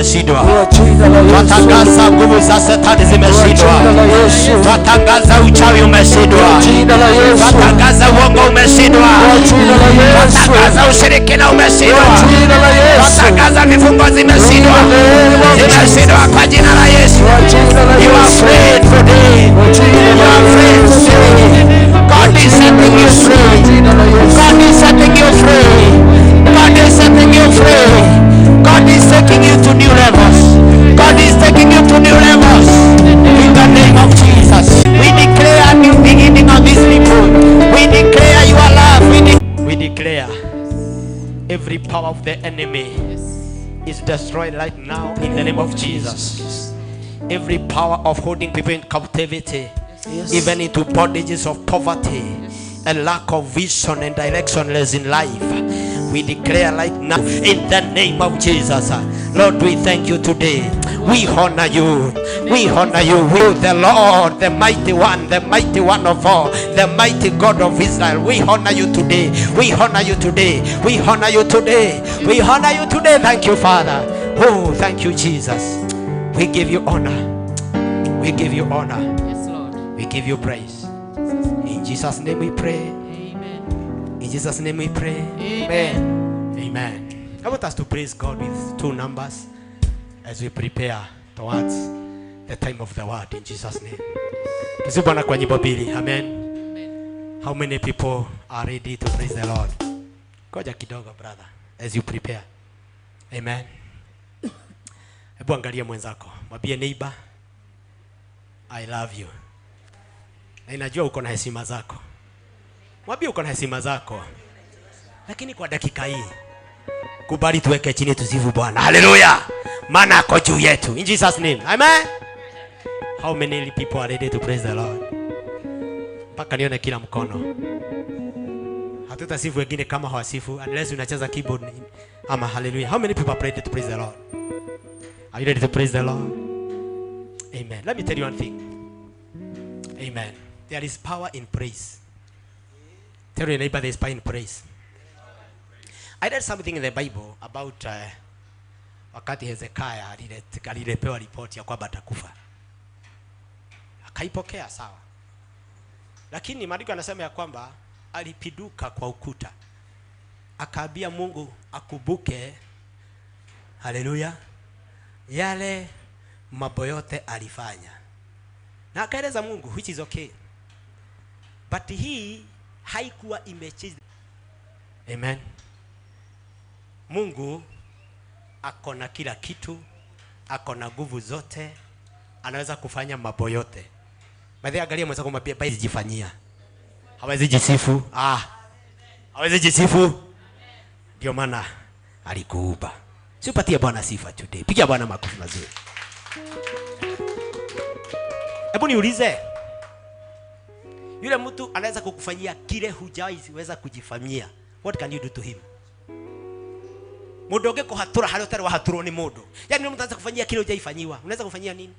zimeshindwa. Kwa jina la Yesu. Twatangaza nguvu za shetani Kwa zimeshindwa. jina la Yesu. Twatangaza uchawi umeshindwa. Kwa jina la Yesu. Twatangaza uongo umeshindwa. Kwa jina la Yesu. Twatangaza ushirikina umeshindwa. Kwa jina la Yesu. Twatangaza vifungo zimeshindwa. In the name of Zimeshindwa kwa jina la Yesu. Kwa jina la You are Yesu. free today. Kwa jina You la are free Yesu. today. God is setting you Kwa free. jina la Yesu. God is setting you free. God is setting you free. God is taking you to new levels. God is taking you to new levels. In the name of Jesus. We declare a new beginning on these people. We declare your love. We declare every power of the enemy is destroyed right now in the name of Jesus. Every power of holding people in captivity, Yes. even into bondages of poverty and lack of vision and directionless in life, we declare right now in the name of Jesus. Lord, we thank you today. We honor you. We honor you. We, the Lord, the mighty one, the mighty one of all, the mighty God of Israel. We honor you today. We honor you today. We honor you today. We honor you today. Thank you, Father. Oh, thank you, Jesus. We give you honor. We give you honor. Yes, Lord. We give you praise. In Jesus' name we pray. Amen. In Jesus' name we pray. Amen. Amen. I want us to praise God with two numbers as we prepare towards the time of the word in Jesus' name. Tusifu Bwana kwa nyimbo mbili. Amen. Amen. How many people are ready to praise the Lord? Ngoja kidogo, brother, as you prepare. Amen. Hebu angalia mwenzako, mwambie, "Neighbor, I love you." Na inajua uko na heshima zako. Mwambie uko na heshima zako. Lakini kwa dakika hii kubali tuweke chini tusifu Bwana. Haleluya. Maana ako juu yetu. In Jesus' name. Amen. How many people are ready to praise the Lord? Mpaka nione kila mkono. Hatutasifu wengine kama hawasifu unless unacheza keyboard ama hallelujah. How many people are ready to praise the Lord? Are you ready to praise the Lord? Amen. Let me tell you one thing. Amen. There is power in praise. Tell your neighbor, there is power in praise. I read something in the Bible about wakati Hezekiah alilepewa ripoti ya kwamba atakufa. Akaipokea sawa. Lakini maandiko yanasema ya kwamba alipinduka kwa ukuta. Akaambia Mungu akumbuke, haleluya, yale mambo yote alifanya. Na akaeleza Mungu, which is okay. But hii haikuwa imechange. Amen. Mungu ako na kila kitu, ako na nguvu zote, anaweza kufanya mambo yote. By the way, angalia mwenzako, mwambie hawezi jifanyia. Hawezi jisifu. Ah. Hawezi jisifu. Ndio maana alikuumba. Si upatie Bwana sifa today. Pigia Bwana makofi mazuri. Hebu niulize. Yule mtu anaweza kukufanyia kile hujawahi weza kujifanyia. What can you do to him? Mundu ũngĩkũhatũra harĩa ũtarĩ wahatũrwo nĩ mũndũ. Yaani mtu anaweza kufanyia kile hujaifanyiwa. Unaweza kumfanyia nini?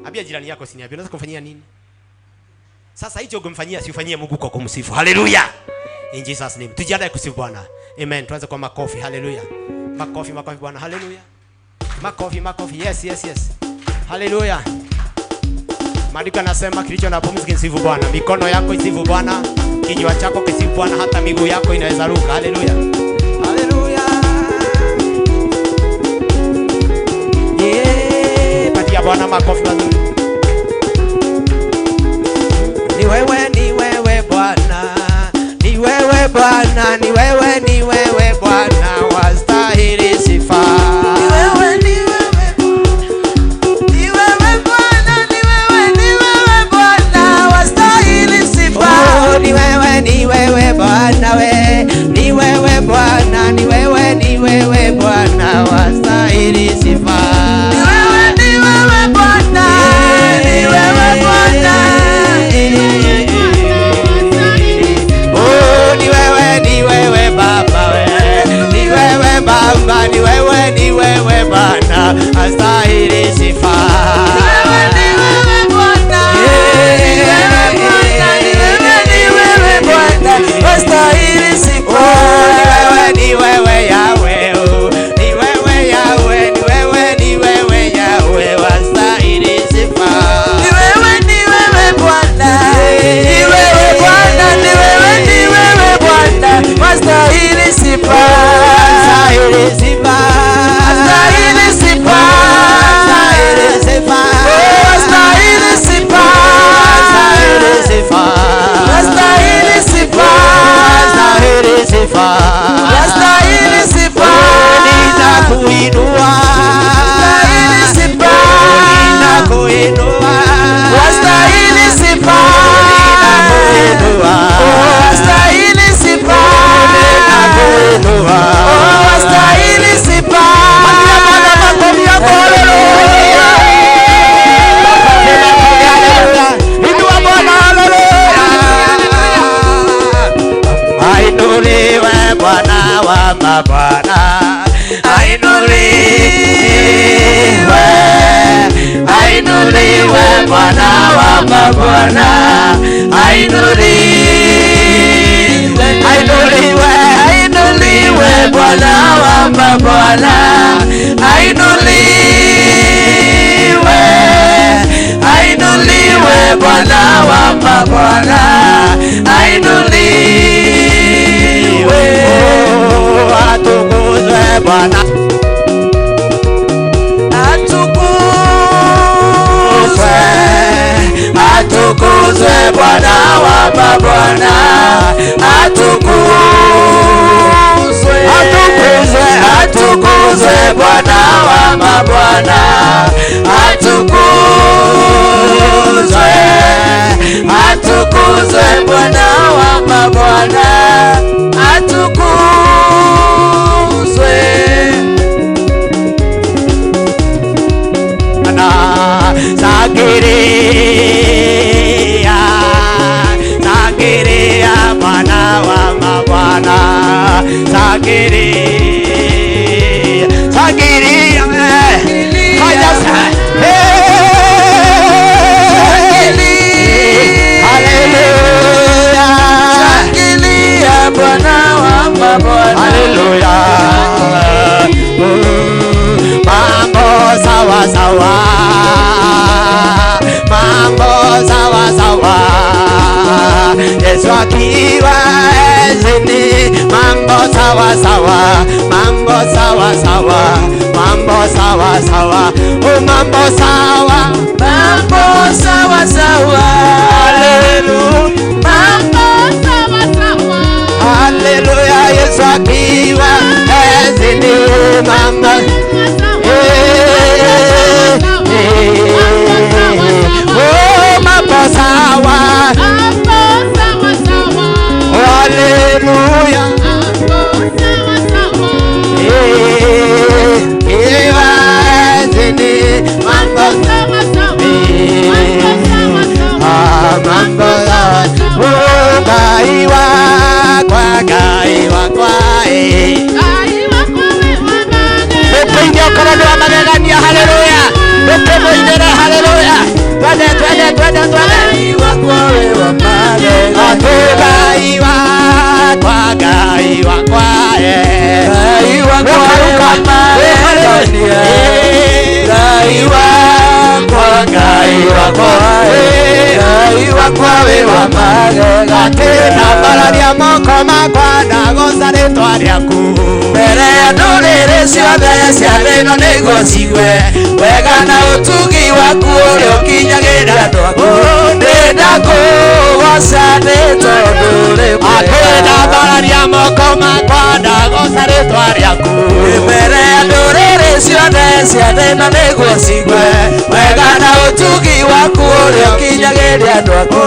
Ambia jirani yako, siniambia, unaweza kumfanyia nini? Sasa hicho ungemfanyia, si ufanyie Mungu kwa kumsifu. Haleluya. In Jesus' name. Tujiandae kusifu Bwana. Amen. Tuanze kwa makofi. Haleluya. Makofi, makofi Bwana. Haleluya. Makofi, makofi. Yes. Haleluya. Maandiko yanasema kilicho na pumzi kisifu Bwana. Mikono yako isifu Bwana, kinywa chako kisifu Bwana, hata miguu yako inaweza ruka. Haleluya. Haleluya. Yeah, patia Bwana makofi mazuri. Ni wewe, ni wewe Bwana. Ni wewe Bwana, ni wewe, ni wewe Bwana, wastahili sifa. Ni wewe, ni wewe, ni wewe Bwana, ni wewe, ni wewe Bwana, wastahili sifa. Oh, ni wewe, ni wewe Bwana we, ni wewe Bwana, ni wewe, ni wewe Bwana, wastahili sifa. Ni wewe, ni wewe Bwana, ni wewe Bwana. wa mabwana ainuliwe, ainuliwe Bwana wa mabwana ainuliwe, ainuliwe, ainuliwe Bwana wa mabwana ainuliwe, ainuliwe Bwana wa mabwana ainuliwe, atukuzwe Bwana, atukuzwe, atukuzwe Bwana wa mabwana atukuzwe, atukuzwe, atukuzwe Bwana wa mabwana atukuzwe, atukuzwe Bwana wa mabwana atukuzwe. Sangiria, sangiria Bwana wa mabwana sangiria, sangiria, haya haleluya, Shangilia Bwana wa mabwana, haleluya, mambo sawa sawa, mambo sawa sawa, Yesu akiwa ezini, mambo sawa sawa, mambo sawa sawa, mambo sawa sawa, oh mambo sawa, mambo sawa sawa, haleluya, mambo Sawa sawa. haleluya, Yesu akiwa ezini, mambo oh mambo sawa, haleluya, iwa ezini, mambo mambo sawa, oh kaiwa kwa kaiwa kwa Tukuingia ukoroni wa magegania, haleluya, tukimuinĩre haleluya, twende twende twende twende Ngai wakwa, Ngai wakwa, eh. Ngai wakwa Ruka, ruka. magegania. Eh. Ngai wakwa, Ngai wakwa, eh. Ngai wakwa wĩ wa magegania. Atĩ ndambararia moko makwa ndagoca rĩtwa rĩaku Mbere ya ndũrĩrĩ ciothe cia thĩ ĩno nĩguo cigue wega na ũtugi waku ũrĩa ũkinyagĩra andũ aku. Nĩndakũgoca nĩ tondũ ũrĩ Atĩ mwega. ndambararia moko makwa ndagoca rĩtwa rĩaku Mbere ya ndũrĩrĩ ciothe cia thĩ ĩno nĩguo cigue wega na ũtugi waku ũrĩa ũkinyagĩria andũ aku.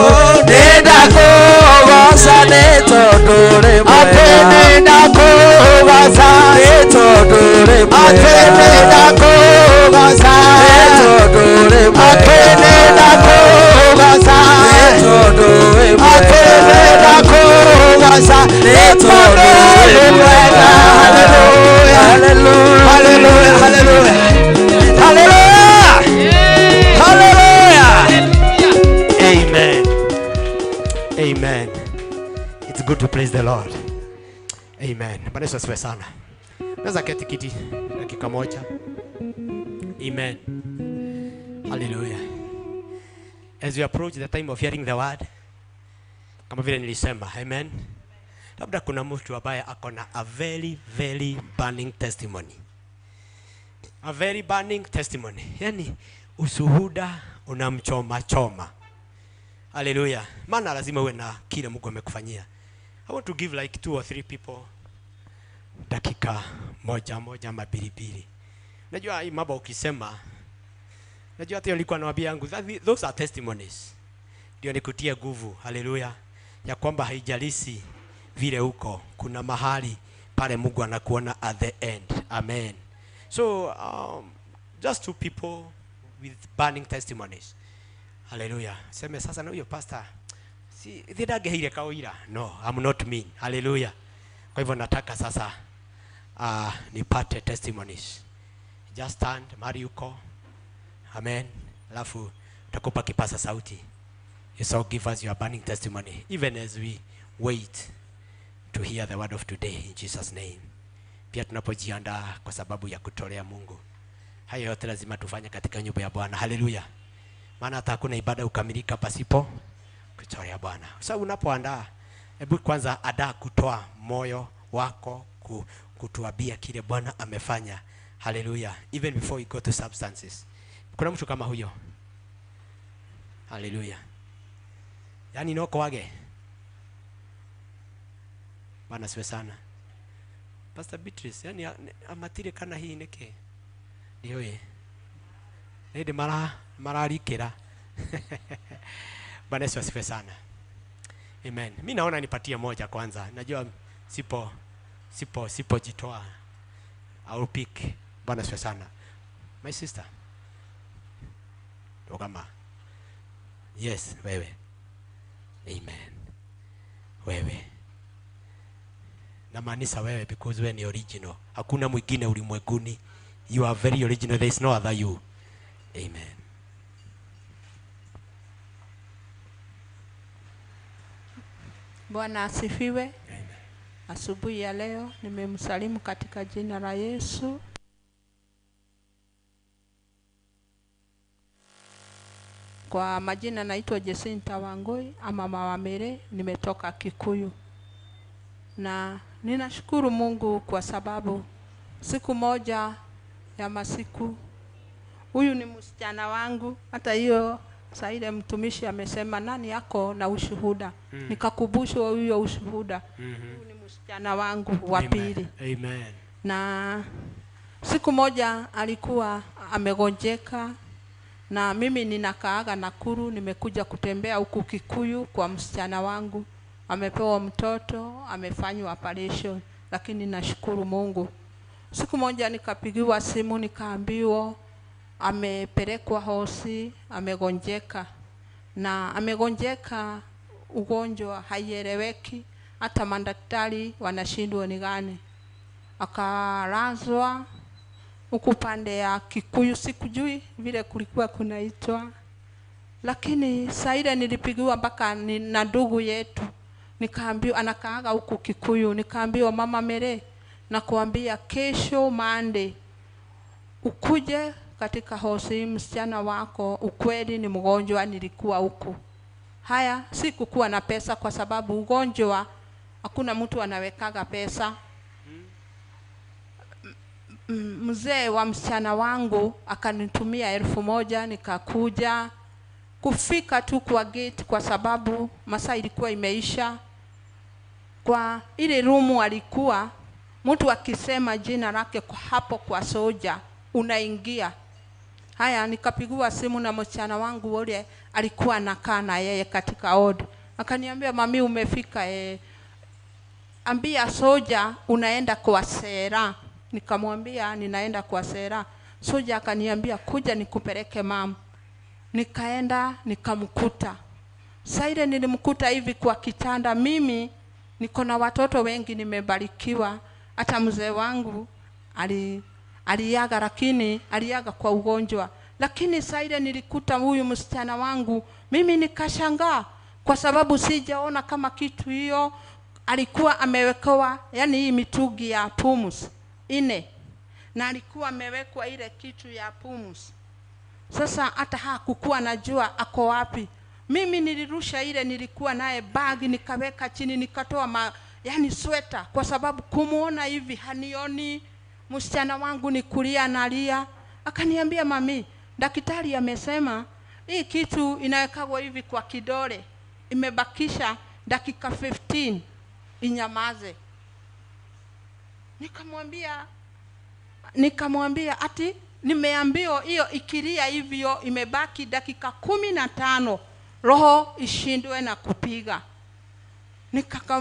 Nĩndakũgoca nĩ tondũ ũrĩ Atĩ mwega. nĩndakũgoca Nĩ tondũ ũrĩ Atĩ mwega. nĩndakũgoca Nĩ tondũ ũrĩ Atĩ mwega. nĩndakũgoca Nĩ tondũ wĩ Atĩ mwega. nĩndakũgoca Nĩ nĩ tondũ tondũ wĩ wĩ mwega. mwega. Hallelujah. Hallelujah. Hallelujah, hallelujah. Hallelujah. Hallelujah. Amen. Amen. It's good to praise the Lord. Amen. Bwana Yesu asifiwe sana. Naweza keti kiti dakika moja. Amen. Hallelujah. As we approach the time of hearing the word, kama vile nilisema, amen. Labda kuna mtu ambaye ako na a very very burning testimony. A very burning testimony. Yani ushuhuda unamchoma choma. Hallelujah. Maana lazima uwe na kile Mungu amekufanyia. I want to give like 2 or 3 people dakika moja moja ama mbili mbili. Najua hii mambo ukisema, najua hata nilikuwa nawaambia yangu, those are testimonies. Ndio nikutie nguvu, haleluya, ya kwamba haijalishi vile uko, kuna mahali pale Mungu anakuona at the end. Amen. So just 2 people with burning testimonies. Haleluya. Seme sasa na huyo pastor si ndangĩheire kaũira. No, I'm not mean. Haleluya. Kwa hivyo nataka sasa Nipate testimonies. Just stand mahali uko. Amen. Alafu takupa kipasa sauti. You so give us your burning testimony even as we wait to hear the word of today in Jesus name. Pia tunapojiandaa kwa sababu ya kutolea Mungu. Hayo yote lazima tufanye katika nyumba ya Bwana. Haleluya. Maana hata hakuna ibada ukamilika pasipo kutolea Bwana. Sasa unapoandaa, hebu kwanza adaa kutoa moyo wako kutuambia kile Bwana amefanya. Haleluya. Even before you go to substances. Kuna mtu kama huyo? Haleluya. Yaani noko wage. Bwana siwe sana. Pastor Beatrice, yani amatire kana hii niki? Ndiũĩ. Nĩ mararikĩra. Bwana Yesu asifiwe sana. Amen. Mimi naona nipatie moja kwanza. Najua sipo jitoa. I will pick. Bwana asifiwe sana. My sister. Kama. Yes, wewe. Amen. Wewe. Namaanisha wewe because wewe ni original. Hakuna mwingine ulimwenguni. You are very original. There is no other you. Amen. Bwana asifiwe. Amen. Asubuhi ya leo nimemsalimu katika jina la Yesu. Kwa majina naitwa Jacinta Wangoi ama Mama Mere, nimetoka Kikuyu. Na ninashukuru Mungu kwa sababu siku moja ya masiku, huyu ni msichana wangu. Hata hiyo saa ile mtumishi amesema nani yako na ushuhuda. Nikakumbushwa huyo ushuhuda. Huyu ni msichana wangu wa pili. Amen. Na siku moja alikuwa amegonjeka, na mimi ninakaaga Nakuru, nimekuja kutembea huku Kikuyu kwa msichana wangu. Amepewa mtoto, amefanywa operation, lakini nashukuru Mungu. Siku moja nikapigiwa simu, nikaambiwa amepelekwa hosi, amegonjeka. Na amegonjeka ugonjwa haieleweki, hata madaktari wanashindwa ni gani. Akalazwa huku pande ya Kikuyu, sikujui vile kulikuwa kunaitwa. Lakini saa ile nilipigiwa mpaka na ndugu yetu, nikaambiwa anakaaga huku Kikuyu, nikaambiwa Mama Mere, nakuambia kesho Monday ukuje katika hosi, msichana wako ukweli ni mgonjwa, nilikuwa huku. Haya, sikukuwa na pesa kwa sababu ugonjwa hakuna mtu anawekaga pesa. Mzee wa msichana wangu akanitumia 1000, nikakuja. Kufika tu kwa gate, kwa sababu masaa ilikuwa imeisha. Kwa ile rumu alikuwa mtu akisema jina lake kwa hapo kwa soja unaingia. Haya, nikapigiwa simu na msichana wangu ule alikuwa anakaa na yeye katika ward. Akaniambia mami umefika, ambia soja unaenda kwa Sera. Nikamwambia ninaenda kwa Sera. Soja akaniambia kuja nikupeleke mama. Nikaenda nikamkuta. Saile nilimkuta hivi kwa kitanda. Mimi niko na watoto wengi, nimebarikiwa. Hata mzee wangu aliaga, lakini aliaga kwa ugonjwa. Lakini saile nilikuta huyu msichana wangu, mimi nikashangaa kwa sababu sijaona kama kitu hiyo. Alikuwa amewekewa yani hii mitungi ya pumzi 4, na alikuwa amewekwa ile kitu ya pumzi. Sasa hata hakukuwa najua ako wapi. Mimi nilirusha ile nilikuwa naye bag, nikaweka chini, nikatoa yani sweta, kwa sababu kumuona hivi hanioni. Msichana wangu ni kulia nalia. Akaniambia mami, daktari amesema hii kitu inawekwa hivi kwa kidole, imebakisha dakika 15 inyamaze. Nikamwambia ati nimeambiwa hiyo ikilia hivyo imebaki dakika 15 roho ishindwe na kupiga.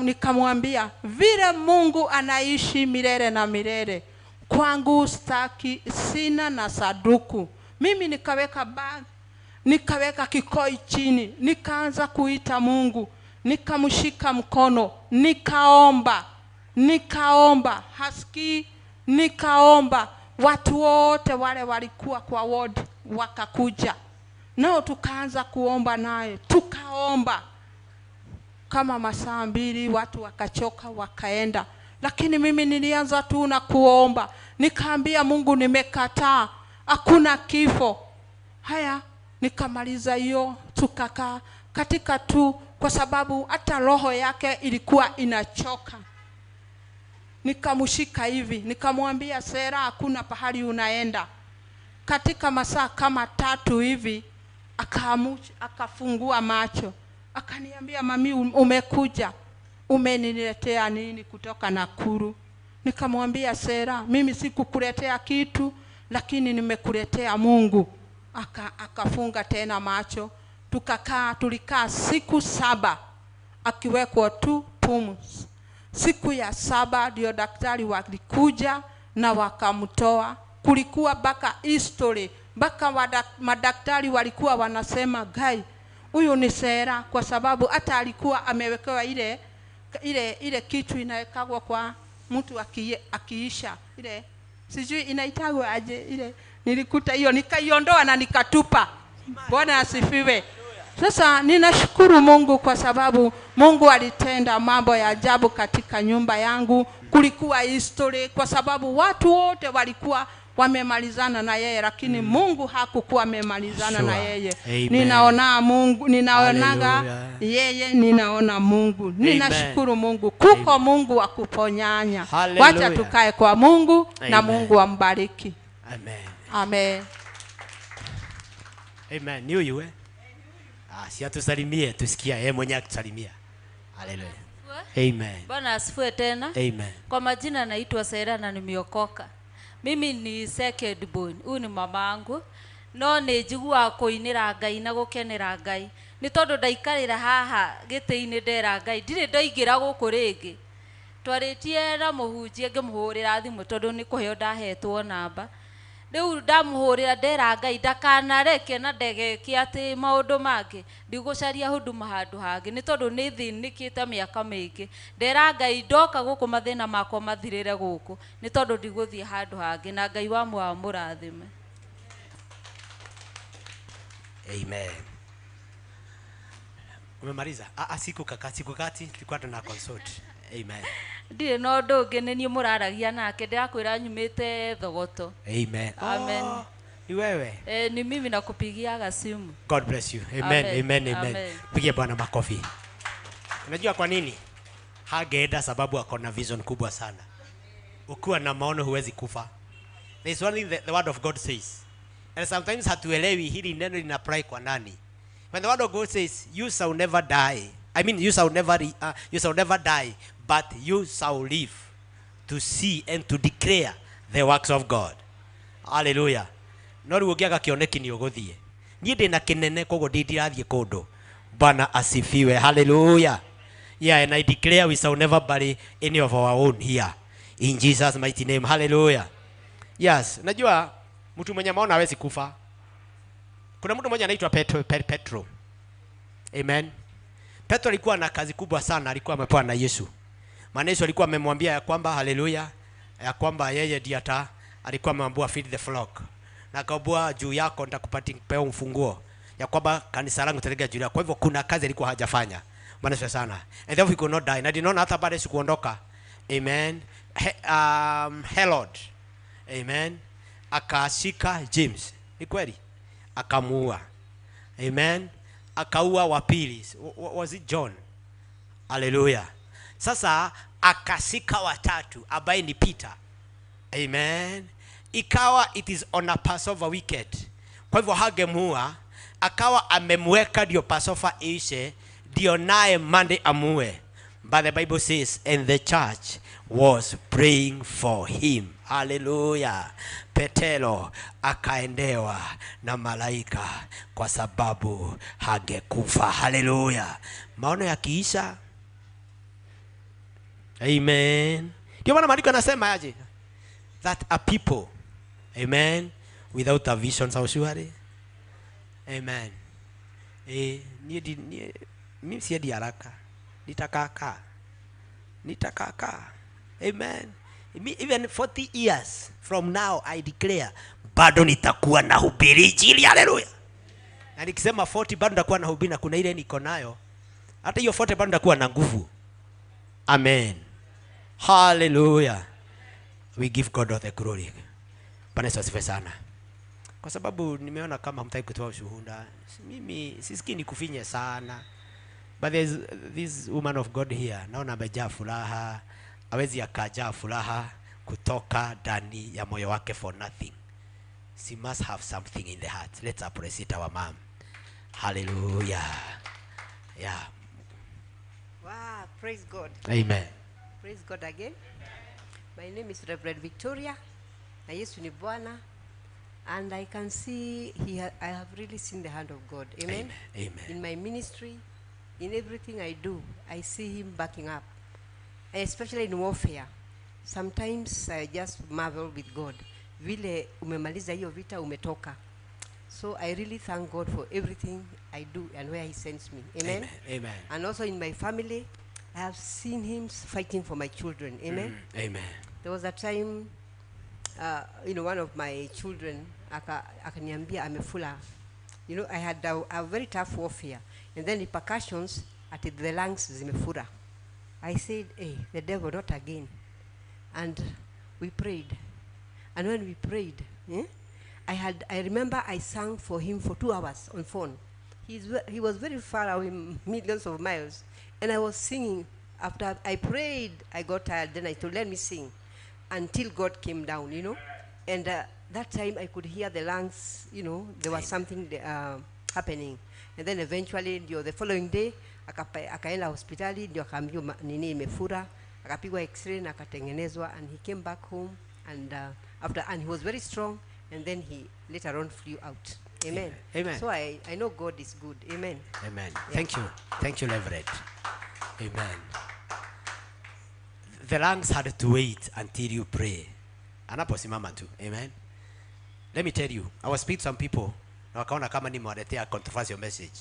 Nikamwambia vile Mungu anaishi milele na milele, kwangu staki, sina na saduku. Mimi nikaweka bag, nikaweka kikoi chini, nikaanza kuita Mungu, nikamshika mkono, nikaomba, hasikii. Nikaomba, watu wote wale walikuwa kwa ward wakakuja. Nao tukaanza kuomba naye, tukaomba kama masaa 2, watu wakachoka wakaenda. Lakini mimi nilianza tu na kuomba. Nikaambia Mungu, nimekataa, hakuna kifo. Haya, nikamaliza hiyo, tukakaa katika tu, kwa sababu hata roho yake ilikuwa inachoka. Nikamshika hivi, nikamwambia Sera, hakuna pahali unaenda. Katika masaa kama 3 hivi akafungua macho. Akaniambia, mami, umekuja, umeniletea nini kutoka Nakuru? Nikamwambia Sera, mimi sikukuletea kitu, lakini nimekuletea Mungu. Akafunga tena macho. Tukakaa, tulikaa siku 7 akiwekwa tu pumzi. Siku ya 7 ndio daktari walikuja na wakamtoa. Kulikuwa baka history, baka madaktari walikuwa wanasema, gai, huyu ni Sera, kwa sababu hata alikuwa amewekewa ile kitu inawekagwa kwa mtu akiisha, ile sijui inaitagwa aje ile, nilikuta hiyo nikaiondoa na nikatupa. Bwana asifiwe. Sasa ninashukuru Mungu kwa sababu Mungu alitenda mambo ya ajabu katika nyumba yangu. Kulikuwa history kwa sababu watu wote walikuwa wamemalizana na yeye, lakini Mungu hakukuwa amemalizana na yeye. Amen. Ninaona Mungu, ninaonaga yeye, ninaona Mungu. Ninashukuru Mungu. Kuko Mungu wa kuponyanya. Wacha tukae kwa Mungu. Amen. Na Mungu ambariki. Amen. Amen. Amen. Ni huyu eh? Ah, si atusalimie, tusikia yeye mwenyewe akitusalimia. Haleluya. Amen. Bwana asifiwe tena. Amen. Kwa majina naitwa Sera na nimeokoka. Mimi ni second born. Huyu ni mamangu. No nĩ njiguaga kũinĩra Ngai na gũkenera Ngai. Nĩ tondũ ndaikarĩra haha gĩtĩ-inĩ ndera Ngai, ndirĩ ndoigĩra gũkũ rĩngĩ. Twarĩtie na mũhunjia ngĩmũhũrĩra thimũ tondũ nĩ kũheo ndahetwo namba. Rĩu ndamũhũrĩra ndera Ngai ndakanareke na ndegeke atĩ maũndũ mangĩ, ndigũcaria huduma handũ hangĩ nĩ tondũ nĩ thĩnĩkĩte mĩaka mĩingĩ. Ndera Ngai ndoka gũkũ mathĩna makwa mathirĩre gũkũ nĩ tondũ ndigũthiĩ handũ hangĩ, na Ngai wa muoyo amũrathime. Amen. Umemaliza? Siku kaka, siku kati tulikuwa tuna consult. Amen. Ndirĩ na ũndũ ũngĩ, nĩ niĩ mũraragia nake, ndĩrakwĩra nyumĩte Thogoto. Amen. Amen. Oh, ni wewe? Ni mimi nakupigiaga simu. God bless you. Amen. Amen. Amen. Amen. Amen. Pigia Bwana makofi. Unajua kwa nini? Hageenda sababu ako na vision kubwa sana. Ukiwa na maono huwezi kufa. There is only the word of God says. And sometimes hatuelewi hili neno lina apply kwa nani. When the word of God says you shall never die. I mean you shall never die, but you shall live to see and to declare the works of God. Hallelujah. No rĩu ũngĩaga kĩoneki nĩ ũgũthiĩ. Niĩ ndĩ na kĩnene koguo ndindirathiĩ kũndũ. Bwana asifiwe. Hallelujah. Yeah, and I declare we shall never bury any of our own here. In Jesus' mighty name. Hallelujah. Yes, najua mtu mwenye maono hawezi kufa. Kuna mtu mmoja anaitwa Petro. Amen. Petro alikuwa na kazi kubwa sana, alikuwa amepewa na Yesu. Maana Yesu alikuwa amemwambia ya kwamba haleluya, ya kwamba yeye ndiye alikuwa amemwambia feed the flock. Na akaambia juu yako nitakupatia pewa mfunguo ya kwamba kanisa langu talega juu yako. Kwa hivyo kuna kazi alikuwa hajafanya. Bwana asifiwe sana. And therefore he could not die. Na ninaona hata baada ya Yesu kuondoka. Amen. Herod. Amen. Akashika James. Ni kweli? Akamuua. Amen. Akaua wa pili. Was it John? Hallelujah. Sasa akashika watatu ambaye ni Peter. Amen. Ikawa it is on a Passover weekend. Kwa hivyo hagemuua, akawa amemweka ndio Passover ishe, ndio naye Monday amue. But the Bible says, and the church was praying for him. Hallelujah. Petero akaendewa na malaika kwa sababu hangekufa. Hallelujah. Maono yakiisha. Amen. Ndio maana maandiko yanasema aje? That a people, amen, without a vision shall surely. Amen. Mimi siendi haraka. Nitakaka. Nitakaka. Amen. Even 40 years from now I declare bado nitakuwa nahubiri injili. Haleluya. Na nikisema 40 bado nitakuwa nahubiri, na kuna ile niko nayo. Hata hiyo 40 bado nitakuwa na nguvu. Amen. Hallelujah. We give God all the glory. Bwana Yesu asifiwe sana. Kwa sababu nimeona kama hamtaki kutoa ushuhuda. Mimi sisikii nikufinye sana. But there's this woman of God here. Naona amejaa furaha. Hawezi akajaa furaha kutoka ndani ya moyo wake for nothing. She must have something in the heart. Let's appreciate our mom. Hallelujah. Yeah. Wow, praise God. Amen. Praise God again. My name is Reverend Victoria. Na Yesu ni Bwana. And I can see I have really seen the hand of God. Amen. Amen. Amen. In my ministry, in everything I do, I see him backing up. Especially in warfare. Sometimes I just marvel with God. Vile umemaliza hiyo vita umetoka. So I really thank God for everything I do and where he sends me. Amen. Amen. Amen. And also in my family, I have seen him fighting for my children. Amen. Amen. There was a time, one of my children, akaniambia amefula. I had a very tough warfare. And then repercussions at the lungs zimefura. I said, hey, the devil, not again. And we prayed. And when we prayed, I remember I sang for him for 2 hours on phone. He was very far away, millions of miles. And I was singing. After I prayed, I got tired. Then I told, let me sing. Until God came down, And that time I could hear the lungs, there was something happening. And then eventually, the following day, akaenda hospitali, ndio akaambiwa nini imefura, akapigwa x-ray na akatengenezwa, and he came back home, and and he was very strong, and then he later on flew out. Amen. Amen. So I know God is good. Amen. Amen. Yeah. Thank you. Thank you, Reverend. Amen. The lungs had to wait until you pray. Anaposimama tu. Amen. Let me tell you, I was speaking to some people, na wakaona kama nimewaletea controversial message.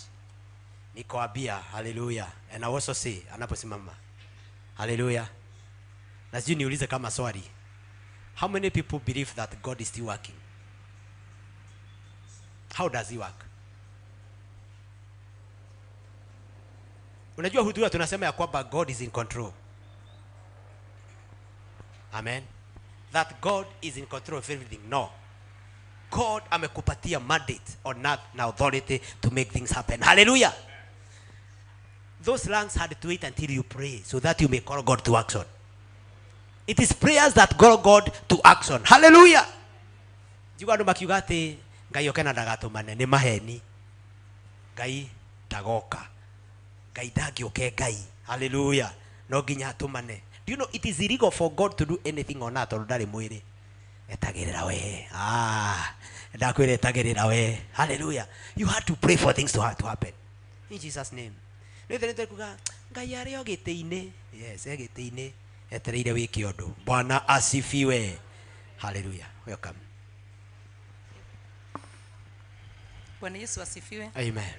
Nikawaambia hallelujah. And I also say anaposimama. Hallelujah. Na sijui niulize kama swali. How many people believe that God is still working? How does he work? Unajua hudura tunasema ya kwamba God is in control. Amen. That God is in control of everything. No. God amekupatia mandate on earth na authority to make things happen. Hallelujah. Those lungs had to wait until you pray so that you may call God to action. It is prayers that call God to action. Hallelujah. Njigua andu makiuga ati Ngai oke na ndagatũmane, nĩ maheni. Ngai ndagoka. Ngai ndangĩũke Ngai. Hallelujah. No nginya atũmane. Do you know it is illegal for God to do anything on earth tondũ ndarĩ mwĩrĩ? Etagĩrĩra we. Ndakwĩra etagĩrĩra we. Hallelujah. You had to pray for things to happen. In Jesus' name. Nĩ tũrĩ kuga Ngai arĩ o gĩtĩ-inĩ. Yes, e gĩtĩ-inĩ. Etereire wĩke ũndũ. Bwana asifiwe. Hallelujah. Welcome. Bwana Yesu asifiwe. Amen.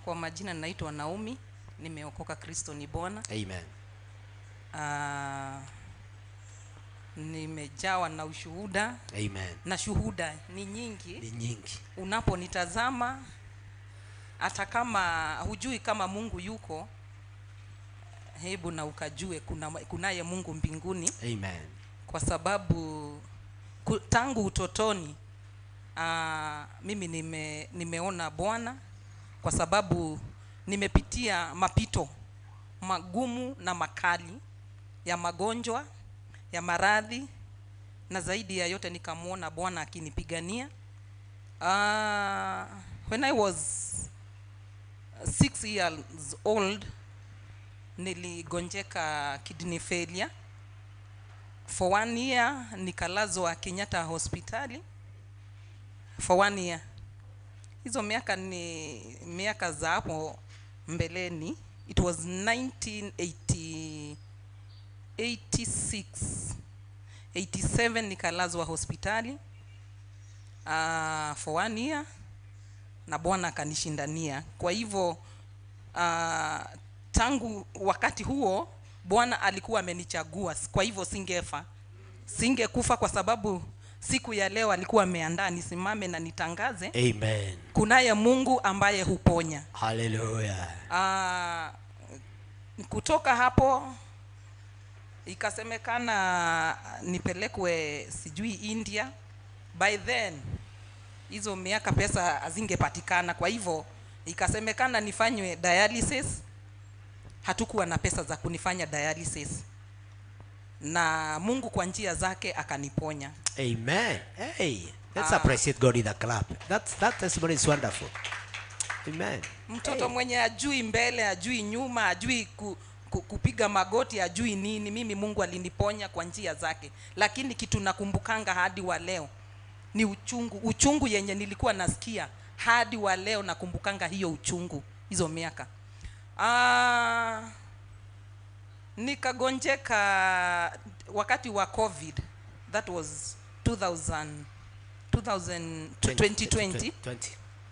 Kwa majina naitwa Naomi, nimeokoka, Kristo ni Bwana. Amen. Nimejawa na ushuhuda. Amen. Na shuhuda ni nyingi. Ni nyingi. Unaponitazama hata kama hujui kama Mungu yuko, hebu na ukajue kunaye Mungu mbinguni. Amen. Kwa sababu tangu utotoni mimi nimeona Bwana, kwa sababu nimepitia mapito magumu na makali ya magonjwa, ya maradhi, na zaidi ya yote nikamuona Bwana akinipigania. When I was 6 years old, niligonjeka kidney failure. For 1 year nikalazwa Kenyatta hospitali. For 1 year. Hizo miaka ni miaka za hapo mbeleni. It was 1986, 87 nikalazwa hospitali for 1 year, na Bwana akanishindania. Kwa hivyo tangu wakati huo Bwana alikuwa amenichagua, kwa hivyo singefa. Singekufa kwa sababu siku ya leo alikuwa ameandaa nisimame na nitangaze. Amen. Kunaye Mungu ambaye huponya. Hallelujah. Kutoka hapo ikasemekana nipelekwe sijui India. By then hizo miaka pesa hazingepatikana, kwa hivyo ikasemekana nifanywe dialysis. Hatukuwa na pesa za kunifanya dialysis, na Mungu kwa njia zake akaniponya. Amen. Hey, let's appreciate God in the clap. That testimony is wonderful. Amen. Mtoto mwenye ajui mbele, ajui nyuma, ajui kupiga magoti, ajui nini, mimi Mungu aliniponya kwa njia zake. Lakini kitu nakumbukanga hadi wa leo ni uchungu, uchungu yenye nilikuwa nasikia hadi wa leo nakumbukanga hiyo uchungu hizo miaka. Nikagonjeka wakati wa COVID, that was 2020.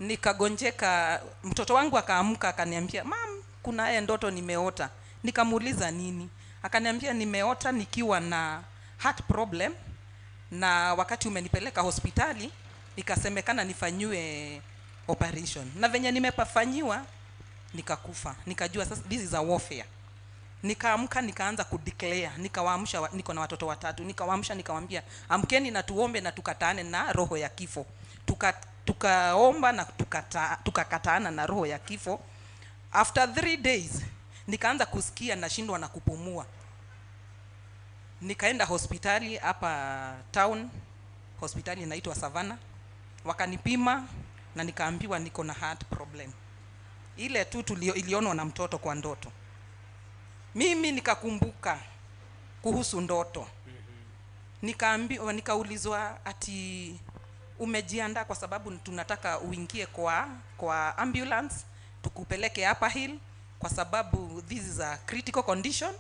Nikagonjeka, mtoto wangu akaamka akaniambia, "Mam, kuna haya ndoto nimeota." Nikamuuliza nini? Akaniambia nimeota nikiwa na heart problem, na wakati umenipeleka hospitali ikasemekana nifanyiwe operation, na venye nimepafanyiwa nikakufa. Nikajua sasa this is a warfare. Nikaamka nikaanza kudeclare, nikawaamsha, niko na watoto watatu, nikawaamsha nikawaambia amkeni na tuombe na tukataane na roho ya kifo. Tukaomba na tukakataana na roho ya kifo. After 3 days nikaanza kusikia nashindwa na kupumua. Nikaenda hospitali hapa town, hospitali inaitwa Savannah. Wakanipima na nikaambiwa niko na heart problem. Ile tu ilionwa na mtoto kwa ndoto. Mimi nikakumbuka kuhusu ndoto. Nikaambiwa, nikaulizwa ati umejiandaa kwa sababu tunataka uingie kwa ambulance tukupeleke Upper Hill kwa sababu this is a critical condition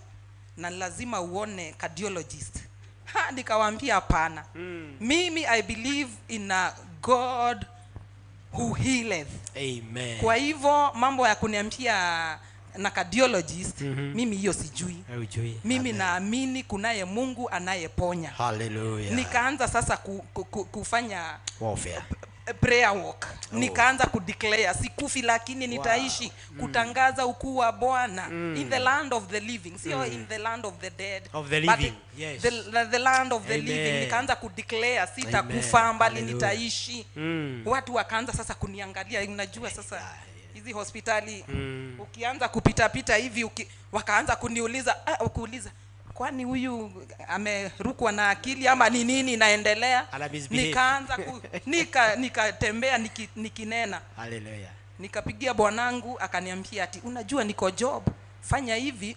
na lazima uone cardiologist. Nikawaambia hapana. Mimi I believe in a God who healeth. Amen. Kwa hivyo mambo ya kuniambia na cardiologist, mimi hiyo sijui. Mimi naamini kunaye Mungu anayeponya. Hallelujah. Nikaanza sasa kufanya warfare, prayer walk. Nikaanza kudeclare sikufi lakini nitaishi, kutangaza ukuu wa Bwana in the land of the living, sio in the land of the dead, of the living. Yes. The land of the living. Nikaanza kudeclare sitakufa mbali nitaishi. Watu wakaanza sasa kuniangalia, unajua sasa hizi hospitali ukianza kupita pita hivi wakaanza kuniuliza, kuuliza kwani huyu amerukwa na akili ama ni nini inaendelea? Nikaanza nikatembea nikinena. Hallelujah. Nikapigia bwanangu akaniambia ati unajua niko job, fanya hivi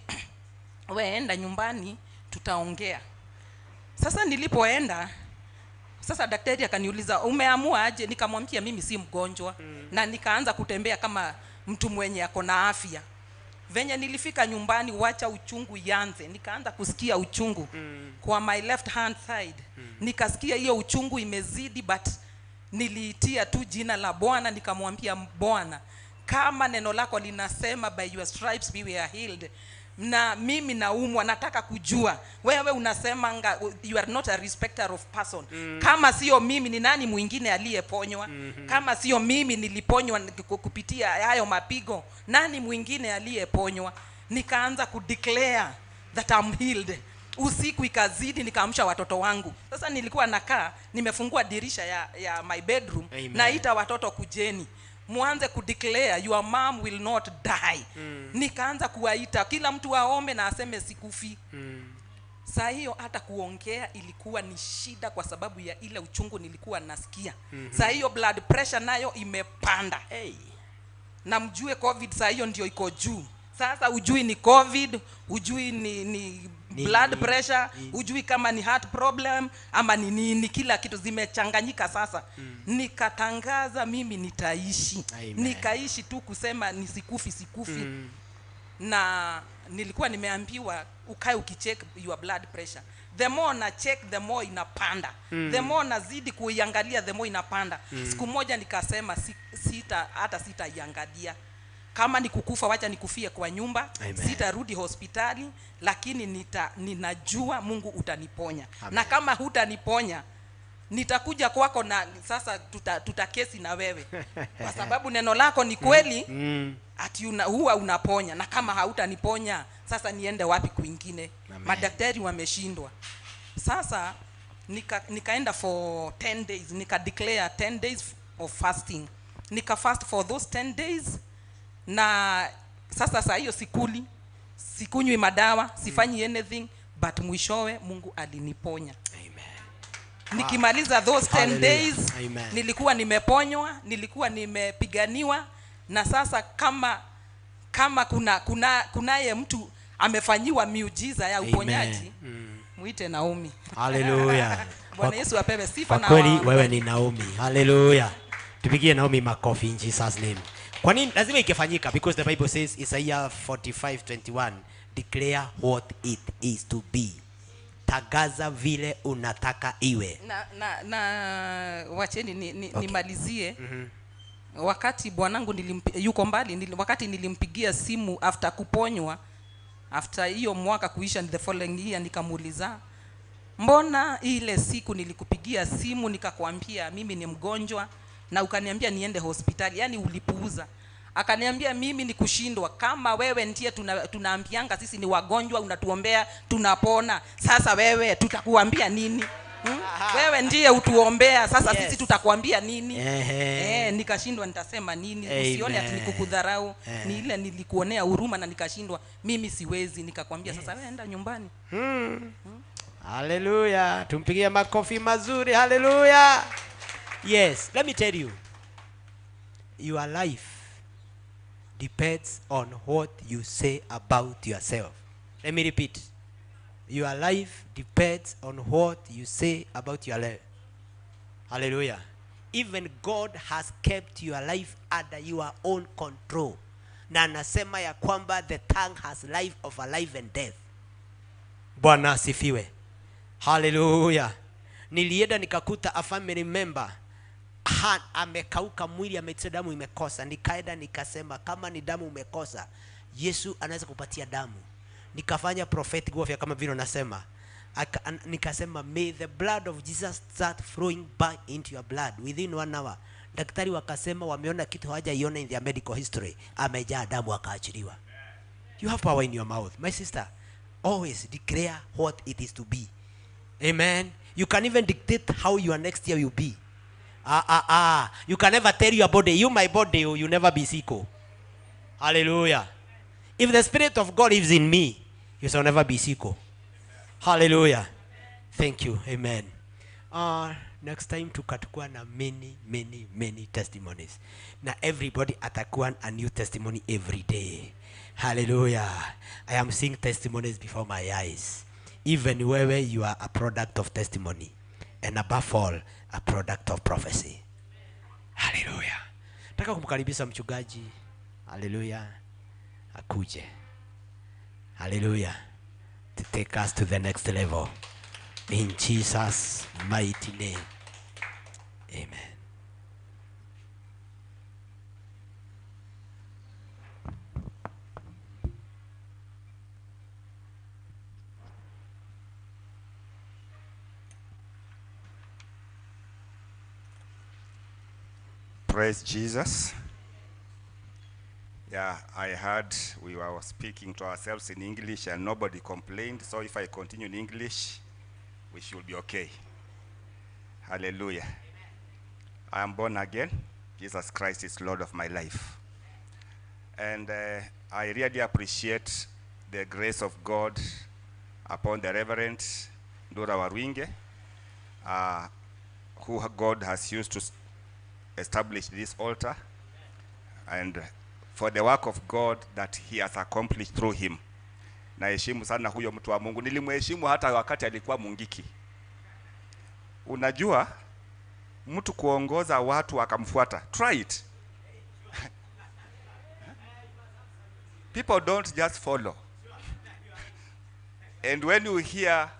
wewe enda nyumbani tutaongea. Sasa nilipoenda, sasa daktari akaniuliza umeamua aje? Nikamwambia mimi si mgonjwa. Na nikaanza kutembea kama mtu mwenye ako na afya. Venye nilifika nyumbani, wacha uchungu ianze. Nikaanza kusikia uchungu kwa my left hand side. Nikasikia hiyo uchungu imezidi, but niliitia tu jina la Bwana, nikamwambia Bwana, kama neno lako linasema by your stripes we were healed, na mimi naumwa, nataka kujua wewe unasema you are not a respecter of person. Kama sio mimi ni nani mwingine aliyeponywa? Kama sio mimi niliponywa kupitia hayo mapigo, nani mwingine aliyeponywa? Nikaanza kudeclare that I'm healed. Usiku ikazidi, nikaamsha watoto wangu. Sasa nilikuwa nakaa nimefungua dirisha ya my bedroom. Amen. Naita watoto kujeni, muanze kudeclare your mom will not die. Nikaanza kuwaita kila mtu aombe na aseme sikufi. Saa hiyo hata kuongea ilikuwa ni shida kwa sababu ya ile uchungu nilikuwa nasikia. Saa hiyo blood pressure nayo imepanda. Hey. Na mjue COVID saa hiyo ndio iko juu. Sasa ujui ni COVID, ujui ni blood pressure, ujui kama ni heart problem ama ni nini, kila kitu zimechanganyika sasa. Nikatangaza mimi nitaishi. Amen. Nikaishi tu kusema nisikufi sikufi. Na nilikuwa nimeambiwa ukae ukicheck your blood pressure. The more na check the more inapanda. The more nazidi kuiangalia the more inapanda. Siku moja nikasema sita hata sitaiangalia. Kama ni kukufa, wacha nikufie kwa nyumba. Amen. Sitarudi hospitali, lakini ninajua Mungu utaniponya. Amen. Na kama hutaniponya, nitakuja kwako na sasa tutakesi na wewe. Kwa sababu neno lako ni kweli. Ati huwa unaponya, na kama hautaniponya sasa niende wapi kwingine? Amen. Madaktari wameshindwa. Sasa nikaenda for 10 days, nika declare 10 days of fasting. Nika fast for those 10 days, na sasa saa hiyo sikuli, sikunywi madawa, sifanyi anything, but mwishowe Mungu aliniponya. Amen. Nikimaliza those 10 Hallelujah. days, Amen. nilikuwa nimeponywa, nilikuwa nimepiganiwa. Na sasa kama kunaye mtu amefanyiwa miujiza ya uponyaji, muite Naomi. Hallelujah. Bwana Yesu apewe sifa. Kwa kweli wewe ni Naomi. Hallelujah. Tupigie Naomi makofi in Jesus name. Kwa nini lazima ikifanyika? Because the Bible says Isaiah 45:21, declare what it is to be. Tagaza vile unataka iwe. Na wacheni nimalizie. Wakati bwanangu yuko mbali, wakati nilimpigia simu after kuponywa, after hiyo mwaka kuisha, the following year, nikamuuliza, mbona ile siku nilikupigia simu nikakwambia mimi ni mgonjwa na ukaniambia niende hospitali, yani ulipuuza? Akaniambia mimi ni kushindwa, kama wewe ndiye tunaambianga sisi ni wagonjwa, unatuombea tunapona, sasa wewe tutakuambia nini? Wewe ndiye utuombea, sasa sisi tutakuambia nini? Nikashindwa nitasema nini? Usione ati nikukudharau, ni ile nilikuonea huruma na nikashindwa, mimi siwezi. Nikakwambia sasa wewe enda nyumbani. Hallelujah. Tumpigie makofi mazuri. Hallelujah. Yes, let me tell you. Your life depends on what you say about yourself. Let me repeat. Your life depends on what you say about your life. Hallelujah. Even God has kept your life under your own control. Na anasema ya kwamba the tongue has life of a life and death. Bwana asifiwe. Hallelujah. Nilienda nikakuta a family member amekauka mwili, ametia damu imekosa. Nikaenda nikasema kama ni damu umekosa, Yesu anaweza kupatia damu. Nikafanya prophetic warfare kama vile unasema. Nikasema may the blood of Jesus start flowing back into your blood within 1 hour. Daktari wakasema wameona kitu hawajaiona in their medical history. Amejaa damu akaachiliwa. You have power in your mouth. My sister, always declare what it is to be. Amen. You can even dictate how your next year will be. You can never tell your body, you my body, you never be sick. Hallelujah. If the Spirit of God lives in me, you shall never be sick. Hallelujah. Thank you. Amen. Next time tukatakuwa na many, many, many testimonies. Na everybody atakuwa a new testimony every day. Hallelujah. I am seeing testimonies before my eyes. Even wewe, you are a product of testimony. And above all, a product of prophecy. Hallelujah. Nataka kumkaribisha mchungaji. Hallelujah. Akuje. Hallelujah. To take us to the next level. In Jesus' mighty name. Amen. Praise Jesus. Yeah, I heard we were speaking to ourselves in English and nobody complained. So if I continue in English, we should be okay. Hallelujah. I am born again. Jesus Christ is Lord of my life. And I really appreciate the grace of God upon the Reverend Ndura Waruinge, who God has used to establish this altar, and for the work of God that he has accomplished through him. Naheshimu sana huyo mtu wa Mungu. Nilimheshimu hata wakati alikuwa Mungiki. Unajua mtu kuongoza watu akamfuata. Try it. People don't just follow. And when you hear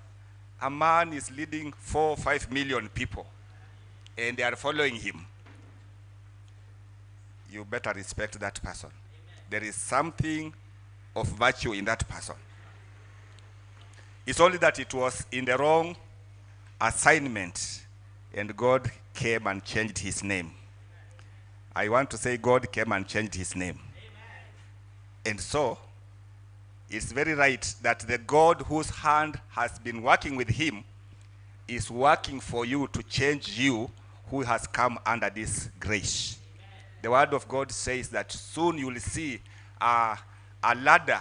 a man is leading 4 or 5 million people and they are following him, you better respect that person. There is something of virtue in that person. It's only that it was in the wrong assignment, and God came and changed his name. I want to say God came and changed his name. And so, it's very right that the God whose hand has been working with him is working for you to change you who has come under this grace. The word of God says that soon you will see a ladder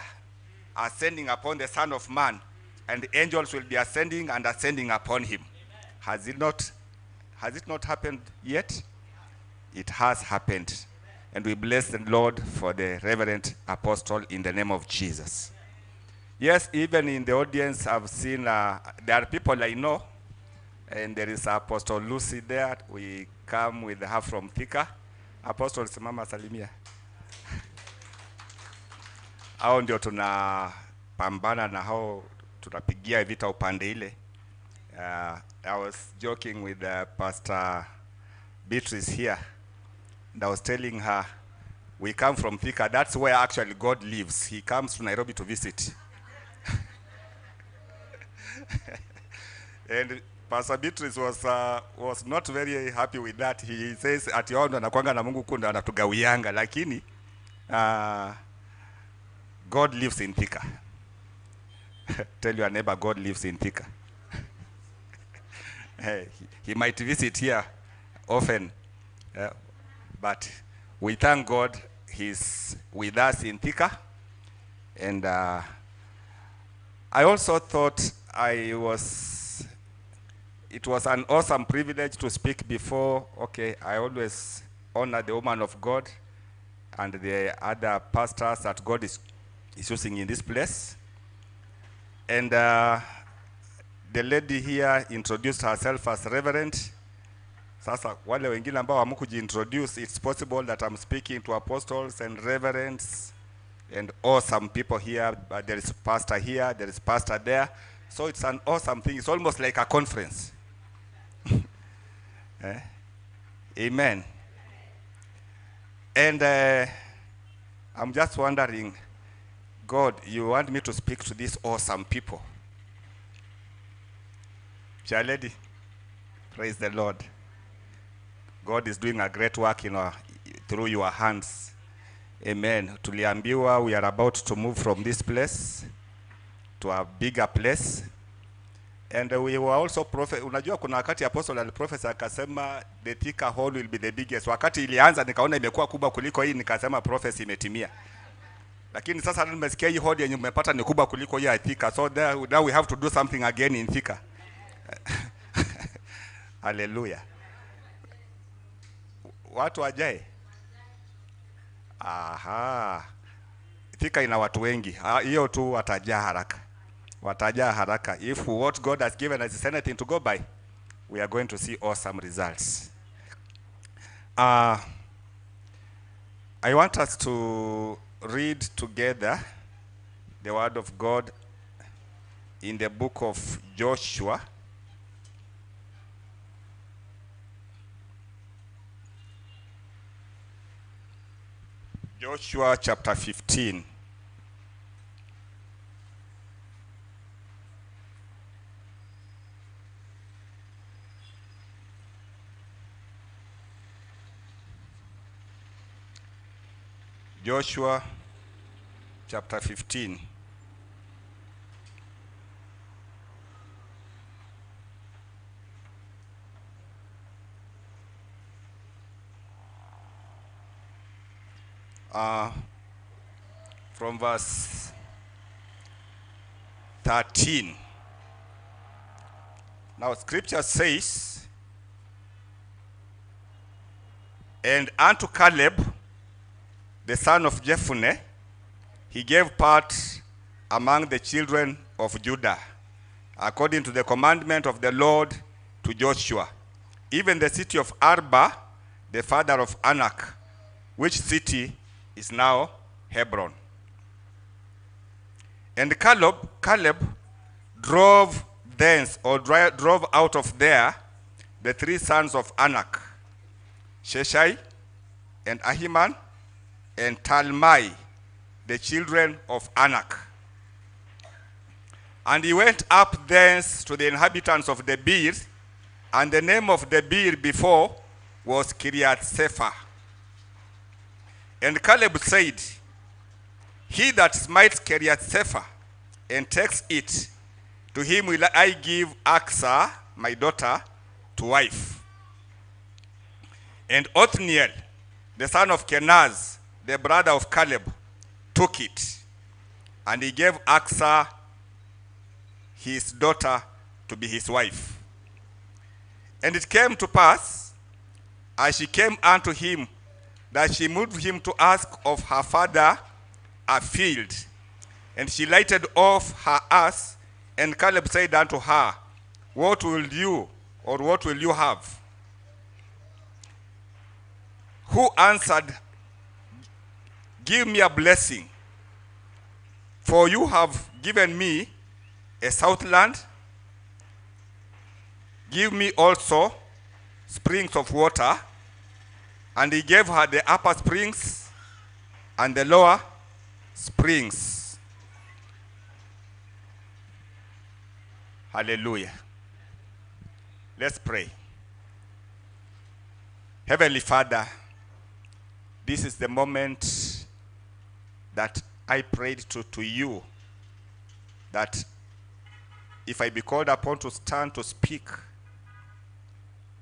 ascending upon the Son of Man, and the angels will be ascending and ascending upon him. Has it not happened yet? It has happened. And we bless the Lord for the Reverend Apostle in the name of Jesus. Yes, even in the audience, I've seen, there are people I know, and there is Apostle Lucy there. We come with her from Thika. Apostle, simama salimia. Hao ndio tunapambana na hao, tunapigia vita upande ile. I was joking with Pastor Beatrice here, and I was telling her, we come from Thika. That's where actually God lives. He comes to Nairobi to visit. And Pastor Beatrice was not very happy with that. He says, ati wao ndo anakuanga na Mungu kunda anatugawianga, lakini God lives in Thika. Tell your neighbor, God lives in Thika. Hey, he might visit here often, but we thank God he's with us in Thika. And I also thought it was an awesome privilege to speak before. Okay, I always honor the woman of God and the other pastors that God is using in this place. And the lady here introduced herself as Reverend. Sasa, wale wengine ambao hamkujiintroduce, it's possible that I'm speaking to apostles and reverends and awesome people here. But there is pastor here, there is pastor there. So it's an awesome thing. It's almost like a conference. Eh? Amen. And I'm just wondering, God, you want me to speak to these awesome people? Chair lady, praise the Lord. God is doing a great work through your hands. Amen. Tuliambiwa we are about to move from this place to a bigger place. And we were also prophet. Unajua kuna wakati apostle aliprophesy akasema the Thika hall will be the biggest. Wakati ilianza nikaona imekuwa kubwa kuliko hii, nikasema prophecy imetimia. Lakini sasa nimesikia hii hall yenye mmepata ni kubwa kuliko hii ya Thika. So there, now we have to do something again in Thika. Hallelujah. Watu wajae. Aha. Thika ina watu wengi. Hiyo tu watajaa haraka. Watajaa haraka. If what God has given us is anything to go by, we are going to see awesome results. I want us to read together the word of God in the book of Joshua. Joshua chapter 15. Joshua chapter 15. From verse 13. Now scripture says, and unto Caleb, the son of Jephunneh, he gave part among the children of Judah, according to the commandment of the Lord to Joshua, even the city of Arba, the father of Anak, which city is now Hebron. And Caleb drove thence, or drove out of there, the three sons of Anak, Sheshai, and Ahiman, and Talmai. the children of Anak. And he went up thence to the inhabitants of Debir, and the name of Debir before was Kiriath Sepher. And Caleb said, He that smites Kiriath Sepher and takes it, to him will I give Aksah, my daughter, to wife. And Othniel, the son of Kenaz, the brother of Caleb, took it, and he gave Aksah, his daughter, to be his wife. And it came to pass, as she came unto him, that she moved him to ask of her father a field. And she lighted off her ass, and Caleb said unto her, What will you, or what will you have? Who answered, Give me a blessing, for you have given me a southland. Give me also springs of water. And he gave her the upper springs and the lower springs. Hallelujah. Let's pray. Heavenly Father, this is the moment that I prayed to you, that if I be called upon to stand to speak,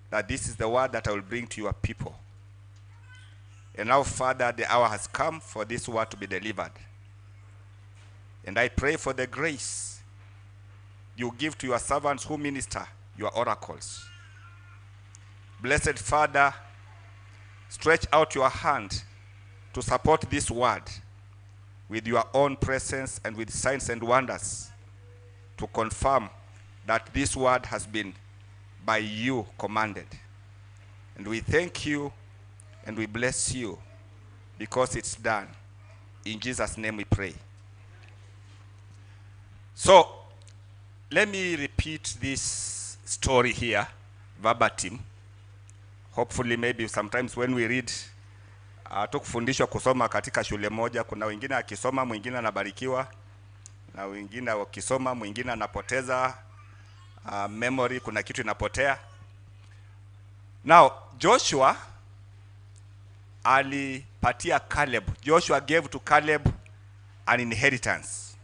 that this is the word that I will bring to your people. And now, Father, the hour has come for this word to be delivered. And I pray for the grace you give to your servants who minister your oracles. Blessed Father, stretch out your hand to support this word with your own presence and with signs and wonders to confirm that this word has been by you commanded. And we thank you and we bless you because it's done. In Jesus' name we pray. So, let me repeat this story here, verbatim. Hopefully, maybe sometimes when we read, tukufundishwa kusoma katika shule moja, kuna wengine akisoma mwingine anabarikiwa, na wengine wakisoma mwingine anapoteza memory, kuna kitu inapotea. Now, Joshua alipatia Caleb. Joshua gave to Caleb an inheritance.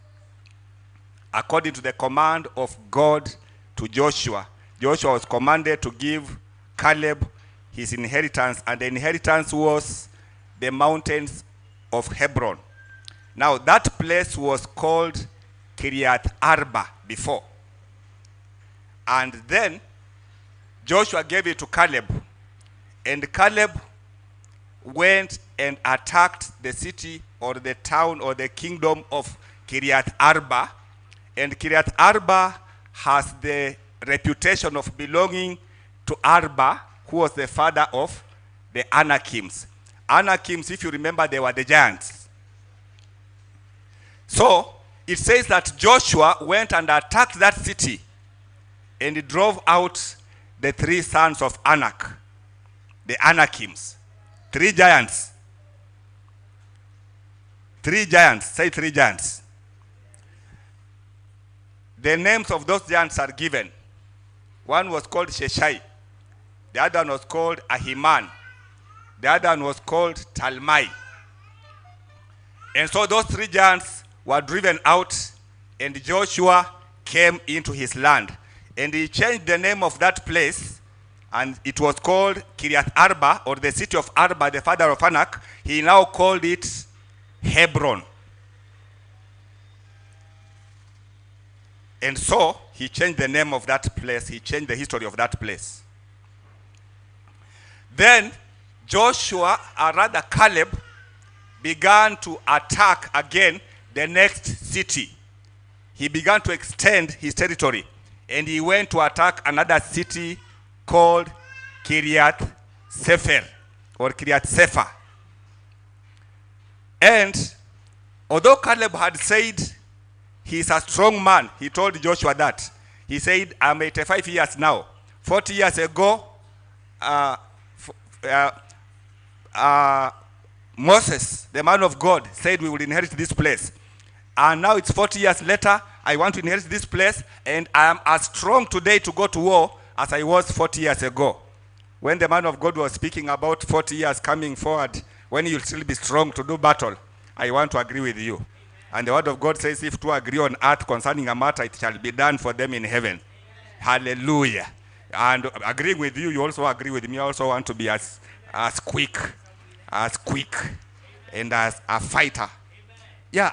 According to the command of God to Joshua, Joshua was commanded to give Caleb his inheritance, and the inheritance was the mountains of Hebron. Now, that place was called Kiriath Arba before. And then Joshua gave it to Caleb, and Caleb went and attacked the city or the town or the kingdom of Kiriath Arba. And Kiriath Arba has the reputation of belonging to Arba, who was the father of the Anakims. Anakims, if you remember, they were the giants. So it says that Joshua went and attacked that city, and he drove out the three sons of Anak, the Anakims. Three giants. Three giants. Say three giants. The names of those giants are given. One was called Sheshai. The other one was called Ahiman. The other one was called Talmai. And so those three giants were driven out, and Joshua came into his land. And he changed the name of that place, and it was called Kiriath Arba, or the city of Arba, the father of Anak. He now called it Hebron. And so he changed the name of that place. He changed the history of that place. Then Joshua, or rather Caleb, began to attack again the next city. He began to extend his territory, and he went to attack another city called Kiriath Sepher, or Kiriath Sepher. And although Caleb had said he is a strong man, he told Joshua that. He said, I'm 85 years now. 40 years ago, Moses, the man of God, said we will inherit this place. And now it's 40 years later, I want to inherit this place, and I am as strong today to go to war as I was 40 years ago. When the man of God was speaking about 40 years coming forward, when you'll still be strong to do battle, I want to agree with you. And the word of God says, if two agree on earth concerning a matter, it shall be done for them in heaven. Hallelujah. And agreeing with you, you also agree with me. I also want to be as quick, and as a fighter. Yeah,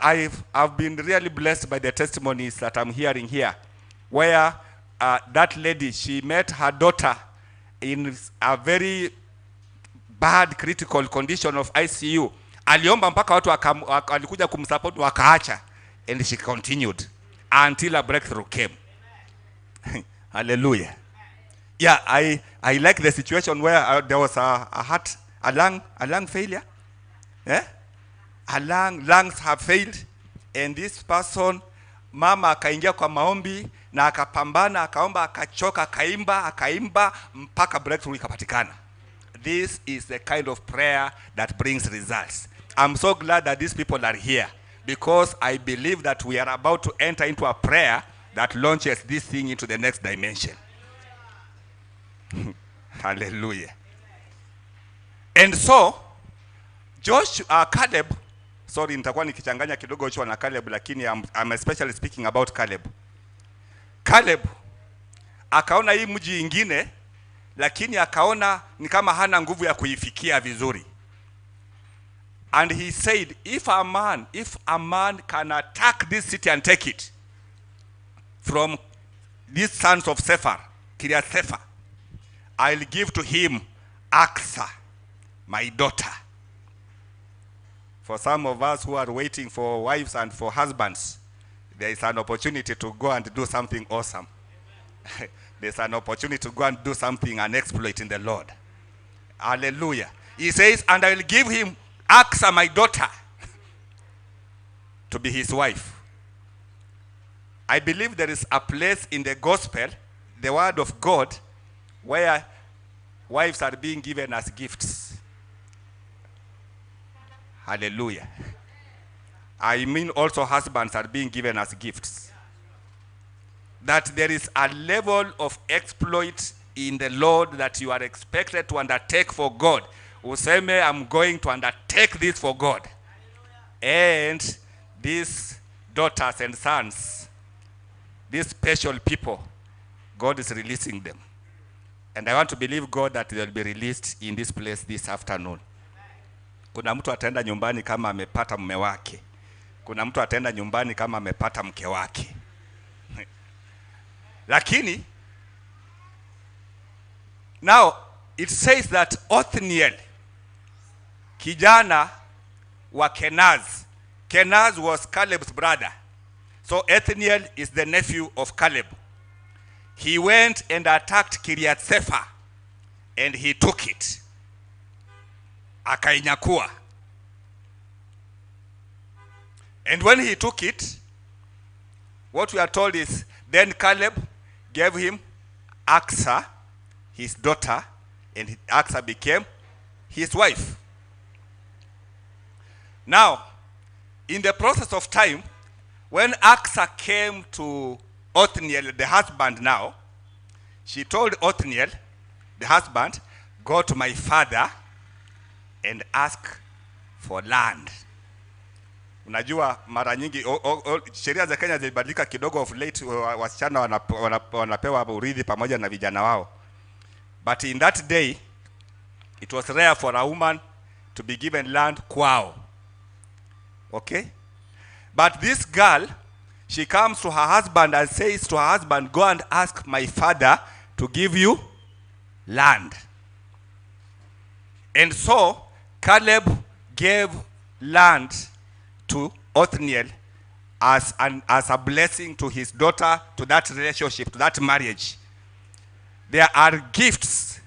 I've been really blessed by the testimonies that I'm hearing here, where that lady, she met her daughter in a very bad critical condition of ICU. Aliomba mpaka watu walikuja kumsupport wakaacha, and she continued until a breakthrough came. Hallelujah. Yeah, I like the situation where there was a heart, a lung failure. Eh? Lungs have failed, and this person, mama akaingia kwa maombi na akapambana, akaomba, akachoka, akaimba mpaka breakthrough ikapatikana. This is the kind of prayer that brings results. I'm so glad that these people are here, because I believe that we are about to enter into a prayer that launches this thing into the next dimension. Hallelujah. And so, Joshua, Caleb, sorry, nitakuwa nikichanganya kidogo Joshua na Caleb, lakini I'm especially speaking about Caleb. Caleb akaona hii mji ingine, lakini akaona ni kama hana nguvu ya kuifikia vizuri. And he said, if a man can attack this city and take it from these sons of Sephar, Kiriath Sephar, I'll give to him Aksa, my daughter. For some of us who are waiting for wives and for husbands, there is an opportunity to go and do something awesome. There's an opportunity to go and do something, an exploit in the Lord. Hallelujah. He says, and I will give him Aksa, my daughter, to be his wife. I believe there is a place in the gospel, the word of God, where wives are being given as gifts. Hallelujah. I mean also husbands are being given as gifts. That there is a level of exploit in the Lord that you are expected to undertake for God. Useme, I'm going to undertake this for God. And these daughters and sons, these special people, God is releasing them. And I want to believe God that they will be released in this place this afternoon. Kuna mtu ataenda nyumbani kama amepata mume wake. Kuna mtu ataenda nyumbani kama amepata mke wake. Lakini, now it says that Othniel, kijana wa Kenaz. Kenaz was Caleb's brother. So Othniel is the nephew of Caleb. He went and attacked Kiriath Sephar, and he took it. Akainyakua. And when he took it, what we are told is, then Caleb gave him Aksa, his daughter, and Aksa became his wife. Now, in the process of time, when Aksa came to Othniel, the husband now, she told Othniel, the husband, go to my father and ask for land. Unajua mara nyingi sheria za Kenya zilibadilika kidogo of late, wasichana wanapewa urithi pamoja na vijana wao. But in that day, it was rare for a woman to be given land kwao. Okay? But this girl, she comes to her husband and says to her husband, go and ask my father to give you land. And so, Caleb gave land to Othniel as a blessing to his daughter, to that relationship, to that marriage. There are gifts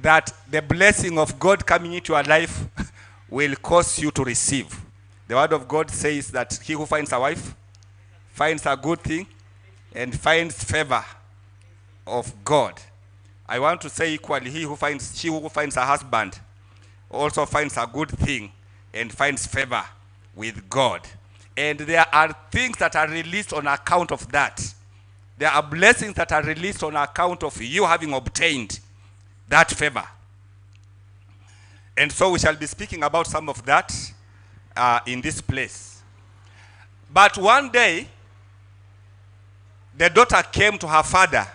that the blessing of God coming into your life will cause you to receive. The word of God says that he who finds a wife finds a good thing and finds favor of God. I want to say equally, she who finds a husband also finds a good thing and finds favor with God. And there are things that are released on account of that. There are blessings that are released on account of you having obtained that favor. And so we shall be speaking about some of that in this place. But one day, the daughter came to her father,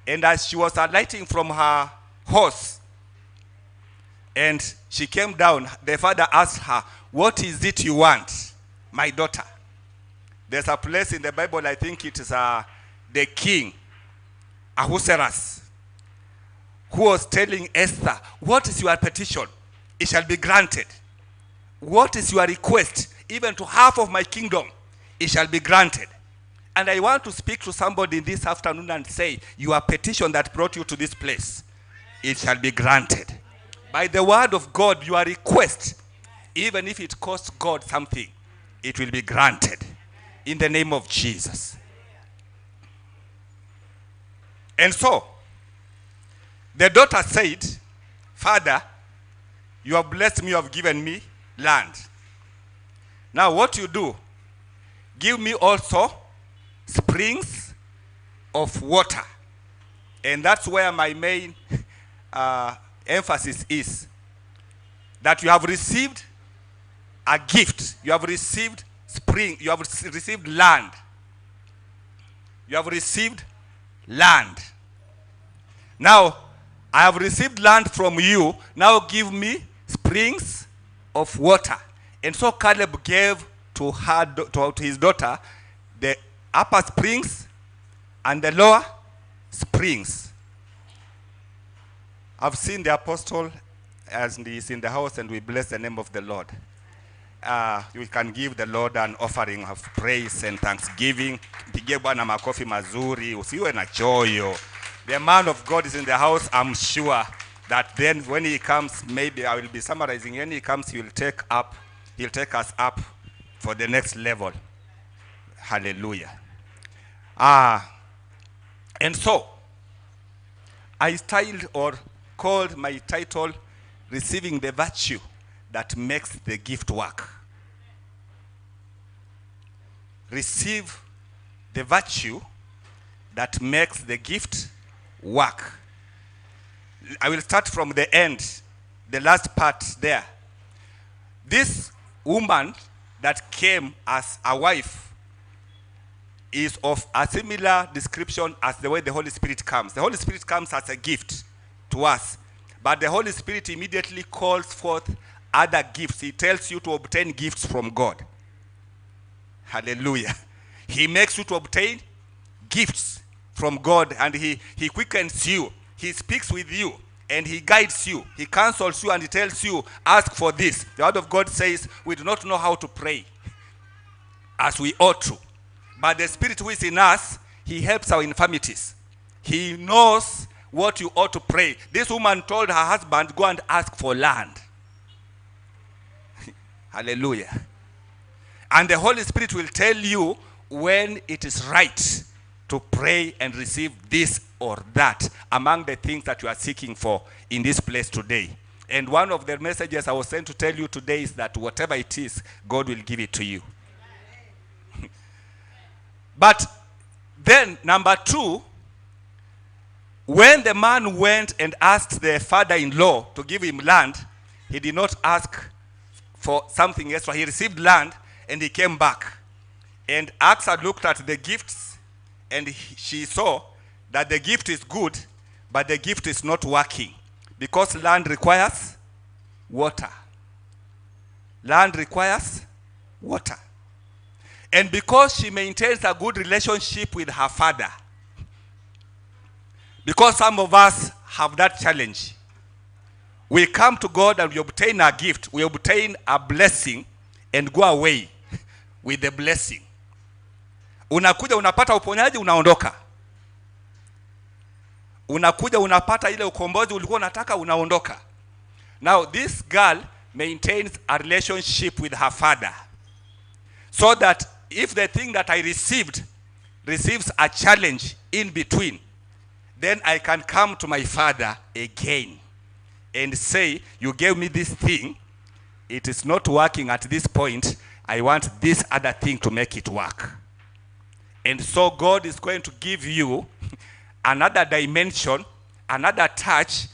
and as she was alighting from her horse, and she came down, the father asked her, "What is it you want, my daughter?" There's a place in the Bible, I think it is the king, Ahasuerus, who was telling Esther, "What is your petition? It shall be granted. What is your request? Even to half of my kingdom, it shall be granted." And I want to speak to somebody this afternoon and say, your petition that brought you to this place, it shall be granted. By the word of God, your request, even if it costs God something, it will be granted. In the name of Jesus. And so, the daughter said, "Father, you have blessed me, you have given me land. Now what you do, give me also springs of water." And that's where my main emphasis is. That you have received a gift. You have received spring. You have received land. You have received land. Now, I have received land from you. Now give me springs of water. And so Caleb gave to her, to his daughter, the upper springs and the lower springs. I've seen the apostle as he is in the house, and we bless the name of the Lord. We can give the Lord an offering of praise and thanksgiving. Pigie Bwana makofi mazuri, usiwe na choyo. The man of God is in the house. I'm sure that then when he comes, maybe I will be summarizing. When he comes, he will take up, he'll take us up for the next level. Hallelujah. And so, I styled or called my title, Receiving the Virtue That Makes the Gift Work. Receive the virtue that makes the gift work. I will start from the end, the last part there. This woman that came as a wife is of a similar description as the way the Holy Spirit comes. The Holy Spirit comes as a gift to us, but the Holy Spirit immediately calls forth other gifts. He tells you to obtain gifts from God. Hallelujah. He makes you to obtain gifts from God, and he quickens you. He speaks with you, and he guides you. He counsels you, and he tells you, ask for this. The word of God says, we do not know how to pray as we ought to. But the Spirit who is in us, he helps our infirmities. He knows what you ought to pray. This woman told her husband, go and ask for land. Hallelujah. And the Holy Spirit will tell you when it is right to pray and receive this or that among the things that you are seeking for in this place today. And one of the messages I was sent to tell you today is that whatever it is, God will give it to you. But then, number two, when the man went and asked the father-in-law to give him land, he did not ask for something extra. He received land and he came back. And Axa looked at the gifts and she saw that the gift is good, but the gift is not working because land requires water. Land requires water. And because she maintains a good relationship with her father, because some of us have that challenge, we come to God and we obtain a gift, we obtain a blessing and go away with the blessing. Unakuja unapata uponyaji, unaondoka. Unakuja unapata ile ukombozi ulikuwa unataka, unaondoka. Now this girl maintains a relationship with her father, so that if the thing that I received receives a challenge in between, then I can come to my father again and say, you gave me this thing, it is not working at this point, I want this other thing to make it work. And so God is going to give you another dimension, another touch,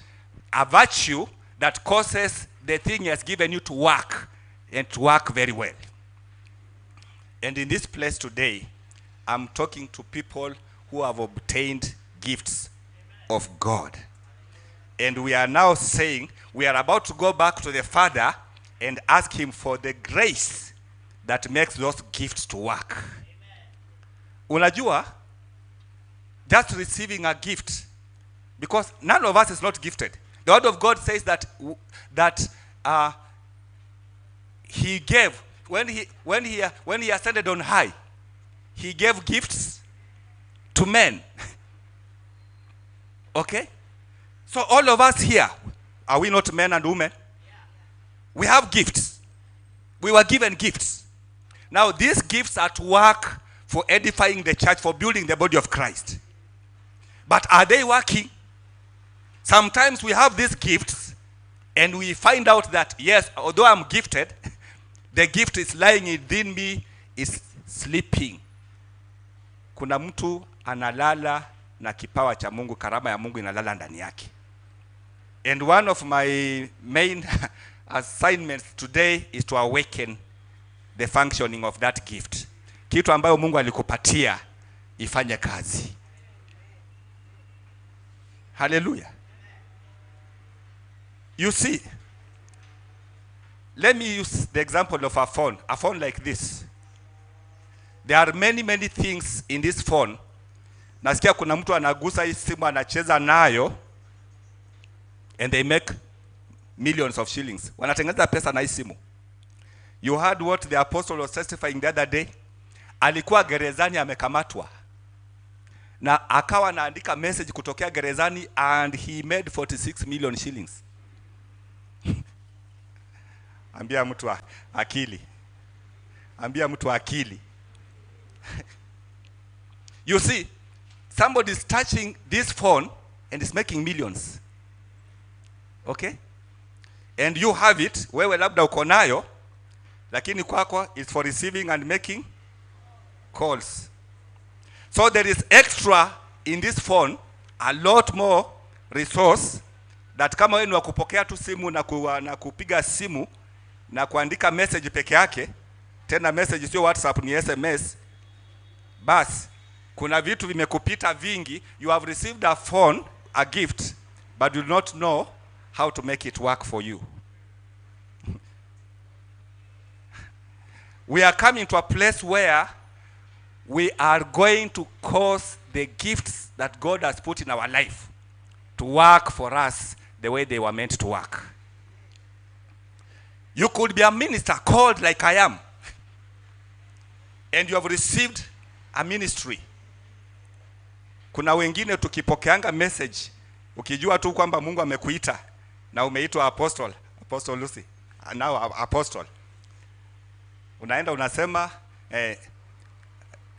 a virtue that causes the thing he has given you to work, and to work very well. And in this place today, I'm talking to people who have obtained gifts of God. And we are now saying we are about to go back to the Father and ask him for the grace that makes those gifts to work. Unajua, just receiving a gift, because none of us is not gifted. The word of God says that he gave, when he ascended on high, he gave gifts to men. Okay? So all of us here, are we not men and women? We have gifts. We were given gifts. Now these gifts are to work for edifying the church, for building the body of Christ. But are they working? Sometimes we have these gifts and we find out that, yes, although I'm gifted, the gift is lying within me, is sleeping. Kuna mtu analala na kipawa cha Mungu, karama ya Mungu inalala ndani yake. And one of my main assignments today is to awaken the functioning of that gift. Kitu ambayo Mungu alikupatia ifanye kazi. Hallelujah. You see, let me use the example of a phone like this. There are many, many things in this phone. Nasikia kuna mtu anagusa hii simu, anacheza nayo, and they make millions of shillings. Wanatengeneza pesa na hii simu. You heard what the apostle was testifying the other day. Alikuwa gerezani amekamatwa, na akawa anaandika message kutokea gerezani, and he made 46 million shillings. Ambia mtu akili. Ambia mtu akili. You see, somebody is touching this phone and is making millions. Okay? And you have it, wewe labda uko nayo, lakini kwako is for receiving and making calls. So there is extra in this phone, a lot more resource that kama wewe ni wa kupokea tu simu na kupiga simu na kuandika message peke yake, tena message sio WhatsApp, ni SMS, bas kuna vitu vimekupita vingi. You have received a phone, a gift, but you do not know how to make it work for you. We are coming to a place where we are going to cause the gifts that God has put in our life to work for us the way they were meant to work. You could be a minister called like I am, and you have received a ministry. Kuna wengine tukipokeanga message, ukijua tu kwamba Mungu amekuita na umeitwa apostle, Apostle Lucy, now apostle. Unaenda unasema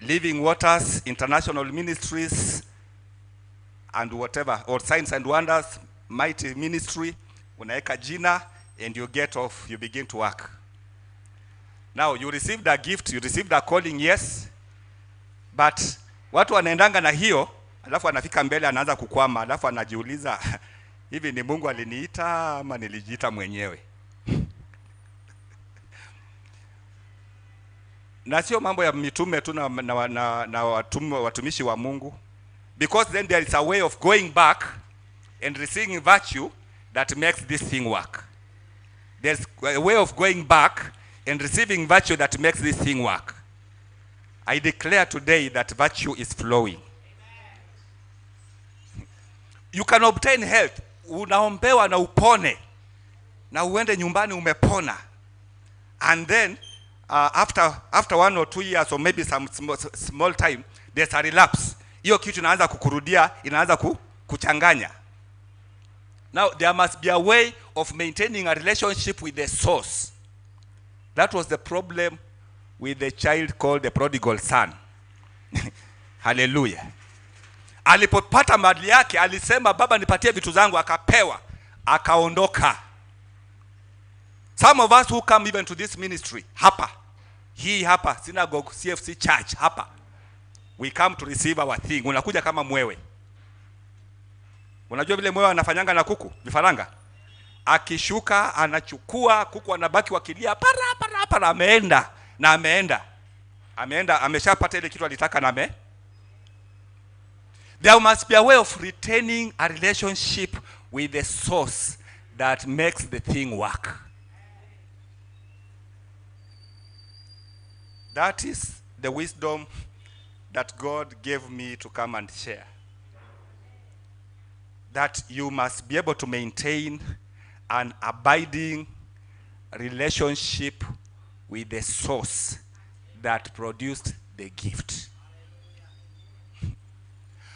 Living Waters International Ministries and whatever, or Signs and Wonders Mighty Ministry, unaweka jina and you get off, you begin to work. Now you received a gift, you received a calling, yes, but watu wanaendanga na hiyo, alafu anafika mbele anaanza kukwama, alafu anajiuliza, hivi ni Mungu aliniita ama nilijiita mwenyewe? Na sio mambo ya mitume tu na watumishi wa Mungu, because then there is a way of going back and receiving virtue that makes this thing work. There's a way of going back and receiving virtue that makes this thing work. I declare today that virtue is flowing. You can obtain health. Unaombewa na upone, na uende nyumbani umepona, and then after 1 or 2 years or maybe some small, small time, there's a relapse. Hiyo kitu inaanza kukurudia, inaanza kuchanganya. Now there must be a way of maintaining a relationship with the source. That was the problem with the child called the prodigal son. Hallelujah. Alipopata mali yake alisema, "Baba, nipatie vitu zangu." Akapewa. Akaondoka. Some of us who come even to this ministry, hapa, hii hapa, synagogue, CFC church, hapa, we come to receive our thing. Unakuja kama mwewe. Unajua vile mwewe anafanyanga na kuku, vifaranga? Akishuka, anachukua, kuku anabaki wakilia, para, para, para, ameenda, na ameenda. Ameenda, ameshapata ile kitu alitaka na ame. There must be a way of retaining a relationship with the source that makes the thing work. That is the wisdom that God gave me to come and share. That you must be able to maintain an abiding relationship with the source that produced the gift.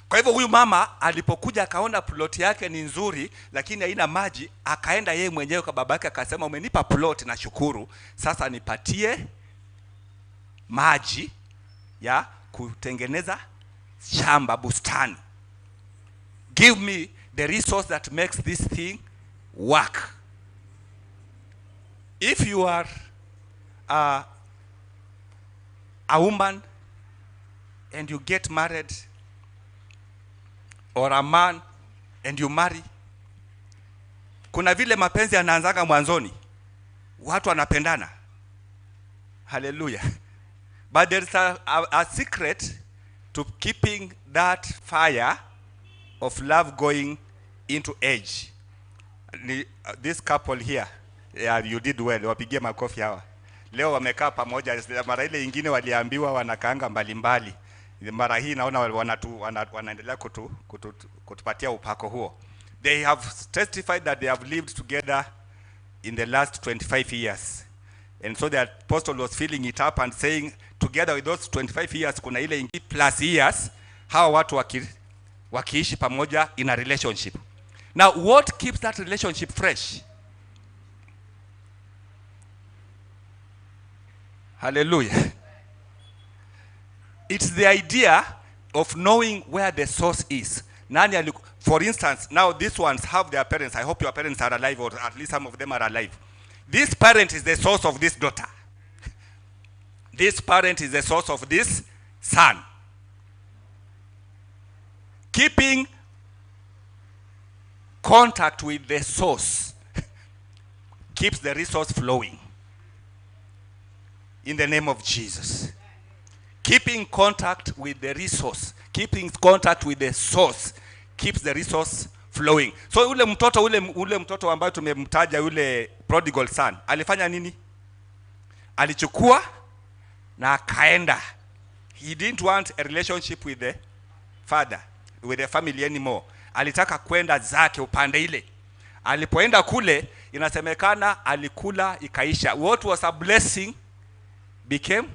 Kwa hivyo huyu mama alipokuja akaona plot yake ni nzuri lakini haina maji, akaenda yeye mwenyewe kwa babake akasema, umenipa plot na shukuru, sasa nipatie maji ya kutengeneza shamba, bustani. Give me the resource that makes this thing work. If you are a woman and you get married, or a man and you marry, kuna vile mapenzi yanaanzaga mwanzoni, watu wanapendana. Hallelujah. But there is a secret to keeping that fire of love going into age. This couple here, yeah, you did well. Wapigie makofi hawa. Leo wamekaa pamoja. Mara ile ingine waliambiwa wanakaanga mbalimbali. Mara hii naona wanaendelea kutupatia upako huo. They have testified that they have lived together in the last 25 years. And so the apostle was filling it up and saying, together with those 25 years, kuna ile ingi plus years, hawa watu wakiishi pamoja in a relationship. Now, what keeps that relationship fresh? Hallelujah. It's the idea of knowing where the source is. Nani, for instance, now these ones have their parents. I hope your parents are alive, or at least some of them are alive. This parent is the source of this daughter. This parent is the source of this son. Keeping contact with the source keeps the resource flowing. In the name of Jesus. Keeping contact with the resource, keeping contact with the source keeps the resource flowing. So ule mtoto, ule mtoto ambaye tumemtaja, yule prodigal son, alifanya nini? Alichukua na akaenda. He didn't want a relationship with the father, with the family anymore. Alitaka kwenda zake upande ile. Alipoenda kule, inasemekana alikula ikaisha. What was a blessing became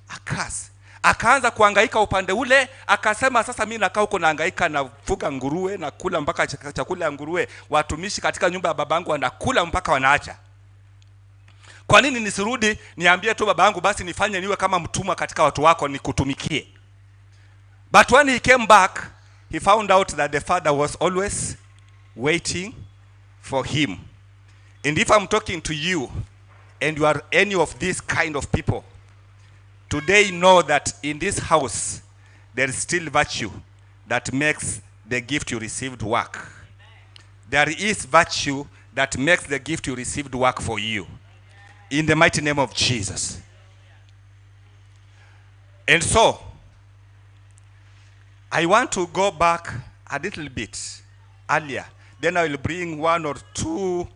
a curse. Akaanza kuhangaika upande ule, akasema sasa mimi nakaa huko nahangaika, nafuga nguruwe, nakula mpaka chakula ya nguruwe. Watumishi katika nyumba ya babangu wanakula mpaka wanaacha. Kwa nini nisirudi niambie tu babangu basi nifanye niwe kama mtumwa katika watu wako nikutumikie? But when he came back, he found out that the father was always waiting for him. And if I'm talking to you and you are any of these kind of people, today know that in this house there is still virtue that makes the gift you received work. There is virtue that makes the gift you received work for you. In the mighty name of Jesus. And so, I want to go back a little bit earlier. Then I will bring one or two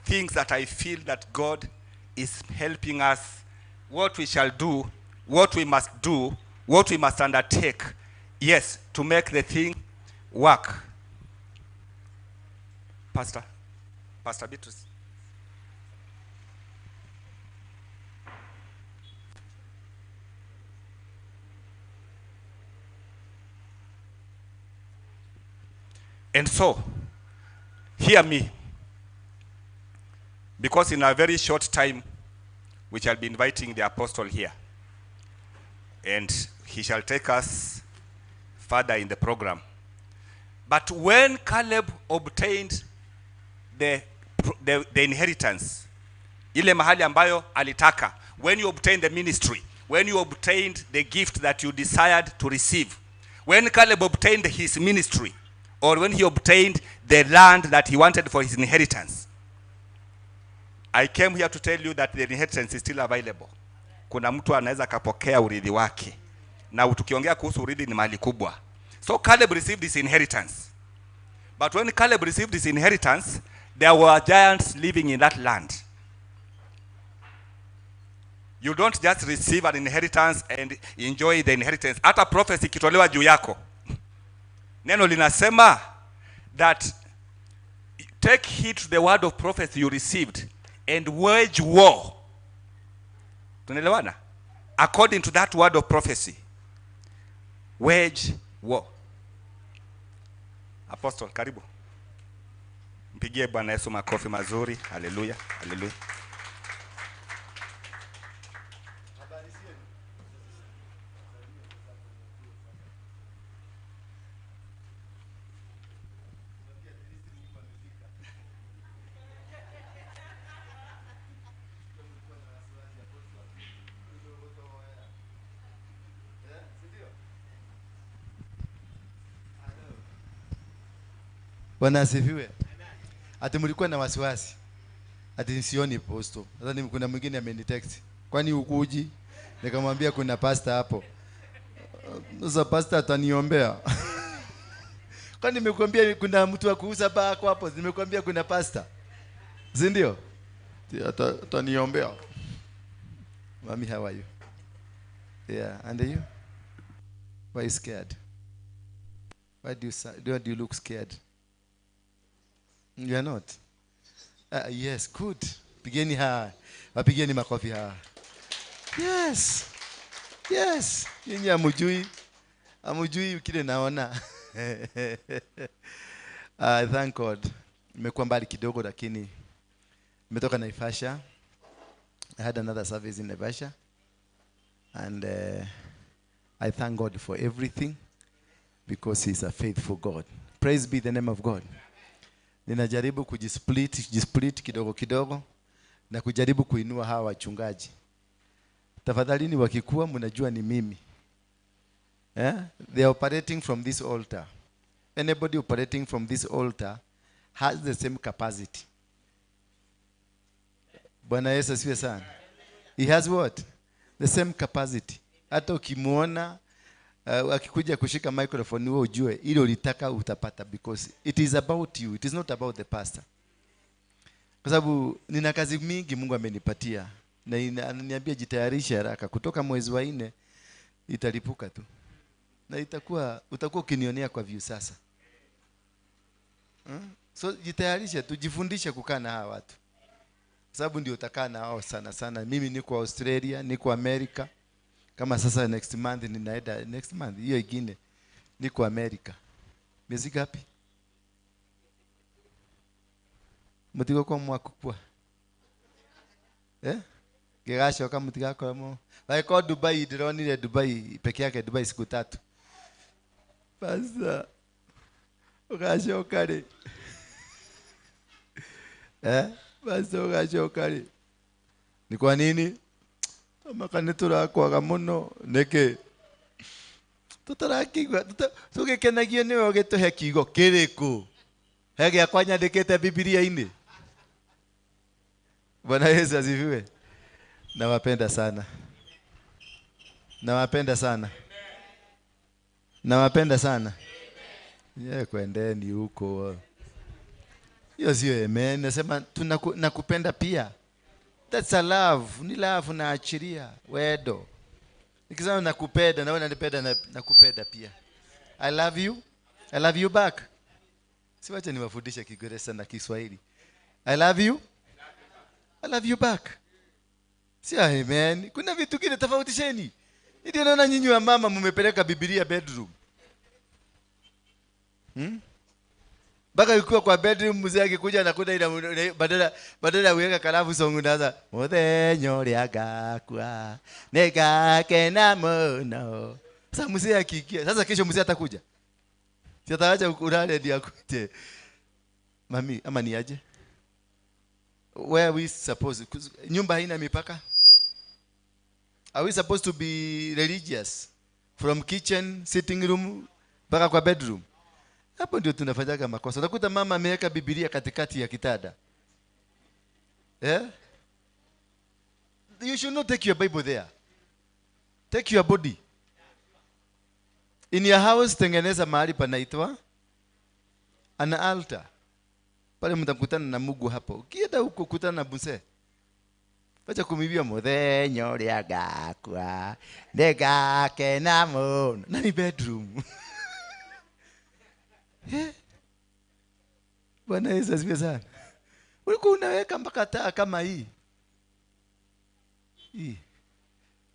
things that I feel that God is helping us, what we shall do, what we must do, what we must undertake, yes, to make the thing work. Pastor Beatrice. And so, hear me, because in a very short time, we shall be inviting the apostle here, and he shall take us further in the program. But when Caleb obtained the inheritance, ile mahali ambayo alitaka, when you obtained the ministry, when you obtained the gift that you desired to receive, when Caleb obtained his ministry, or when he obtained the land that he wanted for his inheritance, I came here to tell you that the inheritance is still available. Kuna mtu anaweza akapokea urithi wake. Na tukiongea kuhusu urithi ni mali kubwa. So Caleb received his inheritance. But when Caleb received his inheritance, there were giants living in that land. You don't just receive an inheritance and enjoy the inheritance. Hata prophecy ikitolewa juu yako, neno linasema that take heed to the word of prophecy you received and wage war. Tunaelewana? According to that word of prophecy, wage war. Apostle, karibu. Mpigie Bwana Yesu makofi mazuri. Haleluya, haleluya. Bwana asifiwe. Ati mlikuwa na wasiwasi. Ati sioni posto. Sasa ni kuna mwingine amenitext. Kwani ukuji? Nikamwambia kuna pastor hapo. Sasa pastor ataniombea. Kwani nimekuambia kuna mtu wa kuuza bako hapo? Nimekuambia kuna pastor. Si ndio? Ataniombea. Mami, how are you? Yeah, and you? Why you scared? Why do you look scared? You are not. Yes, good. Pigeni ha. Wapigeni makofi ha. Yes. Yes. Nyinyi hamjui. Hamjui kile naona. Thank God. Nimekuwa mbali kidogo lakini nimetoka Naivasha. I had another service in Naivasha. And I thank God for everything because he's a faithful God. Praise be the name of God. Ninajaribu kujisplit kidogo kidogo na kujaribu kuinua hawa wachungaji. Tafadhalini wakikua mnajua ni mimi. They are operating from this altar. Anybody operating from this altar has the same capacity. Bwana Yesu asifiwe sana. He has what? The same capacity. Hata ukimuona akikuja kushika microphone wewe ujue ile ulitaka utapata, because it is about you, it is not about the pastor. Kwa sababu nina kazi mingi Mungu amenipatia na ananiambia jitayarishe haraka, kutoka mwezi wa 4 italipuka tu. Na itakuwa utakuwa ukinionea kwa view sasa. So jitayarishe, tujifundishe kukaa na hawa watu. Sababu ndio utakaa na wao sana sana. Mimi niko Australia, niko America. Kama sasa next month ninaenda, next month hiyo ingine niko America. Miezi ngapi? Mutigo kwa mwakukwa. Gegasho kama mutigakora mo. Like Dubai ndironire Dubai peke yake, Dubai siku 3. Basa. Ugashoka ri. Basa ugashoka ri. Ni kwa nini? Makane turakwaga muno niki tutarakigwa tugikenagio niwe ugituhe kiugo kiriku he giakwa nyandikite Biblia-ini. Bwana Yesu asifiwe. Nawapenda sana. Nawapenda sana. Nawapenda sana. Yeye kwendeni huko. Hiyo sio amen. Nasema tunakupenda pia. That's a love. Ni love na achiria wedo. Nikisema nakupenda na wewe unanipenda, nakupenda pia. I love you. I love you back. Siwache niwafundishe Kiingereza na Kiswahili. I love you. I love you back. Si amen. Kuna vitu kile tofautisheni. Ndio naona nyinyi wa mama mmepeleka Biblia bedroom. Baka yuko kwa bedroom mzee akikuja anakuta ile badala uweka kalafu song unaanza muthenyo riagakwa negakena muno. Sasa mzee akiingia, sasa kesho mzee atakuja. Si ataacha ulale ndio akuje. Mami, ama ni aje? Where we supposed, nyumba haina mipaka? Are we supposed to be religious? From kitchen, sitting room, mpaka kwa bedroom? Hapo ndio tunafanyaga makosa. Utakuta mama ameweka Biblia katikati ya kitanda. Eh? You should not take your Bible there. Take your body. In your house, tengeneza mahali panaitwa an altar. Pale mtakutana na Mungu hapo. Ukienda huko kutana na mzee. Wacha kumibia muthenya uria ngakua nĩngakena mũno. Na ni bedroom. Bwana Yesu asifiwe sana. Ulikuwa unaweka mpaka taa kama hii. Hii.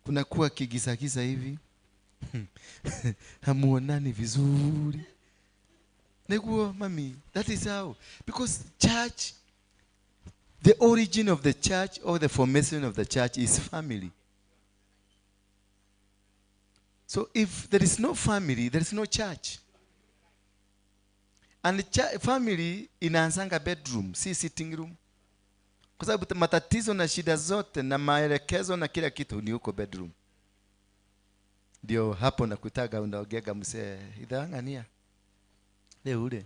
Kuna kuwa kigiza-giza hivi. Hamuonani vizuri. Neguo mami, that is how. Because church, the origin of the church or the formation of the church is family. So if there is no family, there is no church. And the family inaanzanga bedroom, si sitting room. Kwa sababu matatizo na shida zote na maelekezo na kila kitu ni huko bedroom. Ndio hapo nakutaga unaogega mzee ithang'ania. Leo ule.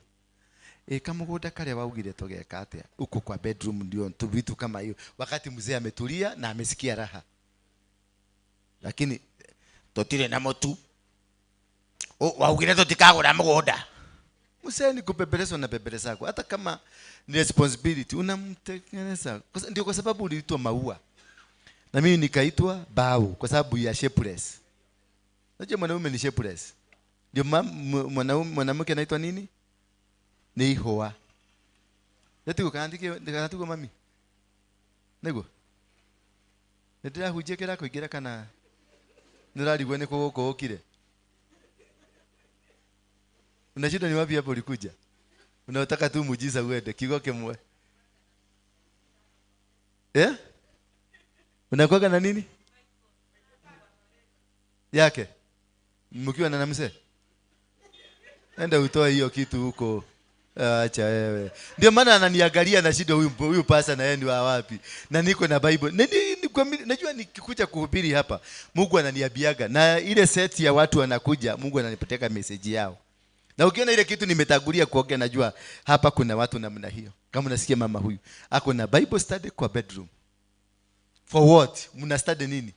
Kamugunda kale waugire tugeka atia huko kwa bedroom, ndio tu vitu kama hiyo. Wakati mzee ametulia na amesikia raha. Lakini totire na motu. Waugire tutikagura mugunda. Mzee ni kupembelezwa na bebeleza zako. Hata kama ni responsibility unamtengeneza. Ndio kwa sababu uliitwa maua. Na mimi nikaitwa bao kwa sababu ya shapeless. Unajua mwanaume ni shapeless. Ndio mwanaume mwanamke anaitwa nini? Ni ihoa. Ndio kaandike ndikatuko mami. Nego. Ndira hujekera kuingira kana nurarigwe ni kuguko ukire. Unashinda ni wapi hapo ulikuja? Unataka tu muujiza uende kigo kimwe. Eh? Unakuwa na nini? Yake. Mkiwa na mzee. Enda utoe hiyo kitu huko. Acha wewe. Ndio maana ananiangalia na shida huyu pasa na yeye ni wa wapi? Na niko na Bible. Najua nikikuja kuhubiri hapa, Mungu ananiambiaga na ile seti ya watu wanakuja, Mungu ananipeleka message yao. Na ukiona ile kitu nimetangulia kuongea, najua hapa kuna watu namna hiyo. Kama unasikia mama huyu ako na Bible study kwa bedroom. For what? Mna study nini?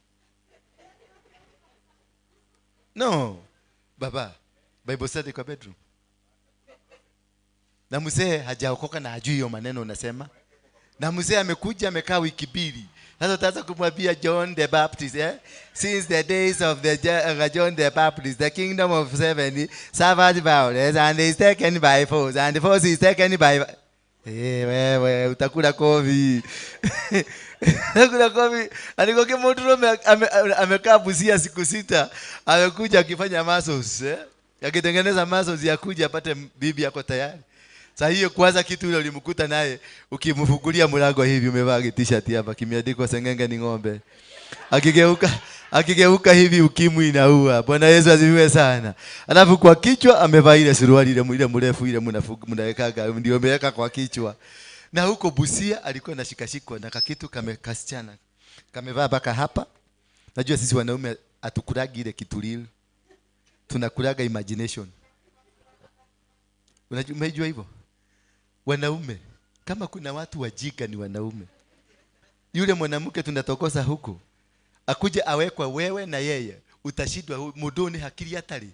No. Baba, Bible study kwa bedroom. Na mzee hajaokoka na hajui hiyo maneno unasema. Na mzee amekuja amekaa wiki mbili. Sasa utaanza kumwambia John the Baptist, Since the days of the John the Baptist, the kingdom of heaven suffered violence and is taken by force, and the force is taken by wewe utakula kovi. Utakula kovi. Alikuwa kimtu amekaa Busia siku 6, amekuja akifanya muscles, Akitengeneza muscles ya kuja apate bibi yako tayari. Sasa hiyo kwanza kitu ile ulimkuta naye ukimfungulia mlango hivi umevaa t-shirt hapa kimeandikwa sengenge ni ng'ombe. Akigeuka hivi ukimwi inaua. Bwana Yesu asifiwe sana. Alafu kwa kichwa amevaa ile suruali ile mrefu ile mnawekaga ndio ameweka kwa kichwa. Na huko Busia alikuwa anashikashikwa na kakitu kasichana. Kamevaa mpaka hapa. Najua sisi wanaume hatukulagi ile kitu real. Tunakulaga imagination. Unajua umejua hivyo? Wanaume, kama kuna watu wajika ni wanaume. Yule mwanamke tunatokosa huko, akuja awekwa wewe na yeye, utashindwa mundu ni hakiri atari.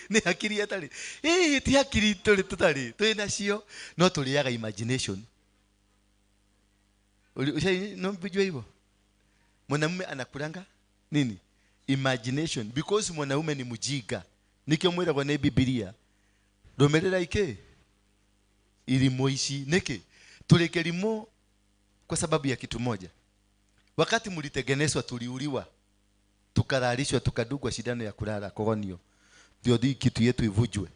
Ni hakiri atari. Eh, ti hakiri tuli tutari. Tuli nacio no tuliaga imagination. Ushai no mbijua hivyo? Mwanamume anakulanga nini? Imagination, because mwanaume ni mjinga. Nikio mwira kwa ne Biblia. Romerera ike irimo ici niki tulikelimo kwa sababu ya kitu moja. Wakati mlitengenezwa tuliuliwa, tukalalishwa, tukadugwa shindano ya kulala kogonio, ndio hii kitu yetu ivujwe,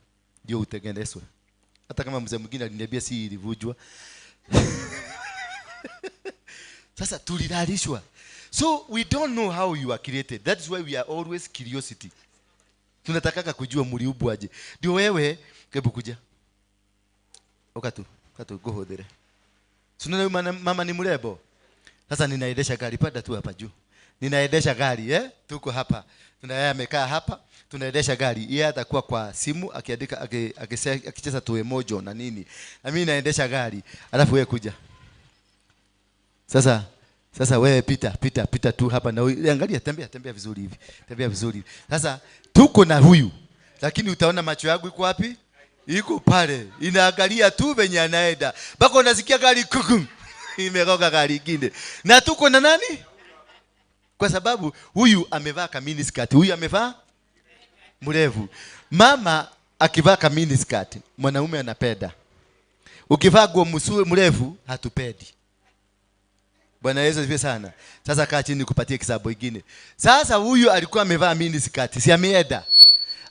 ndio utengenezwe. Hata kama mzee mwingine aliniambia si ilivujwa. Sasa tulilalishwa. So we don't know how you are created. That's why we are always curiosity. Tunatakaka kujua mliumbwaje. Ndio wewe, hebu kuja. Ukatu, katu guhuthire. Tunaona huyu mama ni mrembo. Sasa ninaendesha gari, panda tu hapa juu. Ninaendesha gari, eh? Tuko hapa. Tuna yeye amekaa hapa, tunaendesha gari. Yeye atakuwa kwa simu akiandika, akicheza tu emojo na nini. Na mimi naendesha gari, alafu wewe kuja. Sasa wewe pita, pita, pita tu hapa na huyu. Angalia, tembea, tembea vizuri hivi. Tembea vizuri. Sasa tuko na huyu. Lakini utaona macho yangu iko wapi? Iko pale. Inaangalia tu venye anaenda. Mpaka unasikia gari kukum. Imegonga gari ingine. Na tuko na nani? Kwa sababu huyu amevaa kamini skirt, huyu amevaa mrefu. Mama akivaa kamini skirt, mwanaume anapenda. Ukivaa nguo mrefu hatupendi. Bwana Yesu asifiwe sana. Sasa kaa chini nikupatie kisabu kingine. Sasa huyu alikuwa amevaa mini skirt, si ameenda.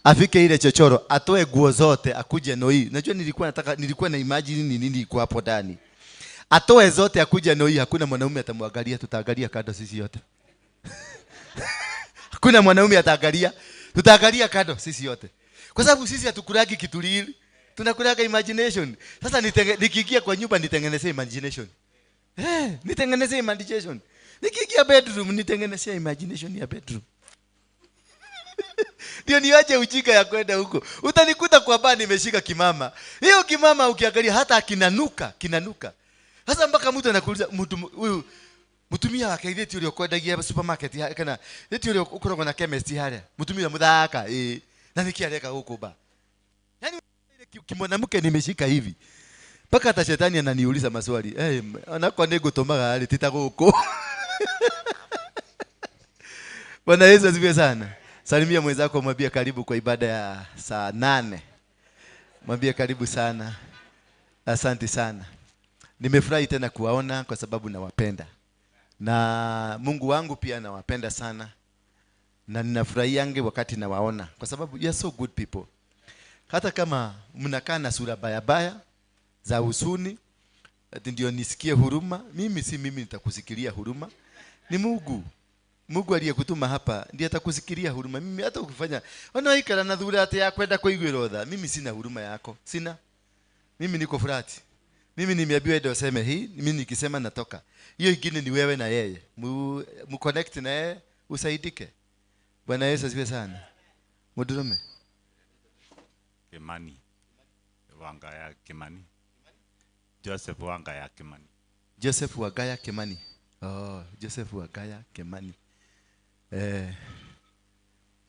Afike ile chochoro, atoe nguo zote, akuje noi. Najua nilikuwa nataka, nilikuwa na imagine ni nini iko hapo ndani. Atoe zote akuje noi, hakuna mwanaume atamwangalia, tutaangalia kando sisi yote. Hakuna mwanaume ataangalia, tutaangalia kando sisi yote. Kwa sababu sisi hatukulagi kitu real, tunakulaga imagination. Sasa nikiingia kwa nyumba nitengeneze imagination. Nitengeneze imagination. Nikiingia bedroom nitengeneze imagination ya bedroom. Ndio niache ujinga ya kwenda huko. Utanikuta kwa baa nimeshika kimama. Hiyo kimama ukiangalia hata kinanuka, kinanuka. Sasa mpaka mtu anakuuliza, mtu huyu mutumia wake ithe ti uria ukwendagia supermarket kana ithe ti uria ukoragwo na chemist haria. Mutumia muthaka, Na niki areka huko ba. Yaani ile kimwanamke nimeshika hivi. Mpaka hata shetani ananiuliza maswali. Anakwa nigutumaga ari ti ta guku. Bwana Yesu asifiwe sana. Salimia mwenzako, mwambie karibu kwa ibada ya saa 8. Mwambie karibu sana. Asante sana. Nimefurahi tena kuwaona kwa sababu nawapenda. Na Mungu wangu pia nawapenda sana. Na ninafurahiange wakati nawaona kwa sababu you are so good people. Hata kama mnakaa na sura baya baya za huzuni, ati ndio nisikie huruma, mimi si mimi nitakusikilia huruma. Ni Mungu. Mungu aliyekutuma hapa ndiye atakusikilia huruma. Mimi hata ukifanya wanaikara na thura ati ya kwenda kuiguirwo tha, mimi sina huruma yako. Sina. Mimi niko furati. Mimi nimeambiwa ndio useme hii, mimi nikisema natoka. Hiyo ingine ni wewe na yeye. Mu connect na yeye usaidike. Bwana Yesu asifiwe sana. Mudurume. Kimani. Wangaya Kimani. Joseph Wangaya Kimani. Joseph Wangaya Kimani. Oh, Joseph Wangaya Kimani.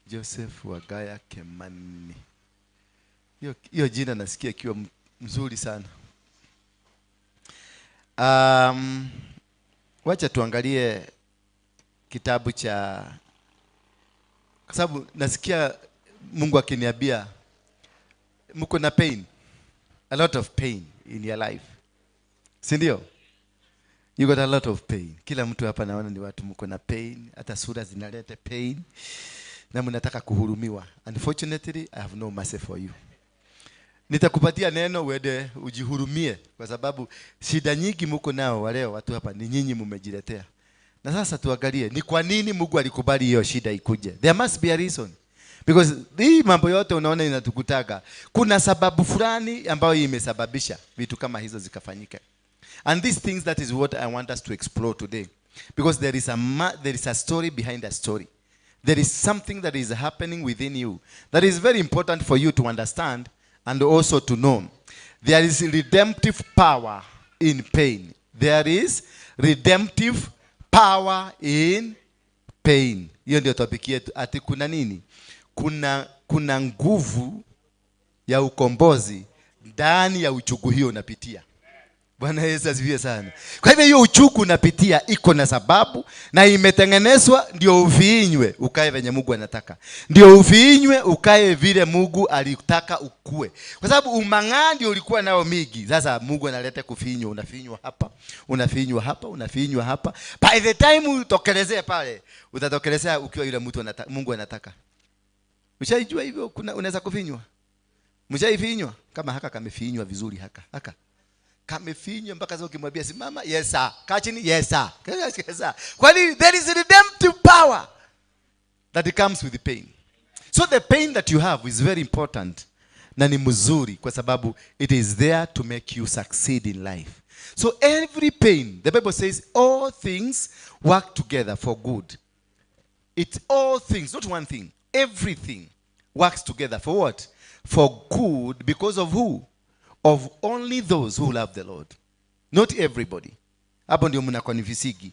Joseph Wangaya Kimani. Hiyo jina nasikia ikiwa mzuri sana. Wacha tuangalie kitabu cha, kwa sababu nasikia Mungu akiniambia mko na pain, a lot of pain in your life. Si ndio? You got a lot of pain. Kila mtu hapa naona ni watu mko na pain, hata sura zinaleta pain na mnataka kuhurumiwa. Unfortunately, I have no mercy for you. Nitakupatia neno uende ujihurumie kwa sababu shida nyingi mko nao wale watu hapa ni nyinyi mmejiletea. Na sasa tuangalie ni kwa nini Mungu alikubali hiyo shida ikuje. There must be a reason. Because hii mambo yote unaona inatukutaga, kuna sababu fulani ambayo imesababisha vitu kama hizo zikafanyika. And these things, that is what I want us to explore today. Because there is a story behind a story. There is something that is happening within you that is very important for you to understand and also to know. There is redemptive power in pain. There is redemptive power in pain. Hiyo ndio topic yetu. Ati kuna nini? Kuna nguvu ya ukombozi ndani ya uchungu hiyo unapitia. Bwana Yesu asifiwe sana. Kwa hivyo hiyo uchungu unapitia iko na sababu na imetengenezwa ndio ufinywe ukae venye Mungu anataka. Ndio ufinywe ukae vile Mungu alitaka ukue. Kwa sababu umang'aa ndio ulikuwa nao mingi. Sasa Mungu analeta kufinywa, unafinywa hapa, unafinywa hapa, unafinywa hapa. By the time utokelezee pale, utatokelezea ukiwa yule mtu Mungu anataka. Ushaijua hivyo kuna unaweza kufinywa? Mshaifinywa? Kama haka kamefinywa vizuri haka. Haka kamefinywa mpaka sasa ukimwambia simama, yes sir. Kaa chini, yes sir. Yes sir. Kwani there is redemptive power that comes with the pain. So the pain that you have is very important na ni mzuri kwa sababu it is there to make you succeed in life. So every pain, the Bible says all things work together for good. It's all things, not one thing. Everything works together for what? For good, because of who? Of only those who love the Lord. Not everybody. Hapo ndio mnakonifisigi.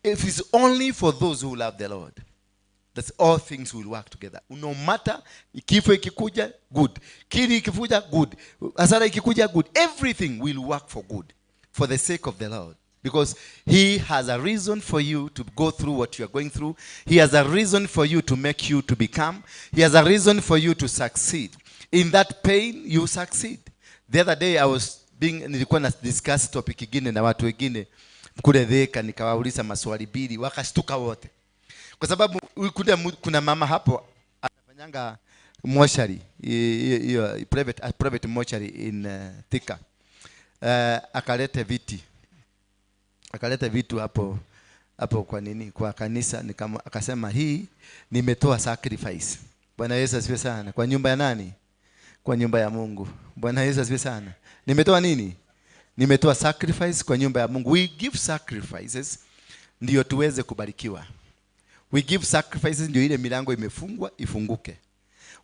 If it's only for those who love the Lord, that's all things will work together. No matter, kifo ikikuja, good. Kili ikikuja, good. Hasara ikikuja, good. Everything will work for good, for the sake of the Lord. Because he has a reason for you to go through what you are going through. He has a reason for you to make you to become. He has a reason for you to succeed. In that pain, you succeed. The other day, I was being, nilikuwa na discuss topic ingine na watu wengine kule Thika, nikawauliza maswali mbili, wakashtuka wote. Kwa sababu kuna mama hapo anafanyanga moshari, hiyo private moshari in Thika. Akalete viti. Akaleta vitu hapo kwa nini? Kwa kanisa, akasema hii nimetoa sacrifice. Bwana Yesu asifiwe sana. Kwa nyumba ya nani? Kwa nyumba ya Mungu. Bwana Yesu asifiwe sana. Nimetoa nini? Nimetoa sacrifice kwa nyumba ya Mungu. We give sacrifices ndio tuweze kubarikiwa. We give sacrifices ndio ile milango imefungwa ifunguke.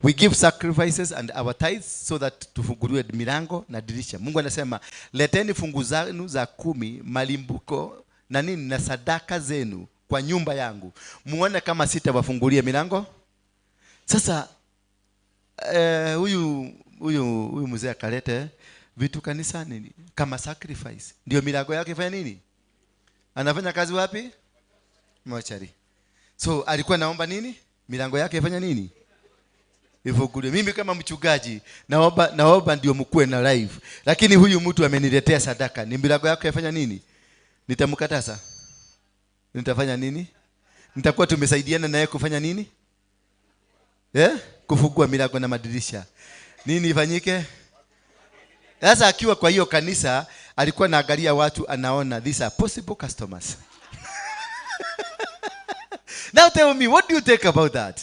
We give sacrifices and our tithes so that tufunguliwe milango na dirisha. Mungu anasema leteni fungu zenu za 10, malimbuko na nini na sadaka zenu kwa nyumba yangu. Muone kama sitawafungulia milango. Sasa huyu mzee akalete vitu kanisani kama sacrifice. Ndio milango yake ifanye nini? Anafanya kazi wapi? Mochari. So alikuwa naomba nini? Milango yake ifanye nini? Ifunguliwe. Mimi kama mchungaji naomba ndio mkue na live. Lakini huyu mtu ameniletea sadaka. Ni milango yake yafanya nini? Nitamkataza. Nitafanya nini? Nitakuwa tumesaidiana naye kufanya nini? Kufungua milango na madirisha. Nini ifanyike? Sasa akiwa kwa hiyo kanisa alikuwa anaangalia watu, anaona these are possible customers. Now tell me, what do you think about that?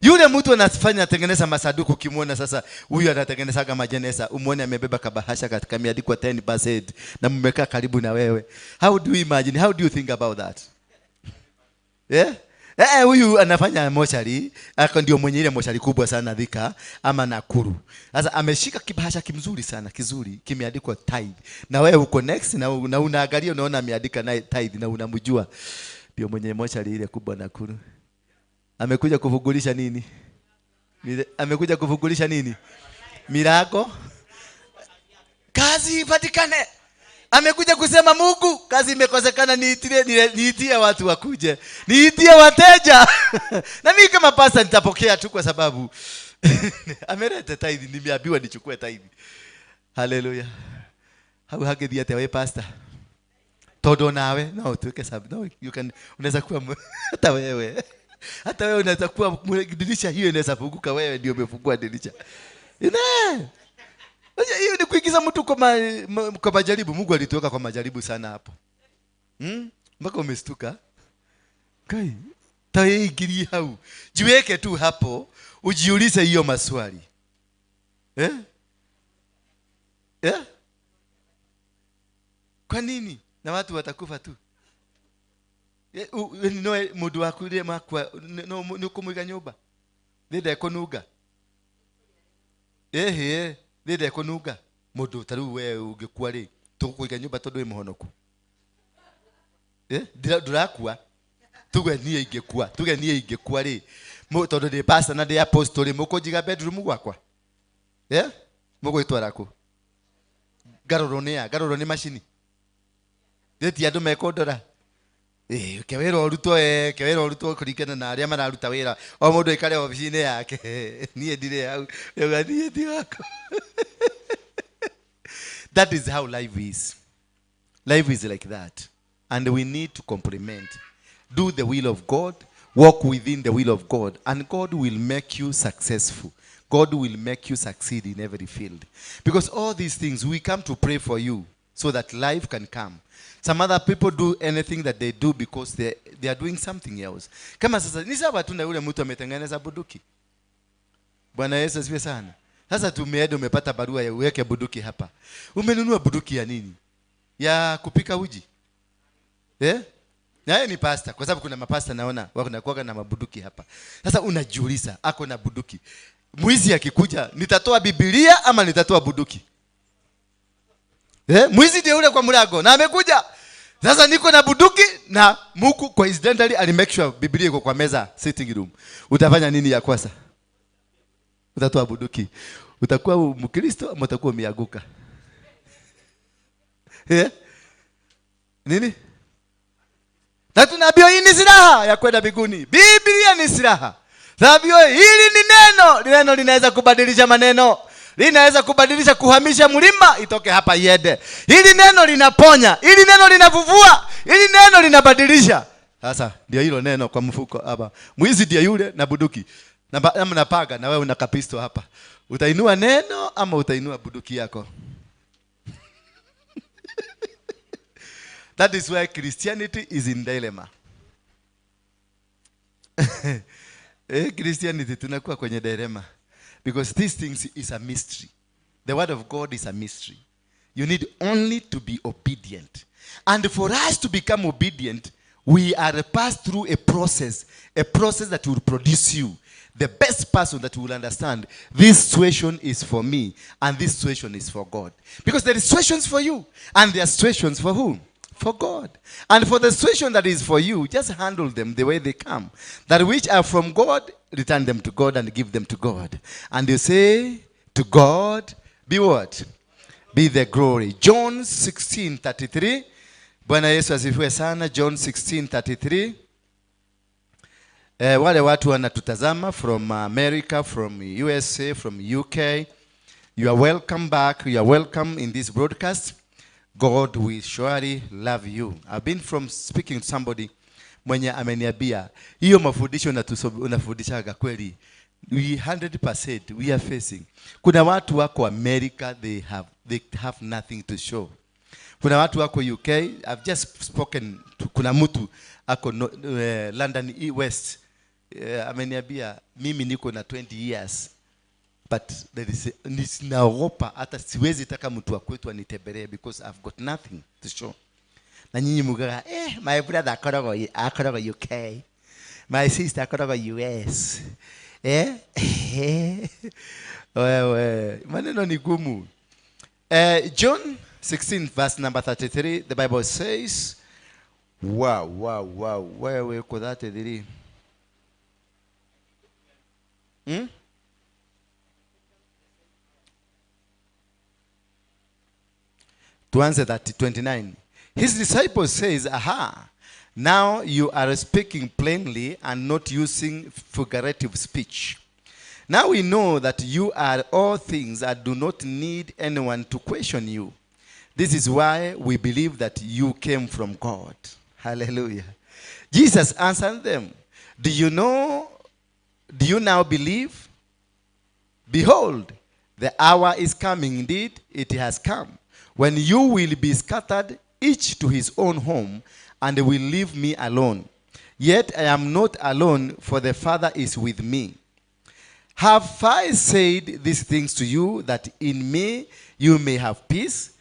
Yule mtu anafanya tengeneza masanduku, ukimuona sasa huyu anatengenezaga majeneza, umuone amebeba kabahasha katika miandiko 10% na mmekaa karibu na wewe. How do you imagine? How do you think about that? Yeah? Huyu anafanya moshari, ako ndio mwenye ile moshari kubwa sana Thika ama Nakuru. Sasa ameshika kibahasha kimzuri sana, kizuri, kimeandikwa tithe. Na wewe uko next na unaangalia unaona ameandika naye tithe na unamjua. Ndio mwenye moshari ile kubwa Nakuru. Amekuja kufungulisha nini? Amekuja kufungulisha nini? Milango. Kazi ipatikane. Amekuja kusema Mungu, kazi imekosekana, niitie watu wakuje. Niitie wateja. Na mimi kama pastor nitapokea tu kwa sababu ameleta tithe, nimeambiwa nichukue tithe. Hallelujah. Hau hagethi ate we pastor. Todo nawe, no tuweke sababu. No, you can, unaweza kuwa hata wewe. Hata wewe unaweza kuwa dirisha hiyo inaweza funguka, wewe ndio umefungua dirisha. Hiyo ni kuingiza mtu kwa majaribu. Mungu alituweka kwa majaribu sana hapo. Mpaka umestuka. Kai, taingiri hau. Jiweke tu hapo, ujiulize hiyo maswali. Kwa nini? Na watu watakufa tu. No mundu waku makwa no nukumuiga nyumba thinde kunuga ehe thinde kunuga mundu tariu we ungikua ri tukuiga nyumba tondu wi muhonoku ndurakua tuge nie ingikua tuge nie ingikua ri tondu ndi pastor na ndi apostle ri mukunjiga bedroom gwakwa mugwitwara ku ngarorwo ni a ngarorwo ni macini thiti andu mekundora ke wira urutwo ke wira urutwo kuringana na aria mararuta wira o mundu aikare ofici-inĩ yake niĩ ndirĩ hau rĩu niĩ ti wako. That is how life is. Life is like that, and we need to complement, do the will of God, walk within the will of God, and God will make you successful. God will make you succeed in every field, because all these things we come to pray for you so that life can come. Some other people do anything that they do because they are doing something else. Kama sasa ni sawa tu na yule mtu ametengeneza bunduki. Bwana Yesu asifiwe sana. Sasa tumeenda, umepata barua ya uweke bunduki hapa. Umenunua bunduki ya nini? Ya kupika uji? Eh? Na ni pastor, kwa sababu kuna mapasta naona wanakuwa na mabunduki hapa. Sasa unajiuliza, ako na bunduki. Mwizi akikuja, nitatoa Biblia ama nitatoa bunduki? Eh? Mwizi ndiye yule kwa mlango na amekuja. Sasa niko na bunduki na Mungu coincidentally ali make sure Biblia iko kwa meza sitting room. Utafanya nini ya kwanza? Utatoa bunduki. Utakuwa Mkristo ama utakuwa umeanguka? Eh? Nini? Na tunaambiwa hii ni silaha ya kwenda mbinguni. Biblia ni silaha. Tunaambiwa hili ni neno. Neno linaweza kubadilisha maneno. Linaweza kubadilisha, kuhamisha mlima itoke hapa iende. Hili neno linaponya, hili neno linavuvua, hili neno linabadilisha. Sasa ndio hilo neno kwa mfuko hapa. Mwizi ndiye yule na bunduki. Na mnapaga na wewe una kapisto hapa. Utainua neno ama utainua bunduki yako? That is why Christianity is in dilemma. Christianity tunakuwa kwenye dilemma. Because these things is a mystery. The word of God is a mystery. You need only to be obedient. And for us to become obedient, we are passed through a process that will produce you the best person that will understand this situation is for me and this situation is for God. Because there are situations for you and there are situations for whom? For God. And for the situation that is for you, just handle them the way they come. That which are from God, return them to God and give them to God. And you say, to God be what? Be the glory. John 16:33. Bwana Yesu asifiwe sana. John 16:33. Wale watu wanatutazama from America, from USA, from UK, you are welcome back. You are welcome in this broadcast. God will surely love you. I've been from speaking to somebody mwenye ameniambia hiyo mafundisho unafundishaga kweli. We 100% we are facing. Kuna watu wako America, they have nothing to show. Kuna watu wako UK, I've just spoken to, kuna mtu ako London E West. Ameniambia mimi niko na 20 years but there is ninaogopa hata siwezi taka mtu wa kwetu anitembelee because I've got nothing to show. Na nyinyi mgaga my brother akorogo UK, my sister akorogo US. Wewe maneno ni gumu. John 16 verse number 33, the Bible says, wow wow wow, wewe uko 33. To answer that, 29. His disciples says, aha, now you are speaking plainly and not using figurative speech. Now we know that you are all things and do not need anyone to question you. This is why we believe that you came from God. Hallelujah. Jesus answered them, do you now believe? Behold, the hour is coming, indeed it has come, when you will be scattered each to his own home and will leave me alone. Yet I am not alone, for the Father is with me. Have I said these things to you, that in me you may have peace?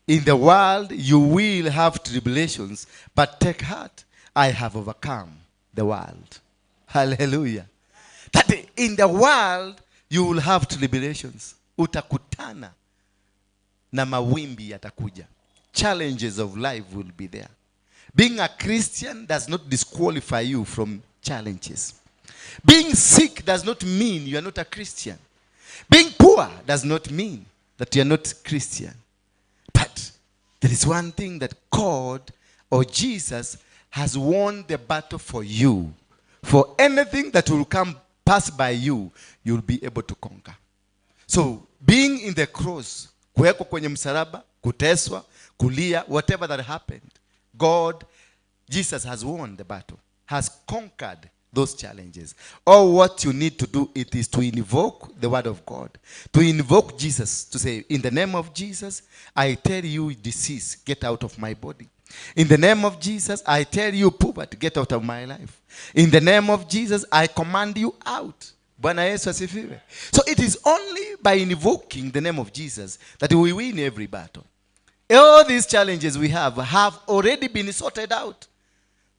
In the world you will have tribulations, but take heart, I have overcome the world. Hallelujah. That in the world you will have tribulations. Utakutana na mawimbi yatakuja. Challenges of life will be there. Being a Christian does not disqualify you from challenges. Being sick does not mean you are not a Christian. Being poor does not mean that you are not Christian. But there is one thing that God or Jesus has won the battle for you. For anything that will come pass by you, you'll be able to conquer. So, being in the cross, kuwekwa kwenye msalaba, kuteswa, kulia, whatever that happened, God, Jesus has won the battle, has conquered those challenges. All what you need to do, it is to invoke the word of God, to invoke Jesus, to say, in the name of Jesus, I tell you, disease, get out of my body. In the name of Jesus, I tell you, poverty, get out of my life. In the name of Jesus, I command you out. Bwana Yesu asifiwe. So it is only by invoking the name of Jesus that we win every battle. All these challenges we have already been sorted out.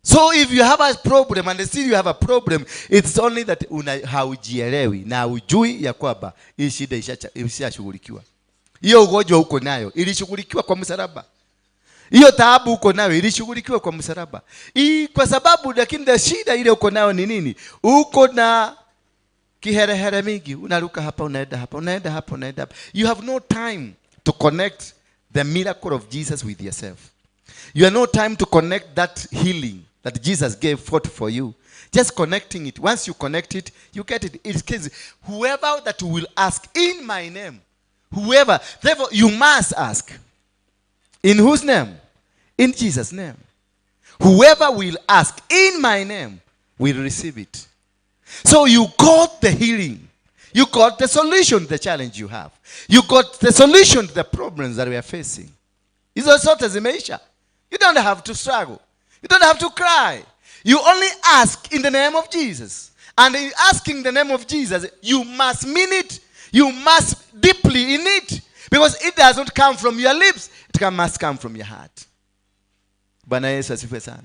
So if you have a problem and still you have a problem, it's only that una haujielewi na hujui ya kwamba hii shida ishashughulikiwa. Hiyo ugonjwa uko nayo ilishughulikiwa kwa msalaba. Hiyo taabu uko nayo ilishughulikiwa kwa msalaba. Hii kwa sababu, lakini the shida ile uko nayo ni nini? Uko na kiherehere mingi, unaruka hapa, unaenda hapa, unaenda hapa, unaenda hapa. You have no time to connect the miracle of Jesus with yourself. You have no time to connect that healing that Jesus gave forth for you. Just connecting it. Once you connect it, you get it. It is whoever that will ask in my name. Whoever. Therefore, you must ask. In whose name? In Jesus' name. Whoever will ask in my name will receive it. So you got the healing. You got the solution to the challenge you have. You got the solution to the problems that we are facing. Hizo zote zimeisha. You don't have to struggle. You don't have to cry. You only ask in the name of Jesus. And in asking the name of Jesus, you must mean it. You must deeply in it. Because it does not come from your lips. It must come from your heart. Bwana Yesu asifiwe sana.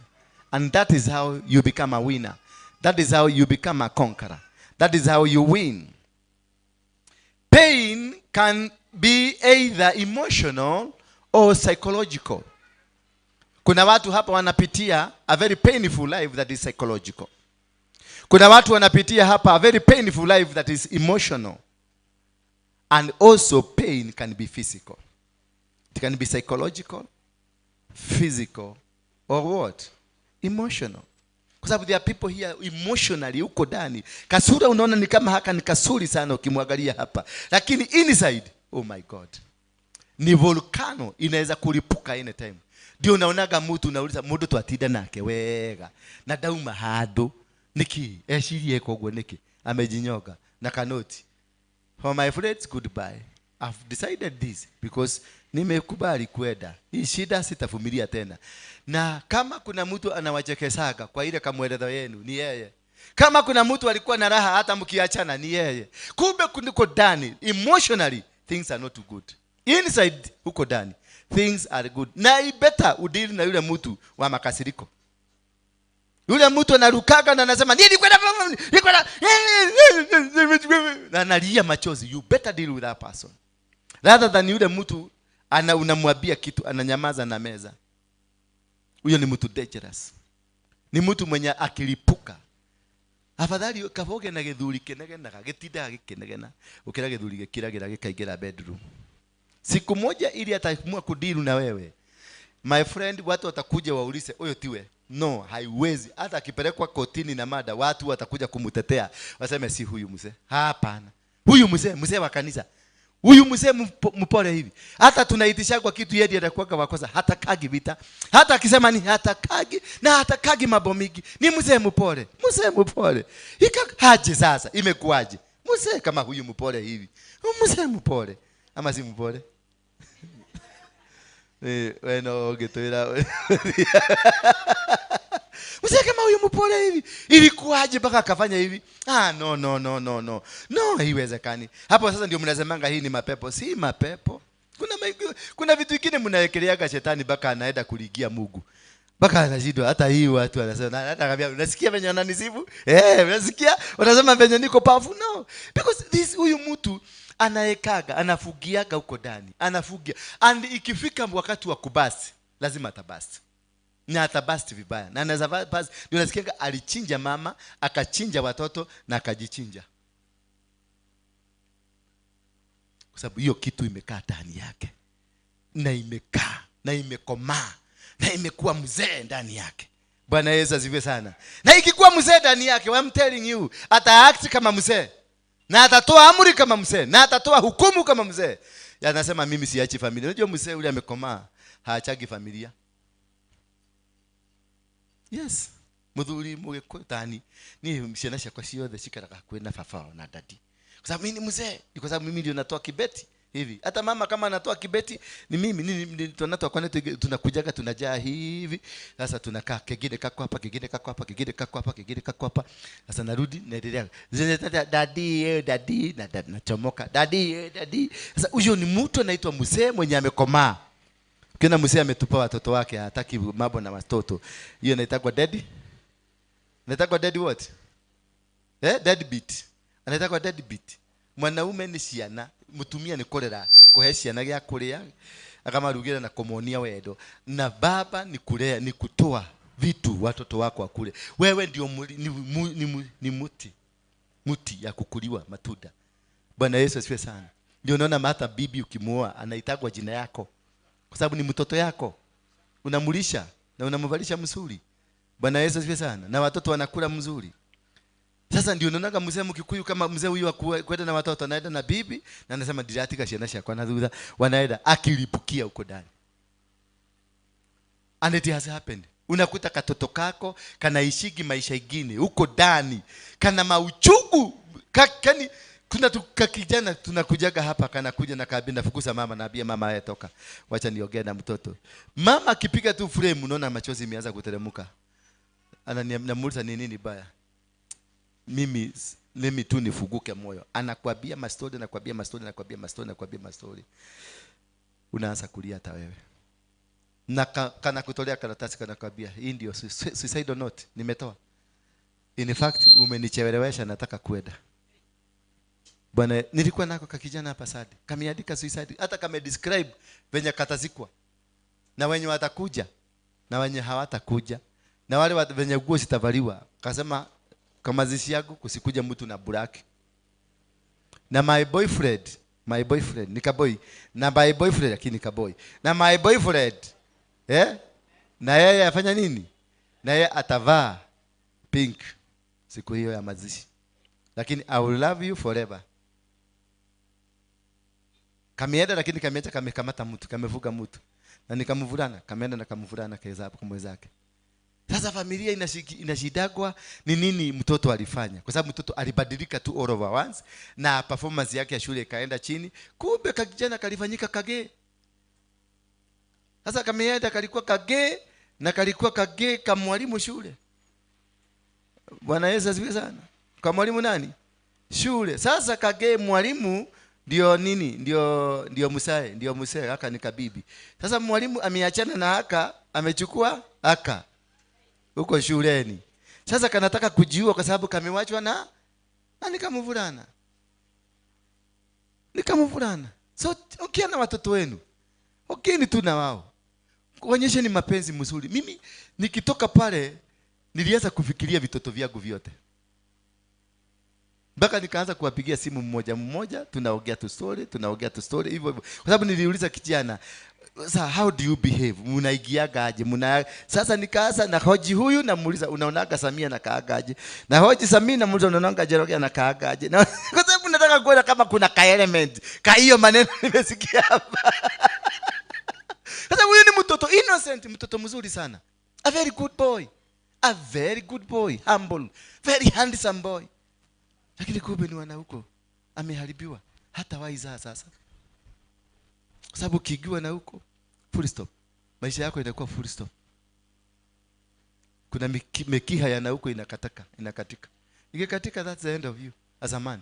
And that is how you become a winner. That is how you become a conqueror. That is how you win. Pain can be either emotional or psychological. Kuna watu hapa wanapitia a very painful life that is psychological. Kuna watu wanapitia hapa a very painful life that is emotional. And also pain can be physical. It can be psychological, physical, or what? Emotional. Kwa sababu there are people here emotionally huko ndani. Kasura unaona ni kama haka ni kasuri sana ukimwangalia hapa. Lakini inside, oh my God, ni volcano inaweza kulipuka anytime. Ndio unaonaga mtu unauliza mundu twatinda nake wega na ndauma handu niki ecirie koguo niki amejinyoga na kanoti. For my friends, goodbye. I've decided this because nimekubali kwenda. Hii shida sitavumilia tena. Na kama kuna mtu anawachekesaga kwa ile kamwelezo yenu ni yeye. Kama kuna mtu alikuwa na raha hata mkiachana ni yeye. Kumbe kuniko ndani emotionally things are not good. Inside huko ndani things are good. Na i better udili na yule mtu wa makasiriko. Yule mtu anarukaga na anasema nini kwenda nilikwenda na analia machozi. You better deal with that person. Rather than yule mtu unamwambia kitu ananyamaza na meza. Huyo ni mtu dangerous. Ni mtu mwenye akilipuka. Afadhali kaboge na githuri kenegenaga gitindaga gikenegena ukira githuri gikiragira gikaingira bedroom. Siku moja ili ataamua kudeal na wewe. My friend, watu watakuja waulize huyo tiwe. No, haiwezi. Hata akipelekwa kotini na mada, watu watakuja kumtetea. Waseme si huyu mzee. Hapana. Huyu mzee, mzee wa kanisa. Huyu mzee mpole hivi. Hata tunaitisha kwa kitu yeye atakuwa wakosa, hata kagi vita. Hata akisema ni hata kagi na hata kagi mambo mingi. Ni mzee mpole. Mzee mpole. Haje sasa imekuaje? Mzee kama huyu mpole hivi. Mzee mpole. Ama si mpole? Bueno, getwira. Mzee kama huyu mpole hivi. Ilikuwaje mpaka akafanya hivi? Ah, no no no no no. No, haiwezekani. Hapo sasa ndio mnasemanga hii ni mapepo. Si mapepo. Kuna vitu vingine mnaekeleaga shetani mpaka anaenda kuligia Mungu. Mpaka anashindwa hata hii watu wanasema hata akambia unasikia venye wananisifu? Unasikia? Wanasema venye niko powerful. No. Because this huyu mtu anaekaga, anafugiaga huko ndani, anafugia. And ikifika wakati wa kubasi, lazima atabasi. Na atabasti vibaya. Na anaweza basi. Ndio unasikia alichinja mama, akachinja watoto na akajichinja. Kwa sababu hiyo kitu imekaa ndani yake. Na imekaa, na imekomaa, na imekuwa mzee ndani yake. Bwana Yesu asifiwe sana. Na ikikuwa mzee ndani yake, I'm telling you, ataact kama mzee. Na atatoa amri kama mzee, na atatoa hukumu kama mzee. Anasema mimi siachi familia. Unajua mzee yule amekomaa, haachagi familia. Yes. Muthuri mugikutani ni ciana ciakwa ciothe cikaraga hakuhi na baba na dadi. Kwa sababu mimi ni mzee, ni kwa sababu mimi ndio natoa kibeti Hivi. Hata mama kama anatoa kibeti ni mimi, tunatoa kwani tunakujaga tunajaa hivi. Sasa tunakaa kingine kako hapa, kingine kako hapa, kingine kako hapa, kingine kako hapa. Sasa narudi naendelea. Daddy, daddy, nachomoka. Daddy, daddy. Sasa huyo ni mtu anaitwa mzee mwenye amekomaa. Ukiona mzee ametupa watoto wake, hataki mambo na watoto. Hiyo inaitwa daddy. Inaitwa daddy what? Deadbeat. Anaitwa deadbeat. Mwanaume ni ciana, mutumia ni kurera, kuhe ciana gĩa kũrĩa, akamarugira na kũmonia wendo. Na baba ni kulea, ni kutoa vitu watoto wako wakule. Wewe ndio ni muti. Muti ya kukuliwa matunda. Bwana Yesu asifiwe sana. Ndio unaona hata bibi ukimuoa anaitagwa jina yako. Kwa sababu ni mtoto yako. Unamulisha na unamvalisha mzuri. Bwana Yesu asifiwe sana. Na watoto wanakula mzuri. Sasa ndio unaonaga mzee Mkikuyu kama mzee huyu kwenda na watoto anaenda na bibi na anasema ndiratika ciana ciakwa na thutha, wanaenda akilipukia huko ndani. And it has happened. Unakuta katoto kako kanaishigi maisha ingine huko ndani, kana mauchungu. Kani kuna tukakijana tunakujaga hapa, kanakuja na kabi nafukuza mama, naambia mama haya toka, wacha niongee na mtoto. Mama akipiga tu frame unaona machozi imeanza kuteremka. Ananiamuliza ni nini baya? Mimi tu nifuguke moyo. Anakuambia mastori, anakuambia mastori, anakuambia mastori, anakuambia mastori. Unaanza kulia hata wewe. Na kana kutolea karatasi, kana kuambia hii ndio suicide note nimetoa. In fact umenichelewesha, nataka kwenda. Bwana, nilikuwa nako kakijana hapa Sadi. Kameandika suicide, hata kame describe venye katazikwa. Na wenye watakuja na wenye hawatakuja. Na wale wenye nguo zitavaliwa. Akasema kama mazishi yangu kusikuja mtu na black. Na my boyfriend nikaboy. Na my boyfriend lakini nikaboy. Na my boyfriend na yeye afanya nini? Na yeye atavaa pink siku hiyo ya mazishi. Lakini I will love you forever. Kameenda lakini kameacha kamekamata mtu, kamevuka mtu. Na nikamvulana, kameenda na kamvulana kaeza hapo kwa mwenzake. Sasa familia inashidagwa ni nini mtoto alifanya? Kwa sababu mtoto alibadilika tu all over once na performance yake ya shule ikaenda chini. Kumbe kijana kalifanyika kage. Sasa kameenda kalikuwa kage na kalikuwa kage kama mwalimu shule. Bwana Yesu asifiwe sana. Kwa mwalimu nani? Shule. Sasa kage mwalimu ndio nini? Ndio musae, ndio musae haka ni kabibi. Sasa mwalimu ameachana na haka, amechukua haka huko shuleni. Sasa kanataka kujiua kwa sababu kamewachwa na nikamvulana. Nikamvulana. So ongea na watoto wenu. Ongeeni tu na wao. Onyesheni mapenzi mzuri. Mimi nikitoka pale nilianza kufikiria vitoto vyangu vyote. Mpaka nikaanza kuwapigia simu mmoja mmoja, tunaongea tu story, tunaongea tu story hivyo hivyo. Kwa sababu niliuliza kijana, sasa how do you behave? Mnaigiaga aje? Sasa nikaanza na hoji huyu namuuliza unaonaga Samia na kaaga aje? Na hoji Samia namuuliza unaonaga Njoroge na kaaga aje? Na kwa sababu nataka kuona kama kuna ka element ka hiyo maneno nimesikia hapa. Sasa huyu ni mtoto innocent, mtoto mzuri sana. A very good boy. A very good boy, humble, very handsome boy. Lakini kumbe ni wana huko ameharibiwa, hata waizaa sasa. Kwa sababu ukiigiwa na huko full stop, maisha yako inakuwa full stop. Kuna mekiha ya na huko inakataka, inakatika. Ikikatika, that's the end of you as a man.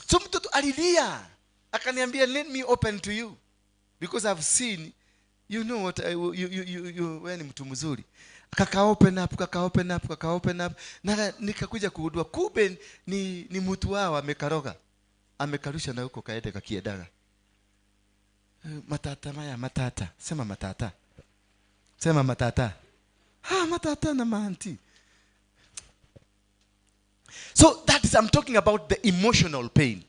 So mtoto alilia, akaniambia let me open to you because I've seen you know what you wewe ni mtu mzuri. Kaka open up, kaka open up, kaka open up. Na nikakuja kugundua kumbe ni mtu wao amekaroga. Amekarusha na huko kaende kakiedaga. Matata maya matata. Sema matata. Sema matata. Ha, matata na maanti. So that is, I'm talking about the emotional pain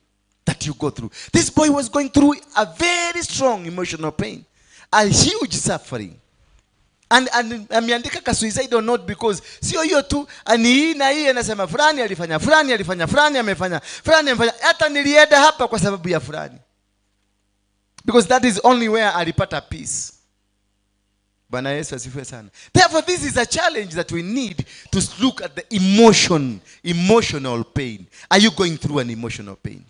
that you go through. This boy was going through a very strong emotional pain, a huge suffering. And ameandika ka suicide or not because sio hiyo tu, ani hii na hii anasema fulani alifanya, fulani alifanya, fulani amefanya, fulani amefanya, hata nilienda hapa kwa sababu ya fulani. Because that is only where alipata peace. Bwana Yesu asifiwe sana. Therefore this is a challenge that we need to look at the emotional pain. Are you going through an emotional pain?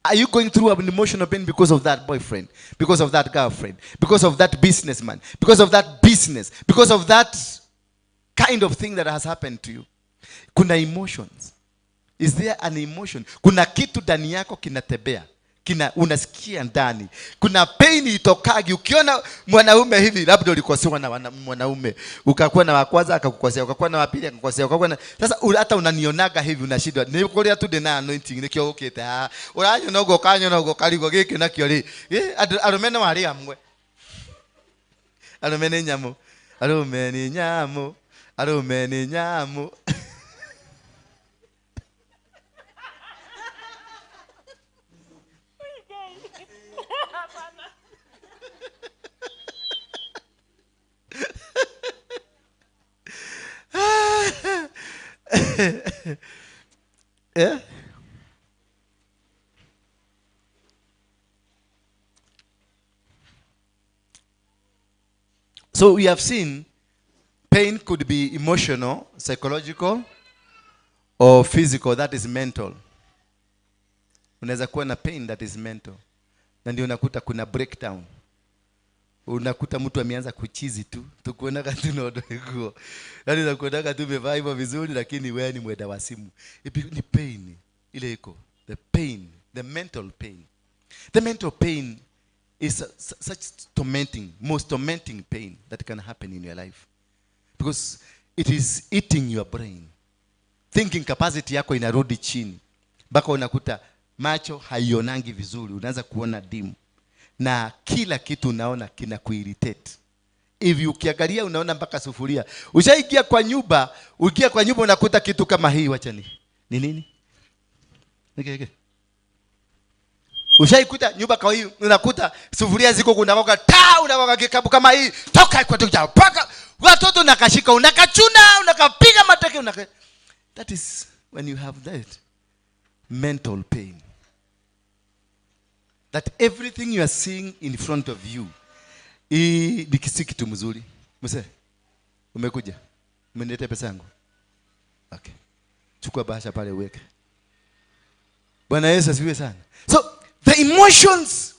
Are you going through an emotional pain because of that boyfriend, because of that girlfriend, because of that businessman, because of that business, because of that kind of thing that has happened to you? Kuna emotions. Is there an emotion? Kuna kitu ndani yako kinatembea, kina unasikia ndani. Kuna pain itokagi ukiona mwanaume hivi, labda ulikosewa na mwanaume, ukakuwa na wa kwanza akakukosea, ukakuwa na wa pili akakukosea, ukakuwa na sasa hata unanionaga hivi unashindwa. Ni kuria tu ndina anointing nikio ukite ha. Uranyona ugo kanyona ugo karigo giki nakio ri. Arume no ari amwe. Arume ni nyamu. Arume ni nyamu. Arume ni nyamu. Yeah? So we have seen pain could be emotional, psychological, or physical, that is mental. Unaweza kuwa na pain that is mental. Na ndio unakuta kuna breakdown. Unakuta mtu ameanza kuchizi tu, tukuonaga tu na odego. Yaani unakuonaga tu umevaa hivyo vizuri lakini wewe ni mwenda wa simu. Ni pain ile iko, the pain, the mental pain. The mental pain is such tormenting, most tormenting pain that can happen in your life. Because it is eating your brain. Thinking capacity yako inarudi chini. Mpaka unakuta macho haionangi vizuri, unaanza kuona dimu. Na kila kitu unaona kina kuirritate. Hivi ukiangalia unaona mpaka sufuria. Ushaingia kwa nyumba, ukiingia kwa nyumba unakuta kitu kama hii, wacha ni. Ni nini? Nike. Ushaikuta nyumba kwa hii unakuta sufuria ziko kunakoka ta unakoka kikapu kama hii toka kwa toka paka watoto unakashika unakachuna unakapiga mateke unaka. That is when you have that mental pain. That everything you are seeing in front of you ni kitu mzuri. Mzee, umekuja. Umeniletea pesa yangu. Okay. Chukua bahasha pale uweke. Bwana Yesu asifiwe sana. So the emotions,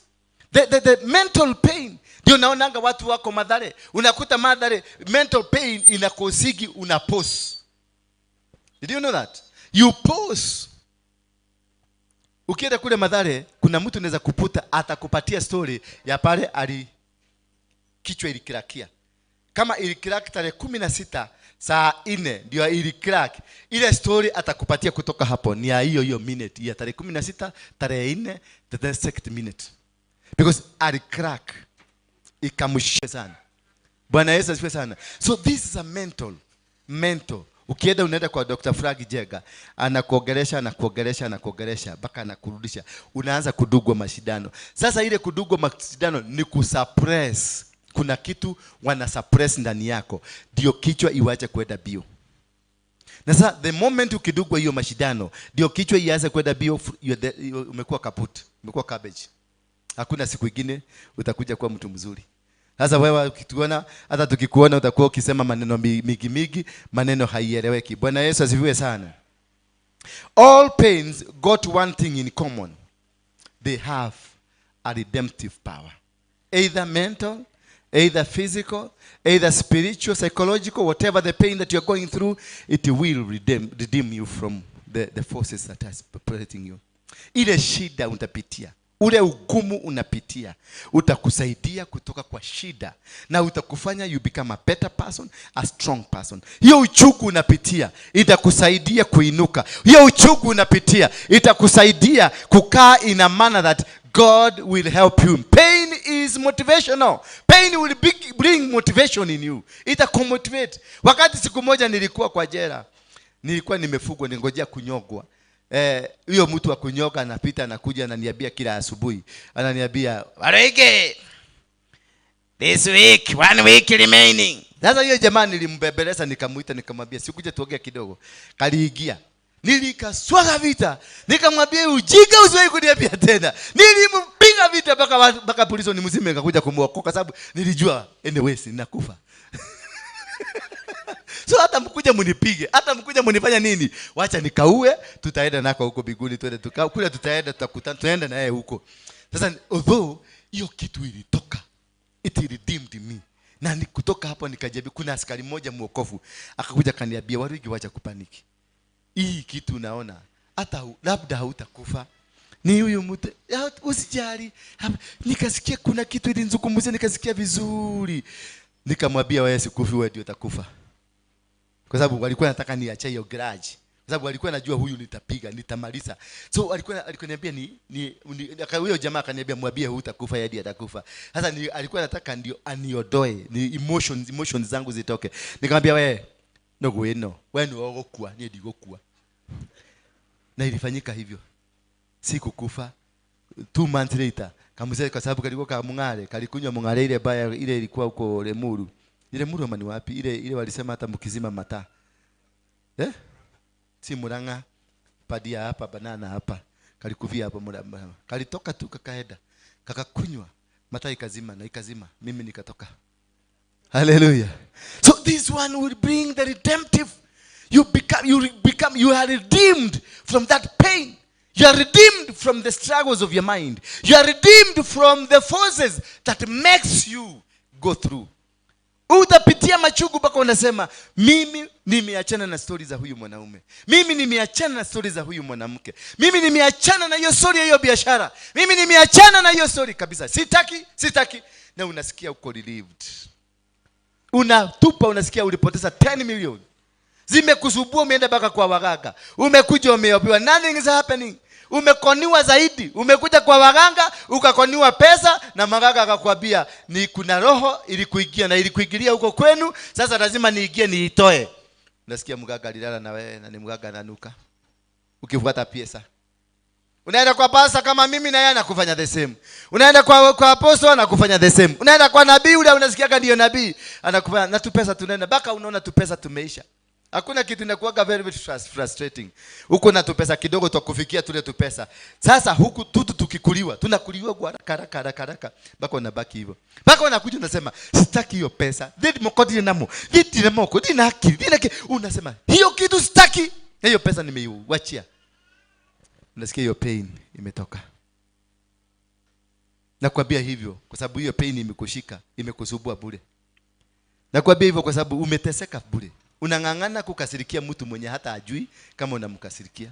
the mental pain. Ndio naonanga watu wako Mathare. Unakuta Mathare mental pain inakosigi una pause. Did you know that? You pause. Ukienda kule Mathare kuna mtu anaweza kuputa atakupatia story ya pale ali kichwa ilikirakia. Kama ilikirack tarehe 16 saa 4 ndio ilikirack. Ile story atakupatia kutoka hapo ni ya hiyo hiyo minute ya tarehe 16 tarehe 4 the second minute. Because alicrack ikamshika sana. Bwana Yesu asifiwe sana. So this is a mental. Ukienda unaenda kwa Dr. Frank Jega, anakuongelesha anakuongelesha anakuongelesha mpaka anakurudisha. Unaanza kudugwa mashindano. Sasa ile kudugwa mashindano ni kusuppress. Kuna kitu wana suppress ndani yako ndio kichwa iwache kwenda bio. Na sasa the moment ukidugwa hiyo mashindano ndio kichwa ianze kwenda bio, umekuwa kaput, umekuwa cabbage. Hakuna siku nyingine utakuja kuwa mtu mzuri. Sasa wewe ukituona, hata tukikuona utakuwa ukisema maneno mingi mingi, maneno haieleweki. Bwana Yesu asifiwe sana. All pains got one thing in common. They have a redemptive power. Either mental, either physical, either spiritual, psychological, whatever the pain that you're going through, it will redeem you from the forces that are operating you. Ile shida utapitia, ule ugumu unapitia, utakusaidia kutoka kwa shida na utakufanya you become a better person, a strong person. Hiyo uchungu unapitia itakusaidia kuinuka. Hiyo uchungu unapitia itakusaidia kukaa in a manner that God will help you. Pain is motivational. Pain will bring motivation in you. Itakumotivate. Wakati siku moja nilikuwa kwa jela, nilikuwa nimefugwa, ningojea kunyogwa. Huyo mtu wa kunyoka anapita anakuja ananiambia kila asubuhi. Ananiambia, "Warege, this week, 1 week remaining." Sasa hiyo jamaa nilimbebeleza nikamuita nikamwambia, "Sikuja tuongee kidogo." Kaliingia. Nilikaswaga vita. Nikamwambia, "Ujinga usiwahi kuniambia tena." Nilimpiga vita mpaka polisi ni mzima ikakuja kumuokoa kwa sababu nilijua anyway ninakufa. So hata mkuja mnipige, hata mkuja mnifanya nini, wacha nikaue, tutaenda nako huko biguni, twende tukao kule, tutaenda tutakutana, tunaenda na yeye huko. Sasa although hiyo kitu ilitoka, it redeemed me. Na kutoka hapo nikajiambia, kuna askari mmoja mwokovu akakuja akaniambia, Waruinge, wacha kupaniki. Hii kitu unaona hata labda hautakufa. Ni huyu mtu, usijali. Nikasikia kuna kitu ilinizungumzia, nikasikia vizuri. Nikamwambia wewe sikufi, wewe ndio utakufa. Kwa sababu walikuwa wanataka niache hiyo grudge. Kwa sababu walikuwa wanajua huyu nitapiga, nitamaliza. So alikuwa niambia ni huyo jamaa akaniambia mwambie hutakufa, yeye atakufa. Sasa alikuwa anataka ndio aniodoe, ni emotions zangu zitoke. Nikamwambia wewe no wewe ni ogokua, ni ndigokua. Na ilifanyika hivyo. Sikukufa. 2 months later, kamzee kwa sababu kalikuwa kamungare, kalikunywa mungare ile baya ile ilikuwa huko Lemuru. Ile Lemuru ama ni wapi? Ile walisema hata mkizima mataa. Si Murang'a, padia hapa, banana hapa. Kalikuvia hapa Murang'a. Kalitoka tu kakaenda. Kakakunywa mataa ikazima na ikazima. Mimi nikatoka. Hallelujah. So this one will bring the redemptive. You are redeemed from that pain. You are redeemed from the struggles of your mind. You are redeemed from the forces that makes you go through. Utapitia machungu mpaka unasema mimi nimeachana na story za huyu mwanaume. Mimi nimeachana na story za huyu mwanamke. Mimi nimeachana na hiyo story ya hiyo biashara. Mimi nimeachana na hiyo story kabisa. Sitaki. Na unasikia uko relieved. Unatupa, unasikia ulipoteza 10 million. Zimekusubua, umeenda mpaka kwa waganga. Umekuja umeopewa, nothing is happening. Umekoniwa zaidi. Umekuja kwa waganga, ukakoniwa pesa na maganga akakwambia ni kuna roho ilikuingia na ilikuingilia huko kwenu, sasa lazima niingie niitoe. Unasikia mganga alilala na wewe na ni mganga ananuka. Ukifuata pesa. Unaenda kwa pasa kama mimi na yeye anakufanya the same. Unaenda kwa apostle anakufanya the same. Unaenda kwa nabii ule unasikia ndio nabii anakufanya, na tu pesa tunaenda mpaka unaona tu pesa tumeisha. Hakuna kitu inakuwaga very frustrating. Huko na tupesa kidogo tukufikia tule tupesa. Sasa huku tutu tukikuliwa, tunakuliwa kwa haraka haraka. Mpaka unabaki hivyo. Mpaka unakuja unasema sitaki hiyo pesa. Did mokodi namo. Did moko, dina haki, dina unasema hiyo kitu sitaki. Hiyo pesa nimeiwachia. Unasikia hiyo pain imetoka. Nakwambia hivyo kwa sababu hiyo pain imekushika, imekusubua bure. Nakwambia hivyo kwa sababu umeteseka bure. Unang'ang'ana kukasirikia mtu mwenye hata ajui kama unamkasirikia.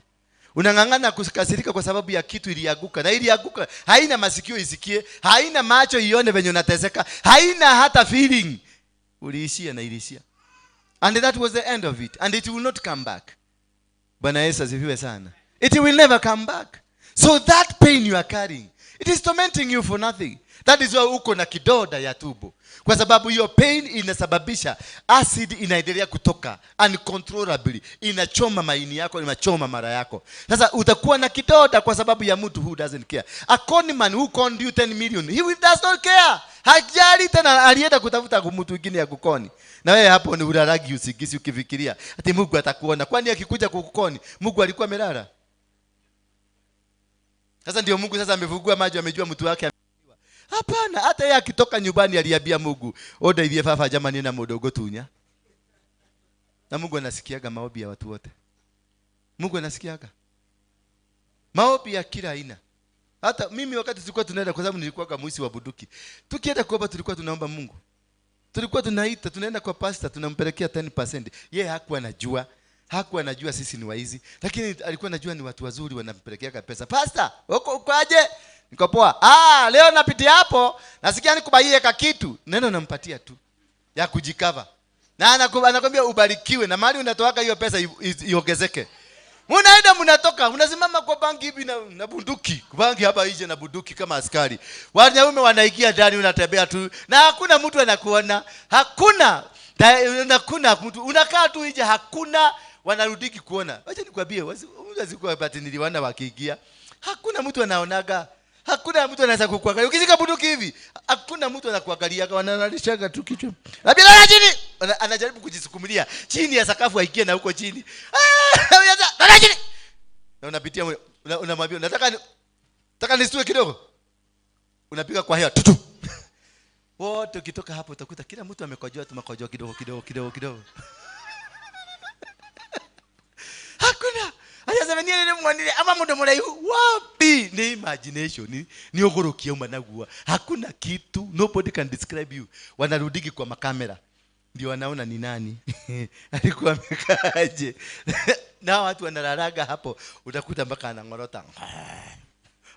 Unang'ang'ana kukasirika kwa sababu ya kitu ilianguka. Na ilianguka haina masikio isikie, haina macho ione venye unateseka, haina hata feeling. Uliishia na iliishia. And that was the end of it. And it will not come back. Bwana Yesu asifiwe sana. It will never come back. So that pain you are carrying, it is tormenting you for nothing. That is why uko na kidoda ya tumbo. Kwa sababu hiyo pain inasababisha acid inaendelea kutoka uncontrollably, inachoma maini yako, inachoma mara yako. Sasa utakuwa na kidoda kwa sababu ya mtu who doesn't care. A con man who conned you 10 million, he does not care. Hajali tena, alienda kutafuta mtu mwingine ya kukoni. Na wewe hapo ni ulalagi usingizi ukifikiria ati Mungu atakuona. Kwani akikuja kukukoni, Mungu alikuwa amelala? Sasa ndio Mungu sasa amefungua macho, amejua mtu wake. Hapana, hata yeye akitoka nyumbani aliambia Mungu, oda ithie fafa jamani na mudogo tunya. Na Mungu anasikiaga maombi ya watu wote. Mungu anasikiaga maombi ya kila aina. Hata mimi wakati tulikuwa tunaenda, kwa sababu nilikuwa kama mwizi wa bunduki. Tukienda kuomba tulikuwa tunaomba Mungu. Tulikuwa tunaita, tunaenda kwa pastor, tunampelekea 10%. Yeye hakuwa anajua. Hakuwa anajua sisi ni waizi, lakini alikuwa anajua ni watu wazuri wanampelekea pesa. Pastor, uko ukoaje? Niko poa. Ah, leo napitia hapo, nasikia nikubaie ka kitu. Neno nampatia tu ya kujikava. Na anakuambia ubarikiwe na mali unatoaka hiyo pesa iongezeke. Unaenda mnatoka, unasimama kwa banki hivi na bunduki. Banki hapa nje na bunduki kama askari. Wanaume wanaingia ndani, unatembea tu na hakuna mtu anakuona. Hakuna mtu. Unakaa tu nje, hakuna wanarudiki kuona. Wacha nikwambie, wasikuwa bati niliwana wakiingia. Hakuna mtu anaonaga. Hakuna mtu anaweza kukuangalia. Ukishika bunduki hivi, hakuna mtu anakuangalia, wananalishaga tu kichwa. Labda lala chini. Anajaribu kujisukumilia chini ya sakafu aingie na huko chini. Lala chini. Na unapitia unamwambia nataka nisitue kidogo. Unapiga kwa hewa tutu. Wote ukitoka hapo utakuta kila mtu amekojoa tu makojoa kidogo kidogo kidogo kidogo. Aseme niĩ nĩmuonire ama mũndũ mũraihu wapi? Ni imagination, ni ũgũrũkia uma naguo. Hakuna kitu, nobody can describe you. Wanarudigi kwa makamera ndio wanaona ni nani alikuwa amekaaje. Na watu wanalalaga hapo, utakuta mpaka anangorota.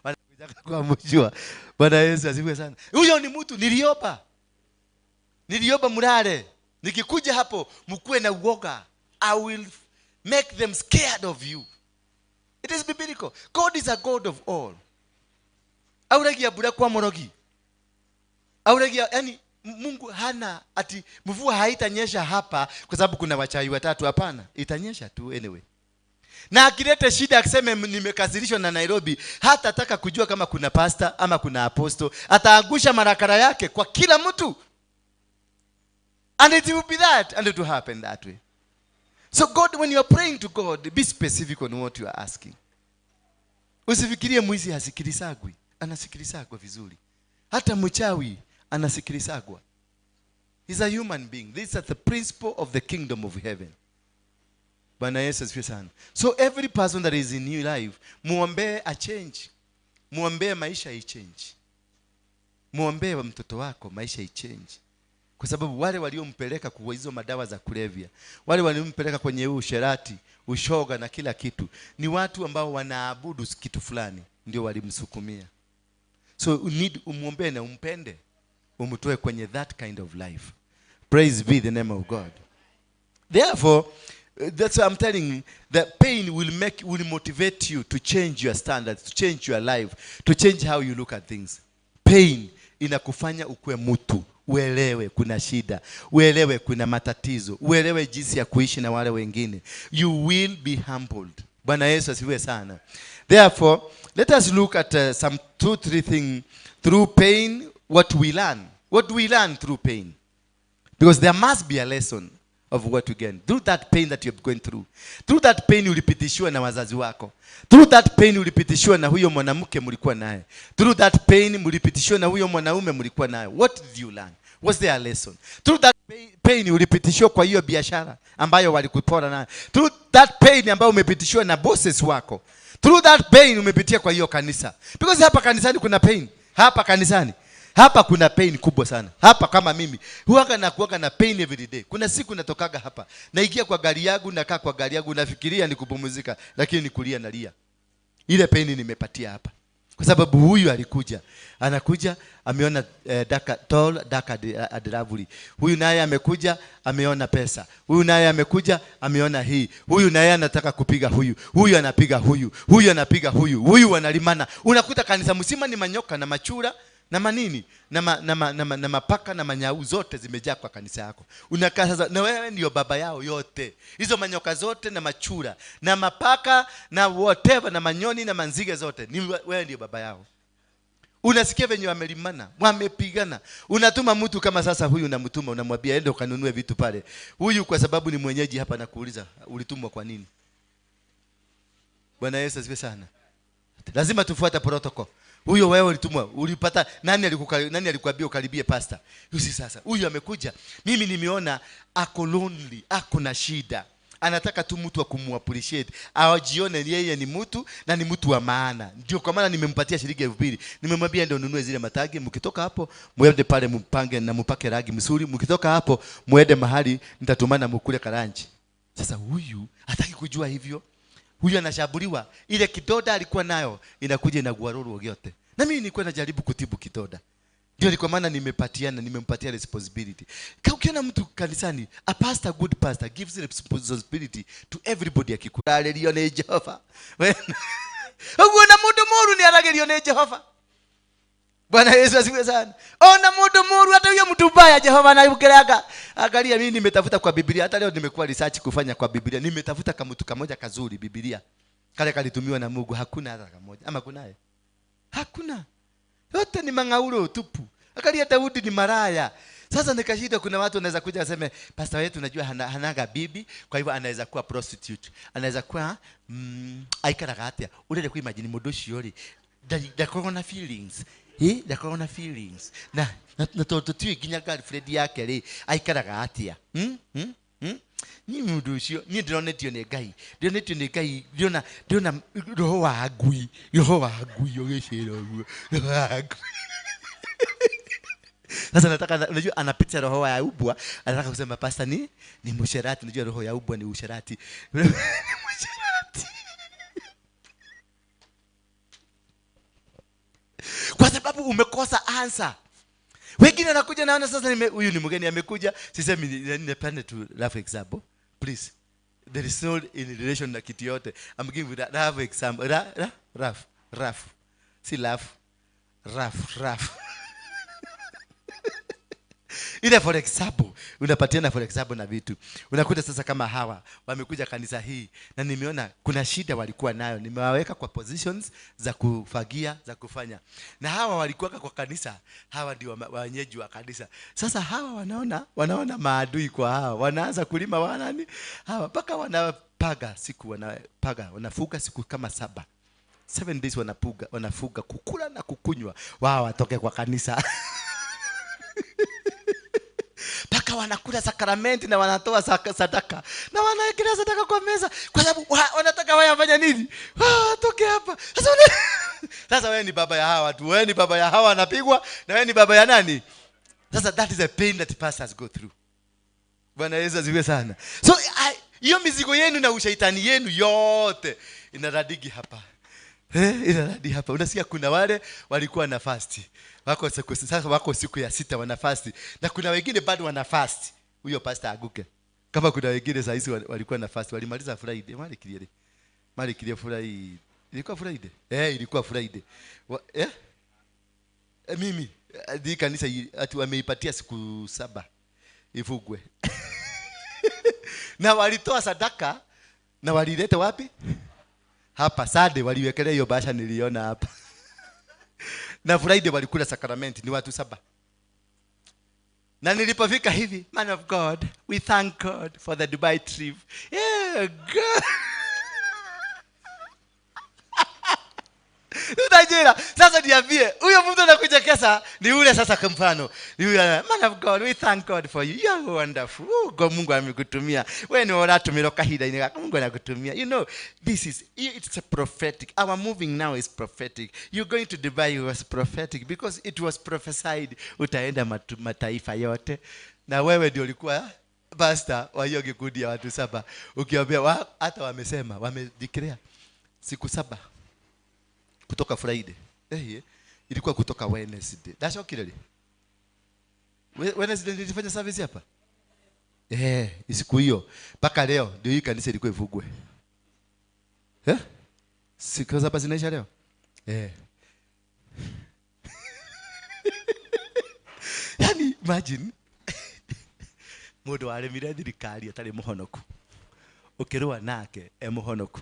Wanakuja kwa mjua. Bwana Yesu asifiwe sana. Huyo ni mtu niliopa. Niliopa mlale. Nikikuja hapo mkuwe na uoga. I will make them scared of you. It is biblical. God is a God of all. Auragia bura kwa morogi. Auragia, yani Mungu hana ati mvua haitanyesha hapa kwa sababu kuna wachawi watatu. Hapana, itanyesha tu anyway. Na akileta shida akiseme nimekasirishwa na Nairobi, hatataka kujua kama kuna pastor ama kuna apostle. Ataangusha marakara yake kwa kila mtu. And it will be that, and it will happen that way. So God, when you are praying to God, be specific on what you are asking. Usifikirie mwizi hasikilisagwi. Anasikilisagwa vizuri. Hata mchawi anasikilisagwa. He's a human being. This is the principle of the kingdom of heaven. Bwana Yesu asifiwe sana. So every person that is in your life, muombee a change. Muombee maisha i change. Muombee mtoto wako maisha i change. Kwa sababu wale waliompeleka kwa hizo madawa za kulevya, wale waliompeleka kwenye usherati, ushoga na kila kitu, ni watu ambao wanaabudu kitu fulani, ndio walimsukumia. So you need umuombee na umpende, umtoe kwenye that kind of life. Praise be the name of God. Therefore, that's what I'm telling you, the pain will motivate you to change your standards, to change your life, to change how you look at things. Pain inakufanya ukue mtu. Uelewe kuna shida, uelewe kuna matatizo, uelewe jinsi ya kuishi na wale wengine. You will be humbled. Bwana Yesu asifiwe sana. Therefore, let us look at some 2-3 things through pain, what we learn. What do we learn through pain? Because there must be a lesson of what you gain. Through that pain that you're going through. Through that pain ulipitishiwa na wazazi wako. Through that pain ulipitishiwa na huyo mwanamke mlikuwa naye. Through that pain mlipitishiwa na huyo mwanaume mlikuwa naye. What did you learn? What's their lesson? Through that pain ulipitishiwa kwa hiyo biashara ambayo walikupora nayo. Through that pain ambayo umepitishiwa na bosses wako. Through that pain umepitia kwa hiyo kanisa. Because hapa kanisani kuna pain. Hapa kanisani. Hapa kuna pain kubwa sana. Hapa kama mimi huwaga na kuwaga na pain every day. Kuna siku natokaga hapa, naingia kwa gari yangu, nakaa kwa gari yangu, nafikiria ni kupumzika, lakini ni kulia nalia. Ile pain nimepatia hapa. Kwa sababu huyu alikuja, anakuja ameona dark tall, dark and lovely. Huyu naye amekuja ameona pesa. Huyu naye amekuja ameona hii. Huyu naye anataka kupiga huyu. Huyu anapiga huyu. Huyu anapiga huyu. Huyu analimana. Unakuta kanisa mzima ni manyoka na machura na manini na mapaka na manyau zote zimejaa kwa kanisa yako. Unakaa sasa na wewe ndio baba yao yote. Hizo manyoka zote na machura na mapaka na whatever na manyoni na manzige zote, ni wewe ndio baba yao. Unasikia venye wamelimana, wamepigana. Unatuma mtu kama sasa huyu unamtuma, unamwambia ende ukanunue vitu pale. Huyu kwa sababu ni mwenyeji hapa na kuuliza ulitumwa kwa nini? Bwana Yesu asifiwe sana. Lazima tufuate protocol. Huyo wewe ulitumwa, ulipata nani alikuambia ukaribie pastor? Huyu sasa, huyu amekuja. Mimi nimeona ako lonely, ako na shida. Anataka tu mtu wa kumuappreciate. Ajione yeye ni mtu na ni mtu wa maana. Ndio kwa maana nimempatia shilingi 2000. Nimemwambia ndio nunue zile matagi, mkitoka hapo muende pale mpange na mpake rangi mzuri, mkitoka hapo muende mahali nitatumana mkule karanchi. Sasa huyu hataki kujua hivyo. Huyu anashabuliwa, ile kidoda alikuwa nayo inakuja inaguaruru yote. Na mimi nilikuwa najaribu kutibu kidoda. Ndio kwa maana nimepatiana, nimempatia responsibility. Ukiona mtu kanisani, a pastor, good pastor gives responsibility to everybody akikulalia ni Jehova. Ukiona mtu muru ni aragerio ni Jehova. Bwana Yesu asifiwe sana. Ona mtu muru, hata huyo mtu mbaya Jehova anayukeraga. Angalia mimi nimetafuta kwa Biblia, hata leo nimekuwa research kufanya kwa Biblia. Nimetafuta kama mtu kamoja kazuri Biblia. Kale kalitumiwa na Mungu, hakuna hata kamoja. Ama kunaye? Hakuna. Yote ni mangauro tupu. Angalia Daudi ni maraya. Sasa nikashindwa, kuna watu wanaweza kuja waseme pastor wetu unajua hanaga bibi, kwa hivyo anaweza kuwa prostitute. Anaweza kuwa aikaraga atia. Urere ku imagine mundu ucio ri ndakoragwo na feelings. Ndakoragwo na feelings. Na tondu tutiũĩ nginya girlfriend yake ri aikaraga atia. Ni mundu ucio ni ndironetio ni Ngai, ndironetio ni Ngai, ndiona ndiona roho wa ngui, roho wa ngui ugicira uguo, roho wa ngui. Sasa nataka, unajua anapitia roho ya ubwa, anataka kusema pastor ni msherati. Unajua roho ya ubwa ni usherati. Ni msherati. Kwa sababu umekosa answer. Wengine wanakuja naona sasa huyu ni mgeni amekuja, sisemi nipende tu rough example. Please. There is no in relation na kitu yote. I'm giving you rough example. Rough rough. Si laugh. Rough rough. Ile for example, unapatiana for example na vitu. Unakuta sasa kama hawa wamekuja kanisa hii na nimeona kuna shida walikuwa nayo. Nimewaweka kwa positions za kufagia, za kufanya. Na hawa walikuwa kwa kanisa, hawa ndio wenyeji wa kanisa. Sasa hawa wanaona maadui kwa hawa. Wanaanza kulima wanani? Hawa mpaka wanapaga siku, wanapaga, wanafuga siku kama 7. 7 days wanapuga, wanafuga kukula na kukunywa. Wao watoke kwa kanisa. Paka wanakula sakramenti na wanatoa sadaka. Na wanawekelea sadaka kwa meza. Kwa sababu wanataka wao wafanye nini? Watoke hapa. Sasa sasa wewe ni baba ya hawa watu. Wewe ni baba ya hawa wanapigwa na wewe ni baba ya nani? Sasa that is a pain that pastors go through. Bwana Yesu asifiwe sana. So hiyo mizigo yenu na ushaitani yenu yote inaradigi hapa. Inaradi hapa. Unasikia kuna wale walikuwa na fast. Wako siku sasa, wako siku ya 6 wana fast. Na kuna wengine bado wana fast. Huyo pastor aguke. Kama kuna wengine saa hizi walikuwa na fast, walimaliza Friday. Mali Friday. Ilikuwa Friday. Ilikuwa Friday. Mimi hii kanisa ati wameipatia siku 7 ifugwe. Na walitoa sadaka na walileta wapi? Hapa Sunday waliwekelea hiyo basha niliona hapa. Na Friday walikula sakramenti, ni watu 7. Na nilipofika hivi, man of God, we thank God for the Dubai trip. Yeah, God. Utajira. Sasa niambie, huyo mtu anakuja kesa ni ule sasa kwa mfano. Ni huyo, man of God, we thank God for you. You are wonderful. Oh, God, Mungu amekutumia. Wewe ni uratumira kahinda ini Mungu anakutumia. You know, this is, it's a prophetic. Our moving now is prophetic. You're going to Dubai was prophetic because it was prophesied. Utaenda mataifa yote. Na wewe ndio ulikuwa pastor wa hiyo kikundi ya watu 7. Ukiambia hata wamesema, wamedeclare siku 7. Kutoka Friday. Ilikuwa kutoka Wednesday. That's okay. Wednesday nilifanya service hapa. Siku hiyo mpaka leo ndio hii kanisa ilikuwa ifugwe. Siku 7 zinaisha leo. Yani imagine mundu aremire thirikari atari muhonoku. Ukirua nake e muhonoku.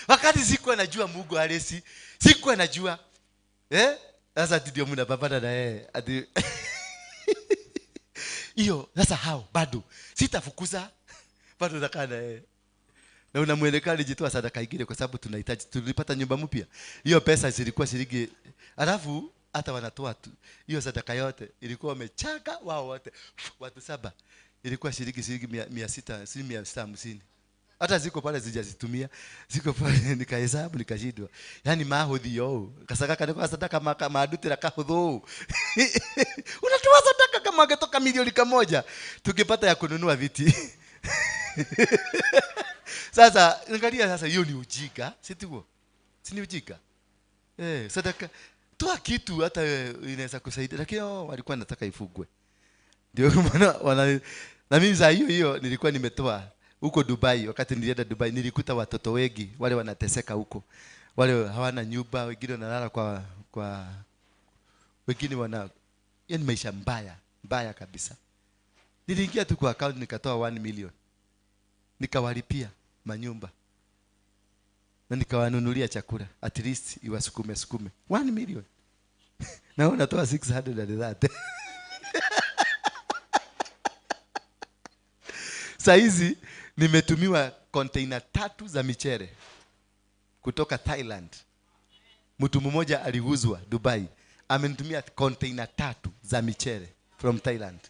Wakati sikuwa najua Mungu halisi, sikuwa najua. Sasa ndio mnapambana na yeye. Ati hiyo sasa hao bado sitafukuza, bado nakaa na yeye. Na unamuelekea alijitoa sadaka ingine kwa sababu tunahitaji, tulipata nyumba mpya. Hiyo pesa zilikuwa shilingi, alafu hata wanatoa tu hiyo sadaka yote ilikuwa wamechanga wao wote watu 7. Ilikuwa shilingi 600, shilingi 650. Hata ziko pale sijazitumia, ziko pale nikahesabu nikashindwa. Yaani mahodhi yo, kasaka kana sadaka maadutira kahudhu. Unatoa sadaka kama angetoka milioni 1 tungepata ya kununua viti. Sasa angalia sasa hiyo ni ujinga, si tuko? Si ni ujinga? Sadaka toa kitu hata inaweza kusaidia, lakini walikuwa wanataka ifugwe. Ndio maana na mimi za hiyo nilikuwa nimetoa huko Dubai. Wakati nilienda Dubai nilikuta watoto wengi wale wanateseka huko. Wale hawana nyumba, wengine wanalala kwa wengine wana, yani maisha mbaya, mbaya kabisa. Niliingia tu kwa account nikatoa 1 million. Nikawalipia manyumba. Na nikawanunulia chakula, at least iwasukume sukume. 1 million. Na unatoa 630. Saizi nimetumiwa container 3 za michere kutoka Thailand. Mtu mmoja aliuzwa Dubai, amenitumia container 3 za michere. from Thailand.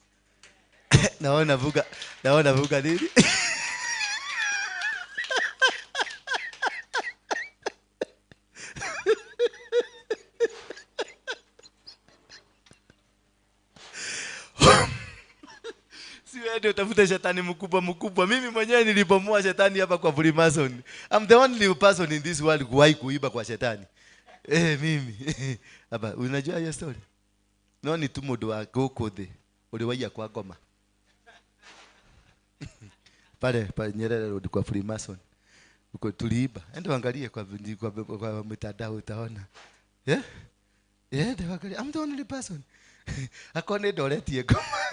Naona vuga, naona vuga nini? Siwende utafute shetani mkubwa mkubwa. Mimi mwenyewe nilibomoa shetani hapa kwa Freemason. I'm the only person in this world kuwahi kuiba kwa shetani. Mimi. Hapa unajua hiyo story? No ni tu mundu wa guku thi uri waiya kwa ngoma. Pale pale Nyerere Road kwa Freemason. Uko tuliiba. Enda angalie kwa mitandao utaona. Yeah? Yeah, ndio angalie. I'm the only person. Akone ndoretie ngoma.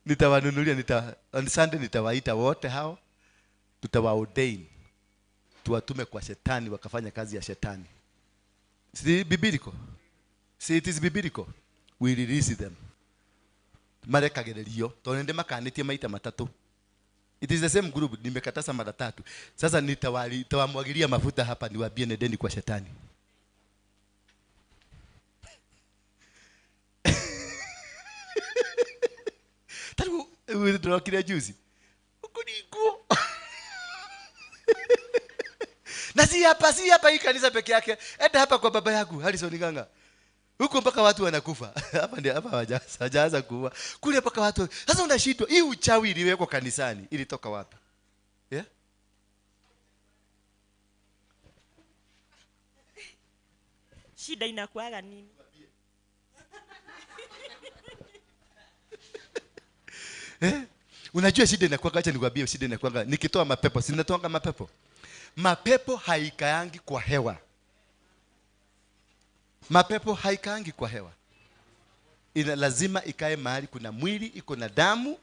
Nitawanunulia, on Sunday nitawaita wote hao, tutawaordain, tuwatume kwa shetani wakafanya kazi ya shetani. Si biblical? Si it is biblical? We release them. Marekagererio, tondu ndimakanitie maita matatu. It is the same group, nimekataza mara tatu. Sasa nitawamwagilia mafuta hapa niwaambie nendeni kwa shetani. Withdraw juzi. Ukuringo. Na si hapa hii kanisa peke yake. Enda hapa kwa baba yangu Harrison Nganga. Huko mpaka watu wanakufa. Hapa ndio hapa hawajaanza kuua. Kule mpaka watu. Sasa unashindwa hii uchawi iliwekwa kanisani ilitoka wapi? Yeah? Shida inakuaga nini? Unajua shida inakuwa, acha nikwambie shida inakuwa nikitoa mapepo, si ninatoa mapepo. Mapepo haikaangi kwa hewa. Mapepo haikaangi kwa hewa. Ina lazima ikae mahali kuna mwili, iko na damu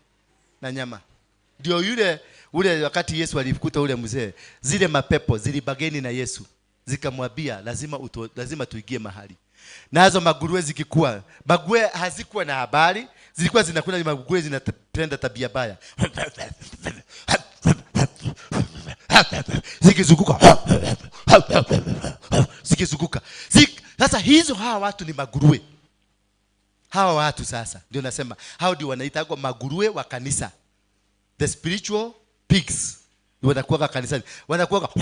na nyama. Ndio yule ule wakati Yesu alikuta ule mzee, zile mapepo zilibageni na Yesu, zikamwambia lazima tuingie mahali. Nazo maguruwe zikikuwa, maguruwe hazikuwa na habari, zilikuwa zinakula maguruwe zinatenda tabia baya. Zikizunguka. Zikizunguka. Sasa hizo hawa watu ni maguruwe. Hawa watu sasa ndio nasema hao ndio wanaitwa maguruwe wa kanisa. The spiritual pigs. Wanakuwa kanisani. Wanakuwa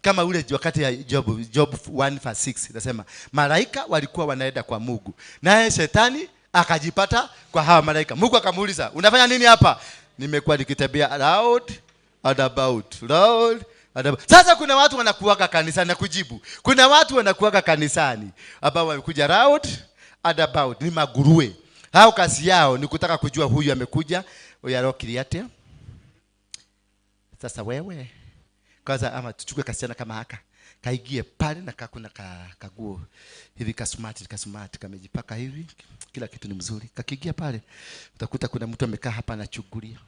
kama ule wakati ya Job 1:6 nasema malaika walikuwa wanaenda kwa Mungu. Naye shetani akajipata kwa hawa malaika. Mungu akamuuliza, "Unafanya nini hapa?" Nimekuwa nikitembea round and about, round and about. Sasa kuna watu wanakuaga kanisani na kujibu. Kuna watu wanakuaga kanisani ambao wamekuja round and about, ni maguruwe. Hao kazi yao ni kutaka kujua huyu amekuja, uyarokiri atia. Sasa wewe kwanza ama tuchukue kasichana kama haka kaigie pale na kakuna kaguo hivi kasmart kamejipaka hivi, kila kitu ni mzuri. Kakiingia pale utakuta kuna mtu amekaa hapa anachungulia.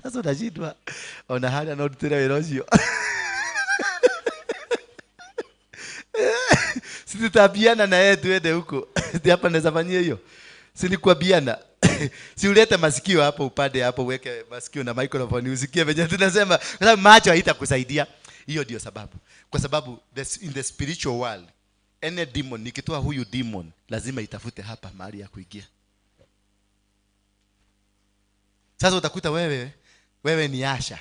Sasa unashindwa ona hali anaotera wĩra. Si tutabiana na yeye tuende huko. Si hapa naweza fanyia hiyo. Si nikuabiana. Si ulete masikio hapo upande hapo uweke masikio na microphone usikie venye tunasema, kwa sababu macho haitakusaidia. Hiyo ndio sababu. Kwa sababu in the spiritual world any demon, nikitoa huyu demon lazima itafute hapa mahali ya kuingia. Sasa utakuta wewe ni asha.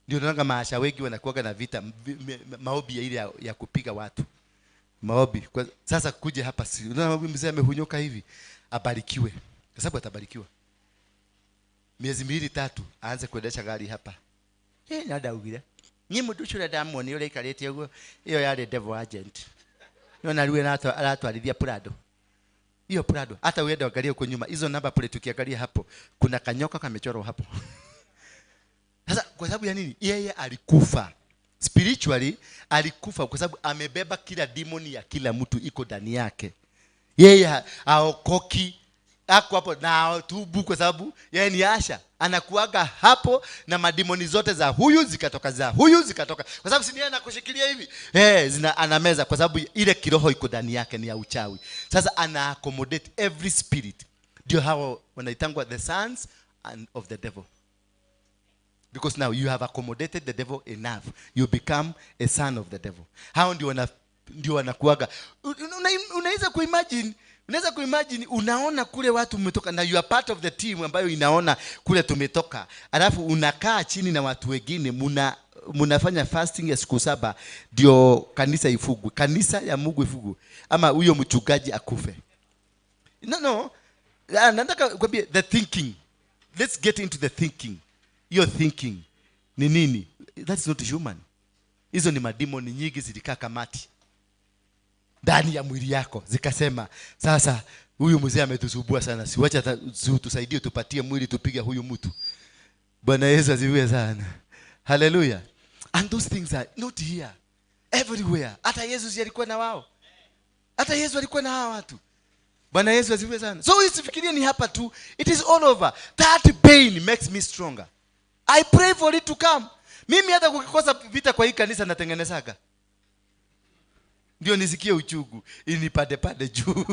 Ndio unaona maasha wengi wanakuwa na vita, maobi ya ile ya kupiga watu. Maobi. Sasa kuja hapa si unaona mzee amehunyoka hivi, abarikiwe. Kwa sababu atabarikiwa. Miezi 2-3 aanze kuendesha gari hapa. Nadaugire. Ni mtu ucio ndamuoni ure ikarite uguo, iyo yari devil agent. Yona ruwe na aratwarithia Prado. Hiyo Prado hata uende angalia huko nyuma, hizo namba plate ukiangalia hapo kuna kanyoka kamechorwa hapo. Sasa kwa sababu ya nini? Yeye alikufa. Spiritually alikufa kwa sababu amebeba kila demon ya kila mtu iko ndani yake. Yeye haokoki. Ako hapo na tubu kwa sababu yeye ni asha. Anakuaga hapo na madimoni zote za huyu zikatoka, za huyu zikatoka. Kwa sababu si yeye anakushikilia hivi. Zina anameza kwa sababu ile kiroho iko ndani yake ni ya uchawi. Sasa ana accommodate every spirit. Ndio hao wanaitangwa the sons and of the devil. Because now you have accommodated the devil enough. You become a son of the devil. Hao ndio wanakuaga. Unaweza kuimagine, unaweza kuimagine unaona kule watu mmetoka na you are part of the team ambayo inaona kule tumetoka. Alafu unakaa chini na watu wengine mnafanya fasting ya siku 7 ndio kanisa ifugwe, kanisa ya Mungu ifugwe, ama huyo mchungaji akufe. No. Nataka kuambia the thinking. Let's get into the thinking. Your thinking ni nini? That's not human. Hizo ni mademoni nyingi zilikaa kamati ndani ya mwili yako, zikasema sasa huyu mzee ametusumbua sana, si wacha tusaidie, tupatie mwili tupige huyu mtu. Bwana Yesu asifiwe sana. Hallelujah. And those things are not here. Everywhere. Hata Yesu si alikuwa na wao. Hata Yesu alikuwa na hawa watu. Bwana Yesu asifiwe sana. So usifikirie ni hapa tu. It is all over. That pain makes me stronger. I pray for it to come. Mimi hata kukikosa vita kwa hii kanisa natengenezaga. Ndio nisikie uchungu, inipade pade juu.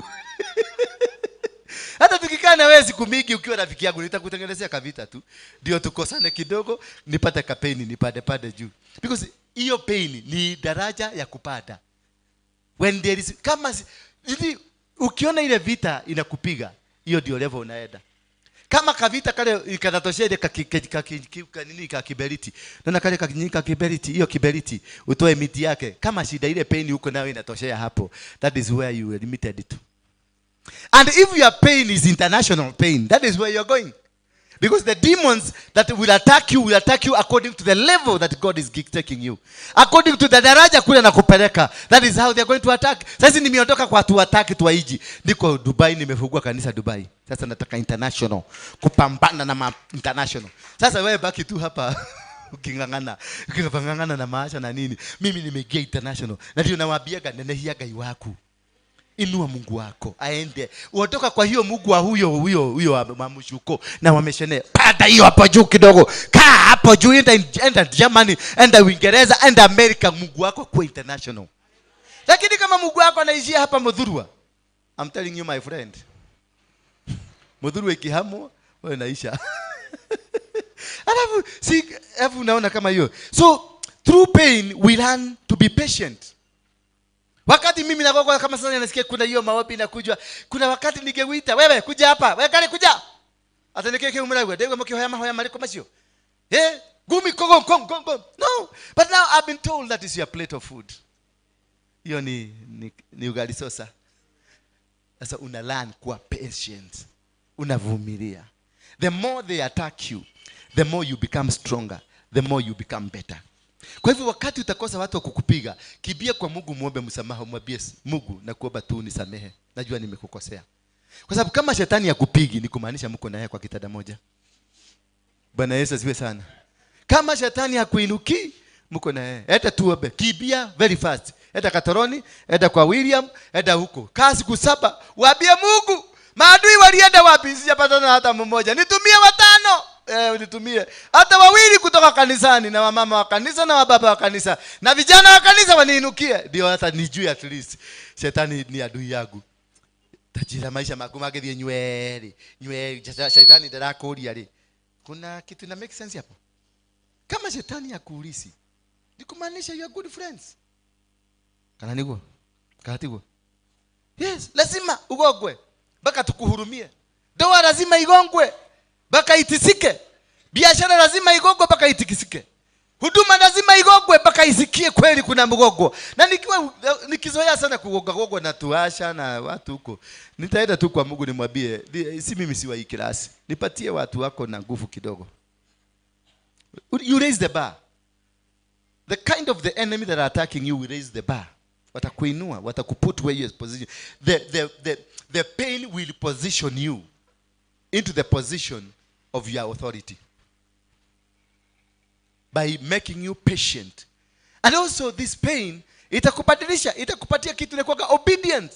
Hata tukikaa na wewe siku mingi ukiwa rafiki yangu nitakutengenezea kavita tu. Ndio tukosane kidogo, nipate kapeni, nipade pade juu. Because hiyo pain ni daraja ya kupata. When there is kama hivi ukiona ile vita inakupiga, hiyo ndio level unaenda. Kama kavita kale kanatoshea ile nini ka kiberiti. Naona kale ka kiberiti, hiyo kiberiti utoe miti yake. Kama shida ile pain uko nayo inatoshea hapo. That is where you are limited to. And if your pain is international pain, that is where you are going. Because the demons that will attack you according to the level that God is taking you. According to the daraja kule na kupeleka. That is how they are going to attack. Sasa nimeondoka kwa tu attack tu waiji. Niko Dubai, nimefungua kanisa Dubai. Sasa nataka international. Kupambana na international. Sasa wewe baki tu hapa ukingangana. Ukingangana na maisha na nini. Mimi nimeingia international. Na ndio nawaambiaga nenehia Ngai waku. Inua Mungu wako aende. Uotoka kwa hiyo Mungu wa huyo huyo huyo wa mshuko na wameshene. Pata hiyo hapo juu kidogo. Kaa hapo juu, enda Germany, enda Uingereza, enda America, Mungu wako kwa international. Lakini kama Mungu wako anaishia hapa Muthurwa, I'm telling you my friend. Muthurwa ikihamwa wewe naisha. Alafu si alafu unaona kama hiyo. So through pain we learn to be patient. Wakati mimi nakuwa kama sasa nasikia kuna hiyo maombi inakuja. Kuna wakati ningekuita wewe kuja hapa, wewe kale kuja. Ata nikeke umragwe, ndego mkihoya mahoya mariko macio. Eh, gumi kogo kong kong kong. No, but now I've been told that is your plate of food. Hiyo ni ugali sosa. Sasa una learn kuwa patient. Unavumilia. The more they attack you, the more you become stronger, the more you become better. Kwa hivyo wakati utakosa watu wa kukupiga, kibia kwa Mungu, muombe msamaha, mwambie Mungu nakuomba tu unisamehe. Najua nimekukosea. Kwa sababu kama shetani yakupigi ni kumaanisha mko naye kwa kitanda moja. Bwana Yesu asifiwe sana. Kama shetani hakuinuki, mko naye. Eta tuombe, kibia very fast. Eta Katoroni, eta kwa William, eta huko. Kaa siku 7, waambie Mungu, maadui walienda wapi? Sijapatana hata mmoja. Nitumie 5. Nitumie hata 2 kutoka kanisani, na wamama wa kanisa na wababa wa kanisa na vijana wa kanisa waniinukie, ndio hata nijue at least shetani ni adui yangu. Tajira maisha maku magethie nyweri nyweri, shetani ndarakuria ri. Kuna kitu ina make sense hapo? Kama shetani yakuulisi ni kumaanisha you are good friends. Kana niguo? Kana tiguo? Yes, lazima ugogwe mpaka tukuhurumie. Ndoa lazima igongwe mpaka itisike. Biashara lazima igogwe mpaka itikisike. Huduma lazima igogwe mpaka isikie kweli kuna mgogo. Na nikizoea sana kugoga na tuasha na watu huko, nitaenda tu kwa Mungu nimwambie, si mimi si wa hii klasi, nipatie watu wako na nguvu kidogo. You raise the bar. The kind of the enemy that are attacking you will raise the bar. Watakuinua, watakuput where you position. The pain will position you into the position of your authority by making you patient. And also this pain itakubadilisha, itakupatia kitu inakuwa obedience.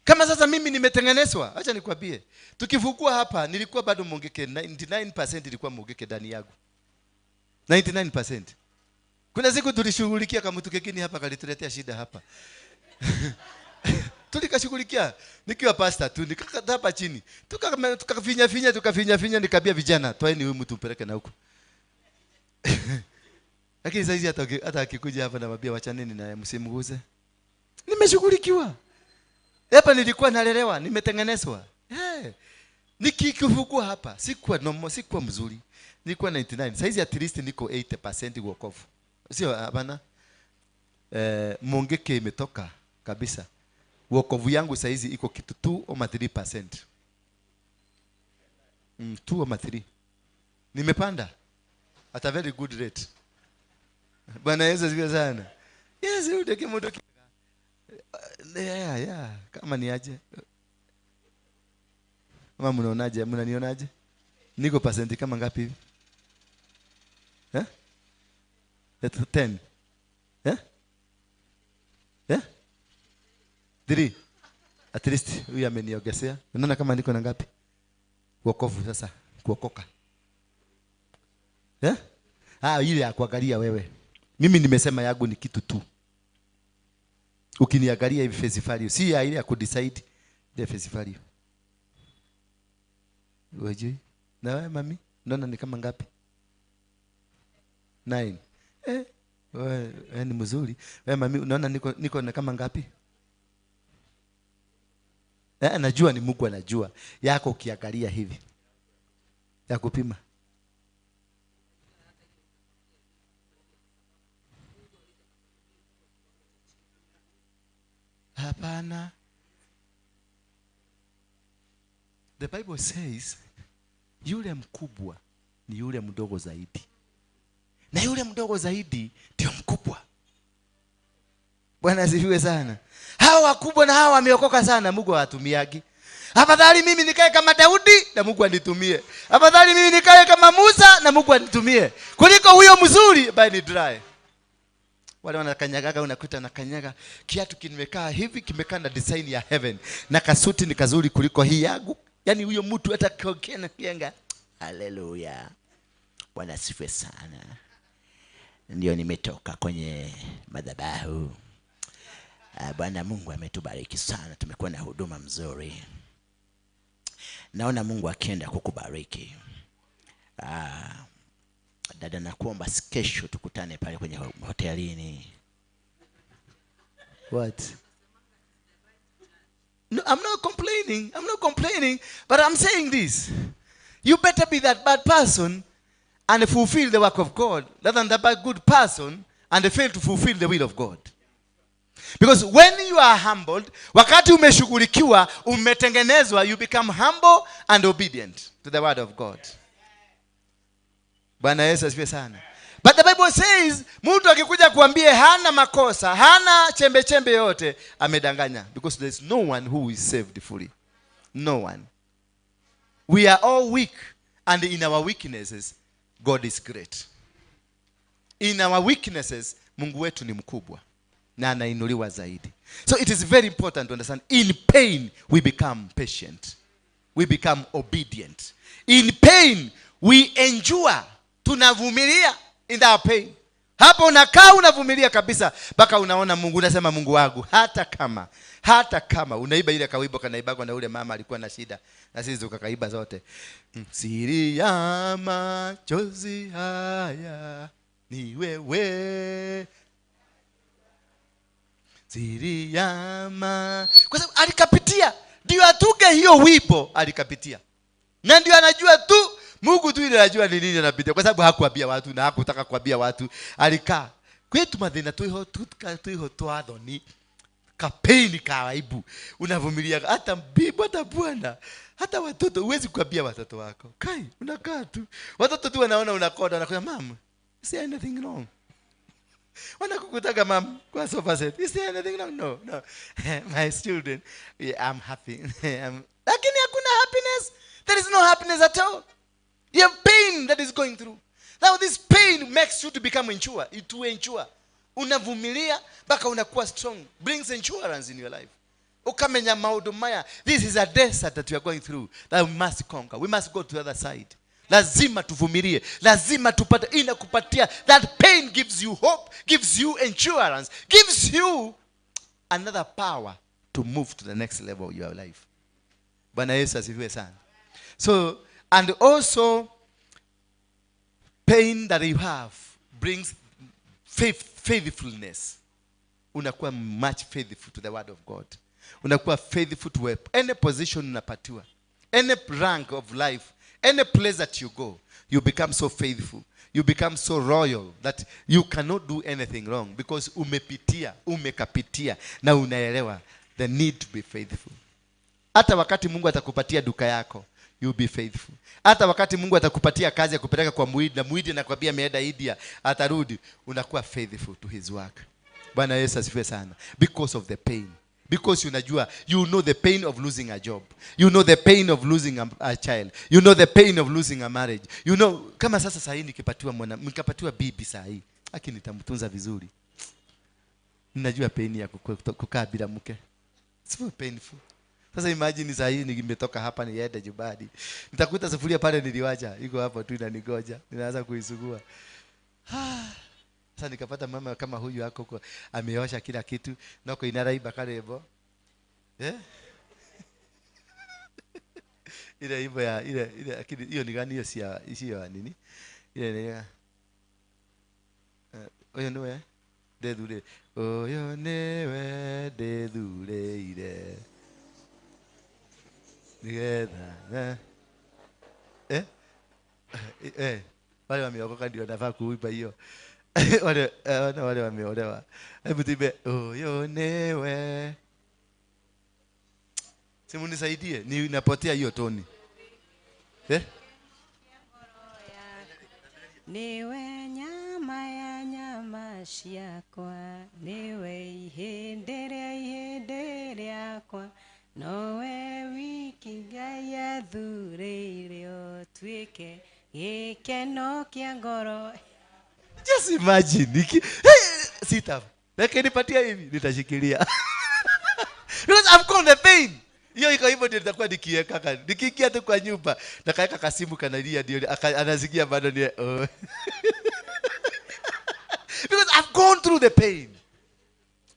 Kama sasa mimi nimetengenezwa, acha nikwambie, tukifukua hapa nilikuwa bado mungeke 99% ilikuwa mungeke ndani yangu. 99%. Kuna siku tulishughulikia kama mtu kekini hapa kalituletea shida hapa. Tulikashughulikia nikiwa pastor tu, nikakaa hapa chini. Tukafinya finya, tukafinya finya, nikabia vijana, toeni huyu mtu mpeleke na huko. Lakini saizi hata akikuja hapa namwambia wachaneni naye, msimguse. Nimeshughulikiwa. Hapa nilikuwa nalelewa, nimetengenezwa. Hey. Nikikufukua hapa, sikuwa normal, sikuwa mzuri. Nilikuwa 99. Saizi at least niko 80% wokovu. Sio hapana. Mongeke imetoka kabisa. Wokovu yangu saizi iko kitu 2 ama 3%. 2 ama 3. Nimepanda at a very good rate. Bwana Yesu asifiwe sana. Yes, udeke moto. Yeah. Kama ni aje. Kama mnaonaje? Mnanionaje? Niko percent kama ngapi hivi? Eh? 10. Eh? Eh? 3. At least huyu ameniongezea. Unaona kama niko na ngapi? Wokovu sasa, kuokoka. Eh? Ah, ile ya kuangalia wewe. Mimi nimesema yangu ni kitu tu. Ukiniangalia hivi face value, si ya ile ya kudecide ile face value. Wewe na wewe mami, unaona ni kama ngapi? 9. Wewe ni mzuri. Wewe mami, unaona niko na kama ngapi? Najua ni Mungu anajua. Yako ukiangalia hivi. Ya kupima. Hapana. The Bible says yule mkubwa ni yule mdogo zaidi. Na yule mdogo zaidi ndio mkubwa. Bwana asifiwe sana. Hawa wakubwa na hawa wameokoka sana, Mungu hawatumiagi. Afadhali mimi nikae kama Daudi na Mungu anitumie. Afadhali mimi nikae kama Musa na Mungu anitumie, kuliko huyo mzuri ambaye ni dry. Wale wanakanyagaga, unakuta nakanyaga kiatu kimekaa hivi, kimekaa na design ya heaven, na kasuti ni kazuri kuliko hii yangu. Yaani huyo mtu hata kiongea na kianga, haleluya, Bwana asifiwe sana, ndio nimetoka kwenye madhabahu. Bwana Mungu ametubariki sana, tumekuwa na huduma mzuri. Naona Mungu akienda kukubariki. Dada, nakuomba kesho tukutane pale kwenye hotelini. What? No, I'm not complaining. I'm not complaining, but I'm saying this. You better be that bad person and fulfill the work of God, rather than that bad good person and fail to fulfill the will of God. Because when you are humbled, wakati umeshughulikiwa, umetengenezwa, you become humble and obedient to the word of God. Bwana Yesu asifiwe sana. But the Bible says, mtu akikuja kuambie hana makosa, hana chembe chembe yote, amedanganya. Because there is no one who is saved fully. No one. We are all weak, and in our weaknesses, God is great. In our weaknesses, Mungu wetu ni mkubwa na anainuliwa zaidi. So it is very important to understand, in pain we become patient. We become obedient. In pain we endure. Tunavumilia in our pain. Hapo unakaa unavumilia kabisa mpaka unaona Mungu, unasema Mungu wangu, hata kama unaiba ile kawibo kanaibagwa na ule mama alikuwa na shida, na sisi tukakaiba zote. Siri ya machozi haya ni wewe. Siri ya kwa sababu alikapitia, ndio atuke hiyo wipo alikapitia. Na ndio anajua tu Mungu tu ile anajua ni nini anapitia, kwa sababu hakuambia watu na hakutaka kuambia watu. Alikaa kwetu mathina tuiho tuiho twathoni kapeni kaibu, unavumilia hata bibi hata bwana hata watoto. Huwezi kuambia watoto wako kai, unakaa tu, watoto tu wanaona unakoda, wanakuja mama, is there anything wrong? Wanakukutaga mam kwa sofa set, is there anything wrong? No, no. My children, yeah, I'm happy. Lakini hakuna happiness. There is no happiness at all. You have pain that is going through. Now this pain makes you to become mature. To endure. Unavumilia mpaka unakuwa strong. Brings endurance in your life. Ukamenya maundu maya. This is a desert that we are going through that we must conquer. We must go to the other side. Lazima tuvumilie. Lazima tupate. Inakupatia. That pain gives you hope, gives you endurance, gives you another power to move to the next level of your life. Bwana Yesu asifiwe sana. So, and also Pain that you have brings faithfulness. Unakuwa much faithful to the word of God. Unakuwa faithful to any position unapatiwa, any rank of life, any place that you go, you become so faithful. You become so royal that you cannot do anything wrong because umepitia, umekapitia na unaelewa the need to be faithful. Hata wakati Mungu atakupatia duka yako, you be faithful. Hata wakati Mungu atakupatia kazi ya kupeleka kwa muidi na muidi anakuambia ameenda India, atarudi, unakuwa faithful to his work. Bwana Yesu asifiwe sana. Because of the pain. Because unajua, you know the pain of losing a job. You know the pain of losing a child. You know the pain of losing a marriage. You know, kama sasa saa hii nikipatiwa nikapatiwa bibi saa hii, lakini nitamtunza vizuri. Ninajua pain ya kukaa bila mke. It's so painful. Sasa imagine saa hii nimetoka hapa niende nyumbani. Nitakuta sufuria pale niliwacha, iko hapo tu inanigoja. Ninaanza kuisugua. Sasa nikapata mama kama huyu hako huko ameosha kila kitu nako inaraiba karebo. Eh? Ile hivyo ya ile lakini hiyo ni gani hiyo si ya nini? Ile ni oyo niwe ndethure oyo niwe ndethureire nigetha eh eh wale wameokoka ndio nafaa kuimba hiyo. Wale wale wameolewa. Hebu tuimbe oyo niwe. Simu nisaidie, ninapotea hiyo toni. Eh? Niwe nyama ya nyama ciakwa, niwe ihĩndĩ rĩa ihĩndĩ rĩakwa, nowe wiki Ngai athurĩire ũtuĩke gĩkeno kĩa ngoro. Just imagine. Sita. Lakini nipatia hivi nitashikilia. Because I've got the pain. Hiyo iko hivyo ndio nitakuwa nikiweka. Nikiingia tu kwa nyumba, nakaweka kasimu kanalia ndio anasikia bado ni oh. Because I've gone through the pain.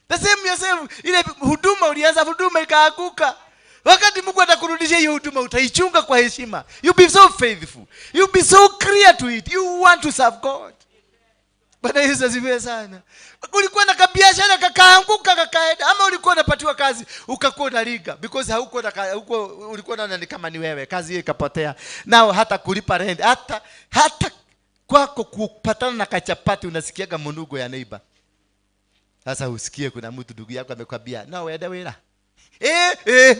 The same yourself, ile huduma ulianza huduma ikaanguka. Wakati Mungu atakurudishia hiyo huduma utaichunga kwa heshima. You be so faithful. You be so clear to it. You want to serve God. Bwana Yesu asifiwe sana. Ulikuwa na kabiashara kakaanguka kakaenda, ama ulikuwa unapatiwa kazi ukakuwa unaliga because hauko na huko, ulikuwa unaona ni kama ni wewe, kazi hiyo ikapotea. Nao hata kulipa rent, hata kwako kupatana na kachapati unasikiaga munugo ya neighbor. Sasa usikie kuna mtu ndugu yako amekwambia, "No wende wira."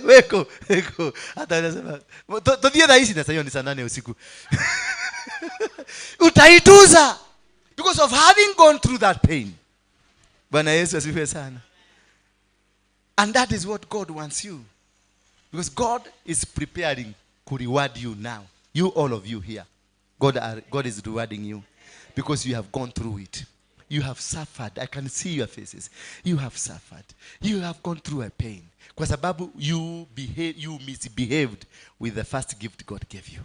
Weko, weko. Hata anasema, "Tudhie rahisi na sasa ni saa 8 usiku." Utaituza. Because of having gone through that pain. Bwana Yesu asifiwe sana. And that is what God wants you. Because God is preparing to reward you now. You, all of you here. God is rewarding you. Because you have gone through it. You have suffered. I can see your faces. You have suffered. You have gone through a pain. Kwa sababu you misbehaved with the first gift God gave you.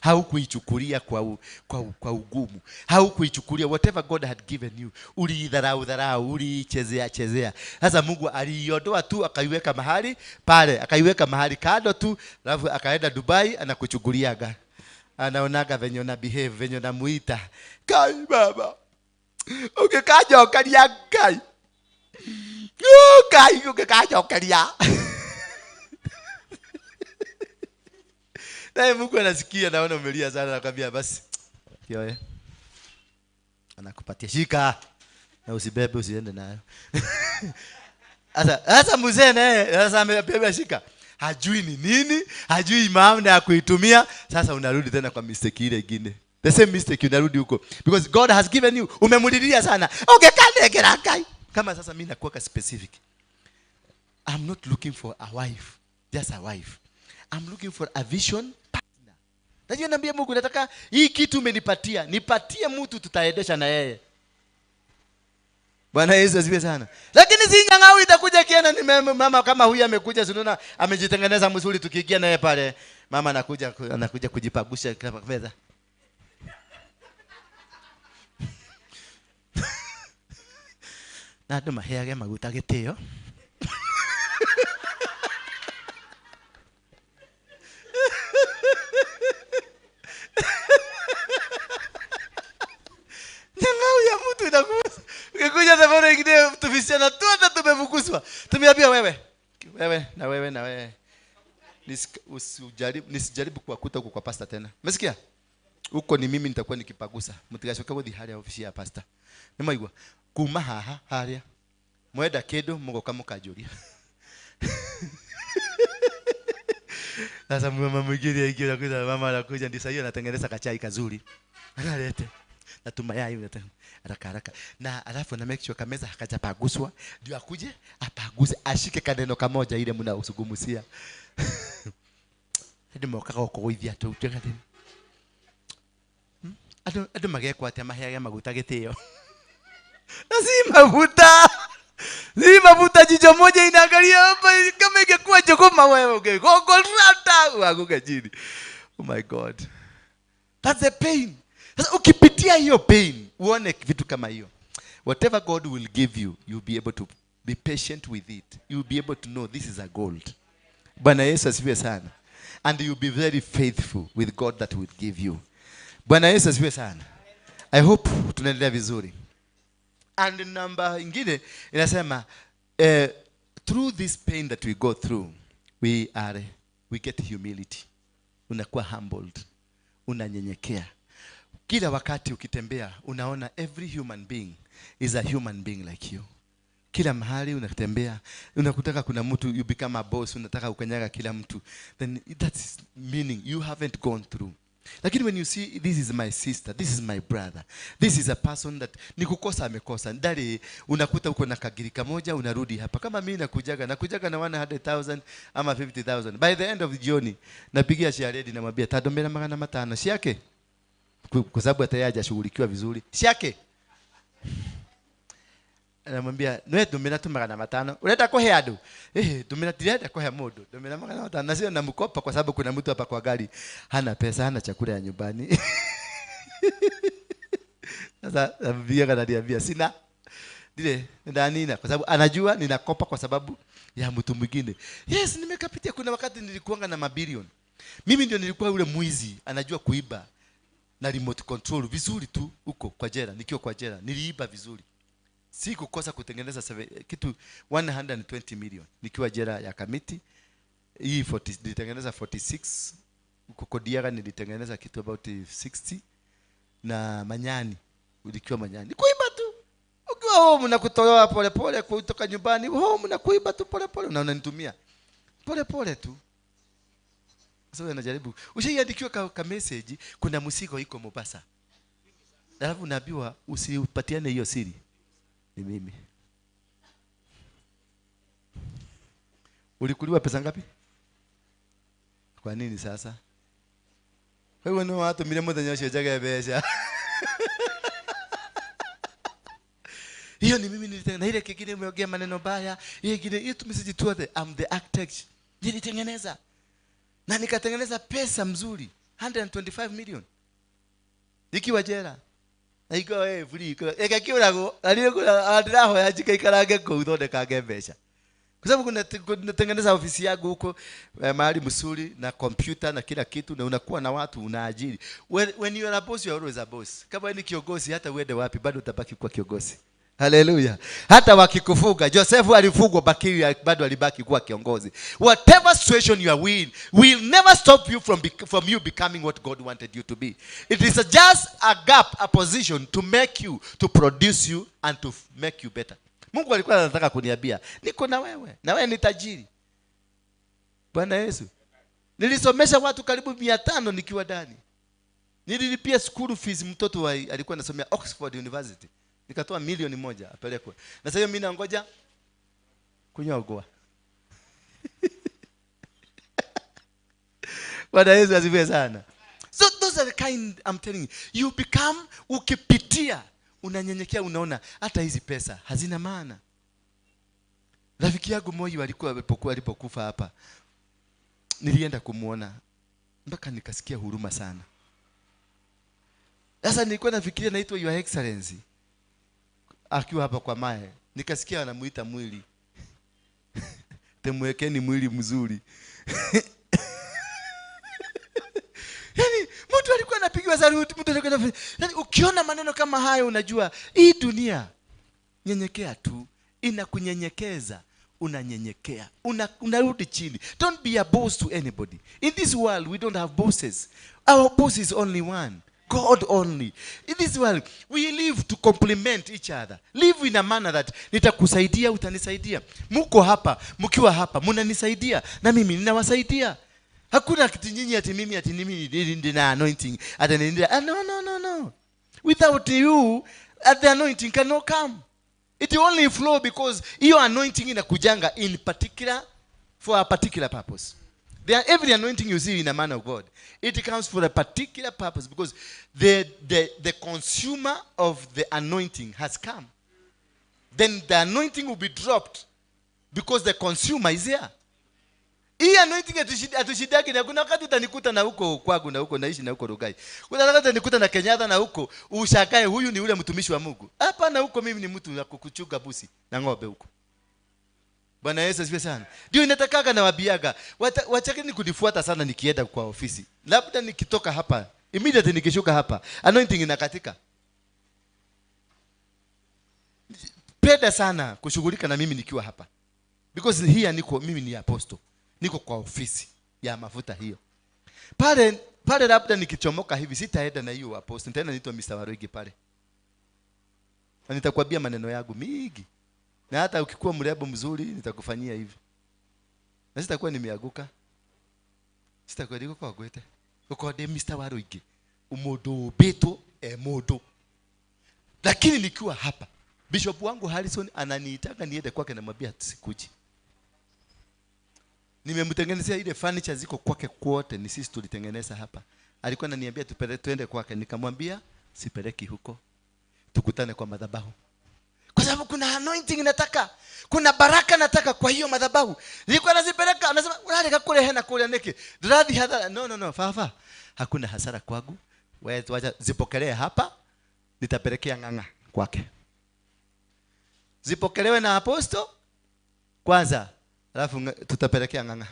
Haukuichukulia kwa ugumu. Haukuichukulia whatever God had given you. Uliidharau dharau, ulichezea chezea. Sasa Mungu aliiondoa tu akaiweka mahali pale, akaiweka mahali kando tu, alafu akaenda Dubai anakuchukuliaga. Anaonaga venye una behave, venye unamuita. Kai baba. Ukikajokeria Kai. Kai ukikajokeria. Naye Mungu anasikia, naona umelia sana, anakuambia basi kioe. Anakupatia shika na usibebe usiende nayo. Sasa mzee naye sasa amebeba shika. Hajui ni nini, hajui maana ya kuitumia. Sasa unarudi tena kwa mistake ile nyingine. The same mistake unarudi huko because God has given you. Umemulilia sana. Okay, kanegera Kai. Kama sasa mimi nakuwa specific. I'm not looking for a wife, just a wife. I'm looking for a vision partner. Najua naambia Mungu nataka hii kitu umenipatia, nipatie mtu tutaendesha na yeye. Bwana Yesu asifiwe sana. Lakini si nyang'au itakuja kiana ni mama kama huyu amekuja, unaona amejitengeneza mzuri, tukiingia naye pale mama anakuja kujipagusha kama fedha. Na andu maheage maguta gitio. Tumefukuzwa. Tumeambia wewe. Wewe na wewe na wewe. Nisijaribu kuwakuta huko kwa pastor tena. Umesikia? Huko ni mimi nitakuwa nikipagusa. Mtigashoka guthi haria ofisi ya pastor. Nimaigua kuma haha haria. Mwenda kindu mugoka mukanjuria. Sasa mama mwingine aingia anakuja, mama anakuja ndio sasa anatengeneza kachai kazuri. Analete. Na tumayai unatengeneza haraka haraka. Na alafu na make sure kameza hakajapaguswa ndio akuje apaguse ashike kaneno kamoja ile mnausugumusia. Hadi mokaga kugoithia tu tugathi. Andu magekwa atia maheage maguta gitio. Na si maguta. Si mafuta, jicho moja inaangalia hapa kama ingekuwa jogoma wewe ungegongorata uanguke chini. Oh my God. That's the pain. Sasa ukipitia hiyo pain, uone vitu kama hiyo. Whatever God will give you, you'll be able to be patient with it. You'll be able to know this is a gold. Bwana Yesu asifiwe sana. And you'll be very faithful with God that will give you. Bwana Yesu asifiwe sana. I hope tunaendelea vizuri. And number ingine inasema through this pain that we go through, we get humility. Unakuwa humbled. Unanyenyekea. Kila wakati ukitembea unaona every human being is a human being like you. Kila mahali unatembea unakutaka kuna mtu, you become a boss, unataka ukanyaga kila mtu. Then that's meaning you haven't gone through. Lakini when you see this is my sister, this is my brother, this is a person that ni kukosa amekosa. Ndari unakuta uko na kagirika moja unarudi hapa. Kama mimi nakujaga na 100,000 ama 50,000. By the end of the journey napigia Sharedi namwambia tadomera 500 siake. Kwa sababu hata yeye hajashughulikiwa vizuri. Siake. Anamwambia nwe dumira tu 500. Unataka kuhe andu? Dumira tirenda kuhe mundu. Dumira 500 na sio namkopa kwa sababu kuna mtu hapa kwa gari hana pesa, hana chakula ya nyumbani. Sasa namwambia kananiambia sina. Ndile ndanina kwa sababu anajua ninakopa kwa sababu ya mtu mwingine. Yes, nimekapitia. Kuna wakati nilikuanga na mabilioni. Mimi ndio nilikuwa yule mwizi anajua kuiba na remote control vizuri tu huko kwa jela. Nikiwa kwa jela niliiba vizuri. Si kukosa kutengeneza kitu 120 million nikiwa jela ya Kamiti. Hii 40 nilitengeneza 46 huko Kodiaga nilitengeneza kitu about 60 na Manyani ulikiwa Manyani. Kuiba tu. Ukiwa home na kutolewa pole pole kutoka nyumbani home na kuiba tu pole pole na unanitumia. Pole pole tu. Sasa najaribu. Ushaiandikiwa ka message kuna msigo iko Mombasa. Alafu unaambiwa usipatiane hiyo siri. Ni mimi. Ulikuliwa pesa ngapi? Kwa nini sasa? Kwa hiyo ni watu mile muthenya ucio njage mbeca. Hiyo ni mimi nilitengeneza. Na ile kingine umeongea maneno baya, ile kingine hiyo tu message tu I'm the architect. Nilitengeneza. Na nikatengeneza pesa mzuri, 125 million. Nikiwa jela. Na iko wewe free iko. Ekakiurago, aliyekula andiraho yajika ikarange kuthondeka mbeca. Kwa sababu kunatengeneza ofisi yangu huko mahali msuri na kompyuta na kila kitu na unakuwa na watu unaajiri. When you are a boss you are always a boss. Kama ni kiongozi hata uende wapi bado utabaki kuwa kiongozi. Haleluya. Hata wakikufuga, Joseph alifugwa bakiri bado alibaki kuwa kiongozi. Whatever situation you are in will never stop you from you becoming what God wanted you to be. It is just a gap, a position to make you, to produce you and to make you better. Mungu alikuwa anataka kuniambia, niko na wewe, na wewe ni tajiri. Bwana Yesu. Nilisomesha watu karibu 500 nikiwa ndani. Nililipia school fees mtoto alikuwa anasomea Oxford University. Nikatoa 1,000,000 apelekwe. Na sasa mimi nangoja kunyogwa. Bwana Yesu asifiwe sana. So those are the kind I'm telling you. You become, ukipitia unanyenyekea, unaona hata hizi pesa hazina maana. Rafiki yangu Moi alikuwa alipokufa hapa, nilienda kumuona mpaka nikasikia huruma sana. Sasa nilikuwa nafikiria naitwa Your Excellency akiwa hapa kwa Mae, nikasikia anamuita mwili. Temwekeni mwili mzuri. Yaani mtu alikuwa anapigiwa saluti, mtu alikuwa, yaani ukiona maneno kama hayo unajua hii dunia, nyenyekea tu, inakunyenyekeza. Unanyenyekea, unarudi chini. Don't be a boss to anybody. In this world we don't have bosses. Our boss is only one, God only. In this world we live to complement each other. Live in a manner that nitakusaidia, utanisaidia. Muko hapa, mkiwa hapa mnanisaidia na mimi ninawasaidia. Hakuna kitu nyinyi ati mimi ati mimi nina anointing ati nina. No, no, no, no. Without you the anointing cannot come. It only flow because your anointing inakujanga in particular for a particular purpose. There, every anointing you see in a man of God, it comes for a particular purpose because the consumer of the anointing has come. Then the anointing will be dropped because the consumer is here. Hii anointing atushidaki na kuna wakati utanikuta na huko kwangu na huko naishi na huko Rugai. Kuna wakati utanikuta na Kenyatta na huko ushakae huyu ni ule mtumishi wa Mungu. Hapa na huko mimi ni mtu wa kukuchuga busi na ng'ombe huko. Bwana Yesu asifiwe sana. Ndio inatakaga na wabiaga. Wachakeni kunifuata sana nikienda kwa ofisi. Labda nikitoka hapa, immediately nikishuka hapa, anointing inakatika. Penda sana kushughulika na mimi nikiwa hapa. Because here niko mimi ni apostle. Niko kwa ofisi ya mafuta hiyo. Pale pale labda nikichomoka hivi sitaenda na hiyo apostle, nitaenda niitwa Mr. Waruigi pale. Na nitakwambia maneno yangu mingi. Na hata ukikuwa mrembo mzuri nitakufanyia hivi. Na sitakuwa nimeanguka. Sitakuwa niko kwa gwete. Uko de Mr. Waruigi. Umodo beto emodo. Lakini nikiwa hapa, Bishop wangu Harrison ananiitaka niende kwake, namwambia sikuji. Nimemtengenezea ile furniture ziko kwake kwote, ni sisi tulitengeneza hapa. Alikuwa ananiambia tupeleke tuende kwake, nikamwambia sipeleki huko. Tukutane kwa madhabahu. Kwa sababu kuna anointing nataka, kuna baraka nataka kwa hiyo madhabahu. Nilikuwa nazipeleka, anasema unaleka kule hena kule niki. Radhi hadhara. No no no, fafa. Hakuna hasara kwangu. Wewe wacha zipokelee hapa, nitapelekea ng'ang'a kwake. Zipokelewe na apostle kwanza. Alafu tutapelekea ng'ang'a.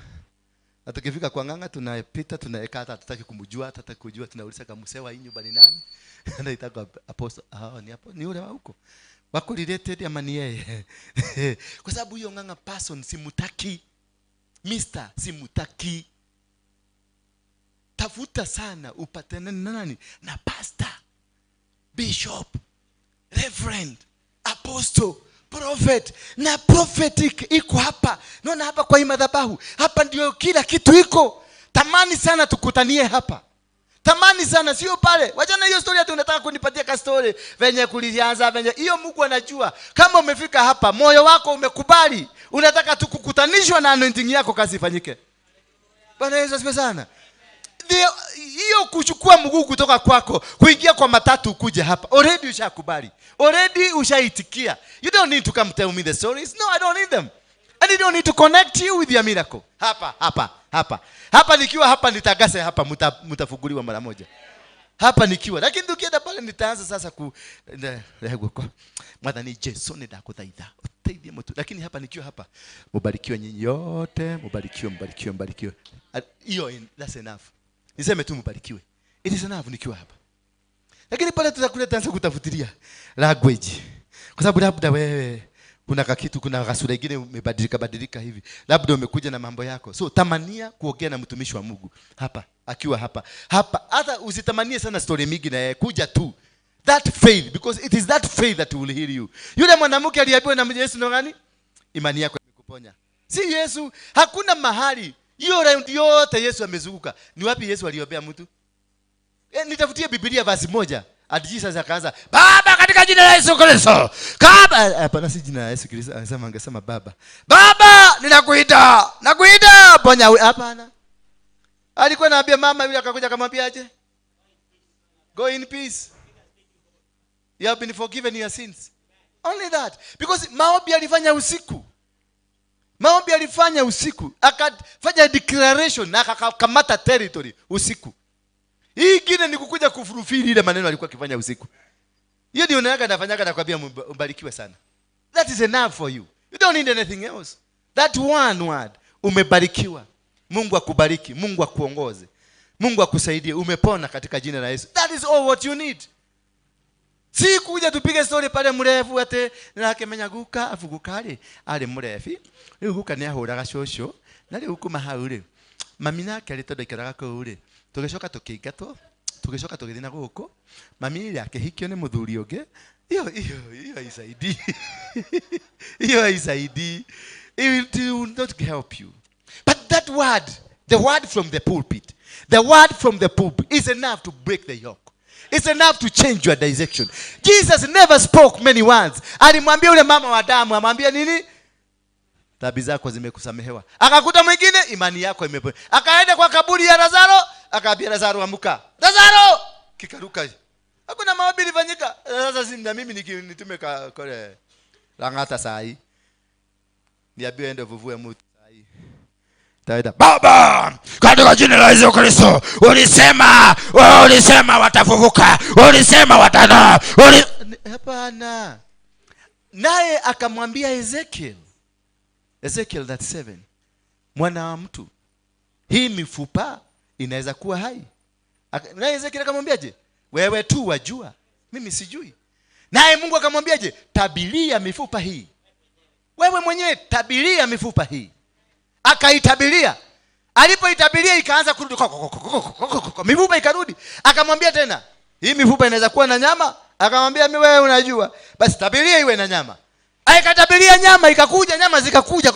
Na tukifika kwa ng'ang'a tunapita, tunaeka, hata hatutaki kumjua, hatutaki kujua, tunauliza kama msewa hii nyumba ni nani? Anaitaka apostle. Ah, ni hapo, ni yule wa huko. Wako related ama ni yeye? Kwa sababu hiyo ng'ang'a person simutaki. Mister simutaki. Tafuta sana upatane na nani? Na pastor, bishop, reverend, apostle, prophet. Na prophetic iko hapa. Naona hapa kwa hii madhabahu. Hapa ndio kila kitu iko. Tamani sana tukutanie hapa. Tamani sana, sio pale. Wachana hiyo story ati unataka kunipatia ka story venye kulianza venye. Hiyo Mungu anajua. Kama umefika hapa, moyo wako umekubali, unataka tukukutanishwa na anointing yako, kazi ifanyike. Bwana Yesu asifiwe sana. Hiyo kuchukua mguu kutoka kwako kuingia kwa matatu kuja hapa, already ushakubali, already ushaitikia. You don't need to come tell me the stories. No, I don't need them. And you don't need to connect you with your miracle. Hapa hapa hapa hapa, nikiwa hapa nitagase hapa, mtafunguliwa mara moja. Hapa nikiwa, lakini tukienda pale nitaanza sasa ku kwa Mwathani Jesu ndakuthaitha uteithie mtu. Lakini hapa nikiwa hapa, mubarikiwe nyinyi yote, mubarikiwe, mubarikiwe, mubarikiwe. Hiyo that's enough. Niseme tu mbarikiwe. It is enough nikiwa hapa. Lakini pale tutakuja taanza kutafutilia language. Kwa sababu labda wewe kuna kakitu, kuna kasura nyingine umebadilika badilika hivi. Labda umekuja na mambo yako. So tamania kuongea na mtumishi wa Mungu hapa, akiwa hapa. Hapa hata usitamanie sana story mingi na yeye, kuja tu. That faith, because it is that faith that will heal you. Yule mwanamke aliambiwa na Yesu ndo gani? Imani yako imekuponya. Si Yesu, hakuna mahali hiyo round yote Yesu amezunguka. Ni wapi Yesu aliombea mtu? Nitafutie Biblia verse moja. Ati Jesus akaanza, Baba katika jina la Yesu Kristo. Kaba, hapana si jina la Yesu Kristo, anasema angesema Baba. Baba, ninakuita. Nakuita, ponya. Hapana. Alikuwa anaambia mama yule, akakuja akamwambia aje? Go in peace. You have been forgiven your sins. Only that. Because maombi alifanya usiku. Maombi alifanya usiku, akafanya declaration na akakamata territory usiku. Hii ingine ni kukuja kufurufili ile maneno alikuwa akifanya usiku. Hiyo ndio nayaga anafanyaga, nakwambia mbarikiwe sana. That is enough for you. You don't need anything else. That one word, umebarikiwa. Mungu akubariki, Mungu akuongoze, Mungu akusaidie, umepona katika jina la Yesu. That is all what you need. Si kuja tupige story pale mrefu ati nakemenya guka afu guka ri ari mrefi. Riu guka ni ahuraga cũcũ na riu kuma hau ri mami nake ari tondu aikaraga kũu ri tugicoka tukiingatwo tugicoka tugithii na guku mami ri akihikio ni muthuri ungi. Hiyo hiyo hiyo haisaidii. Hiyo haisaidii. It will not help you. But that word, the word from the pulpit, the word from the pulpit is enough to break the yoke. It's enough to change your direction. Jesus never spoke many words. Alimwambia yule mama wa damu, amwambia nini? Dhambi zako zimekusamehewa. Akakuta mwingine, imani yako imepona. Akaenda kwa kaburi ya Lazaro, akaambia Lazaro amka. Lazaro! Kikaruka. Hakuna maombi ilifanyika. Sasa si na mimi nitume kole Lang'ata saa hii. Niambiwe ende vuvue mtu saa hii. Taida, Baba, katika jina la Yesu Kristo, ulisema, ulisema watafufuka, ulisema watana. Hapana. Naye akamwambia Ezekiel, Ezekiel 37, mwana wa mtu, hii mifupa inaweza kuwa hai. Naye Ezekiel akamwambiaje? Wewe tu wajua, mimi sijui. Naye Mungu akamwambiaje? Tabiria mifupa hii. Wewe mwenyewe tabiria mifupa hii. Akaitabiria. Alipoitabiria ikaanza kurudi. Mifupa ikarudi. Akamwambia tena, hii mifupa inaweza kuwa na nyama? Akamwambia mimi wewe unajua. Basi tabiria iwe na nyama. Akatabiria nyama ikakuja, nyama zikakuja.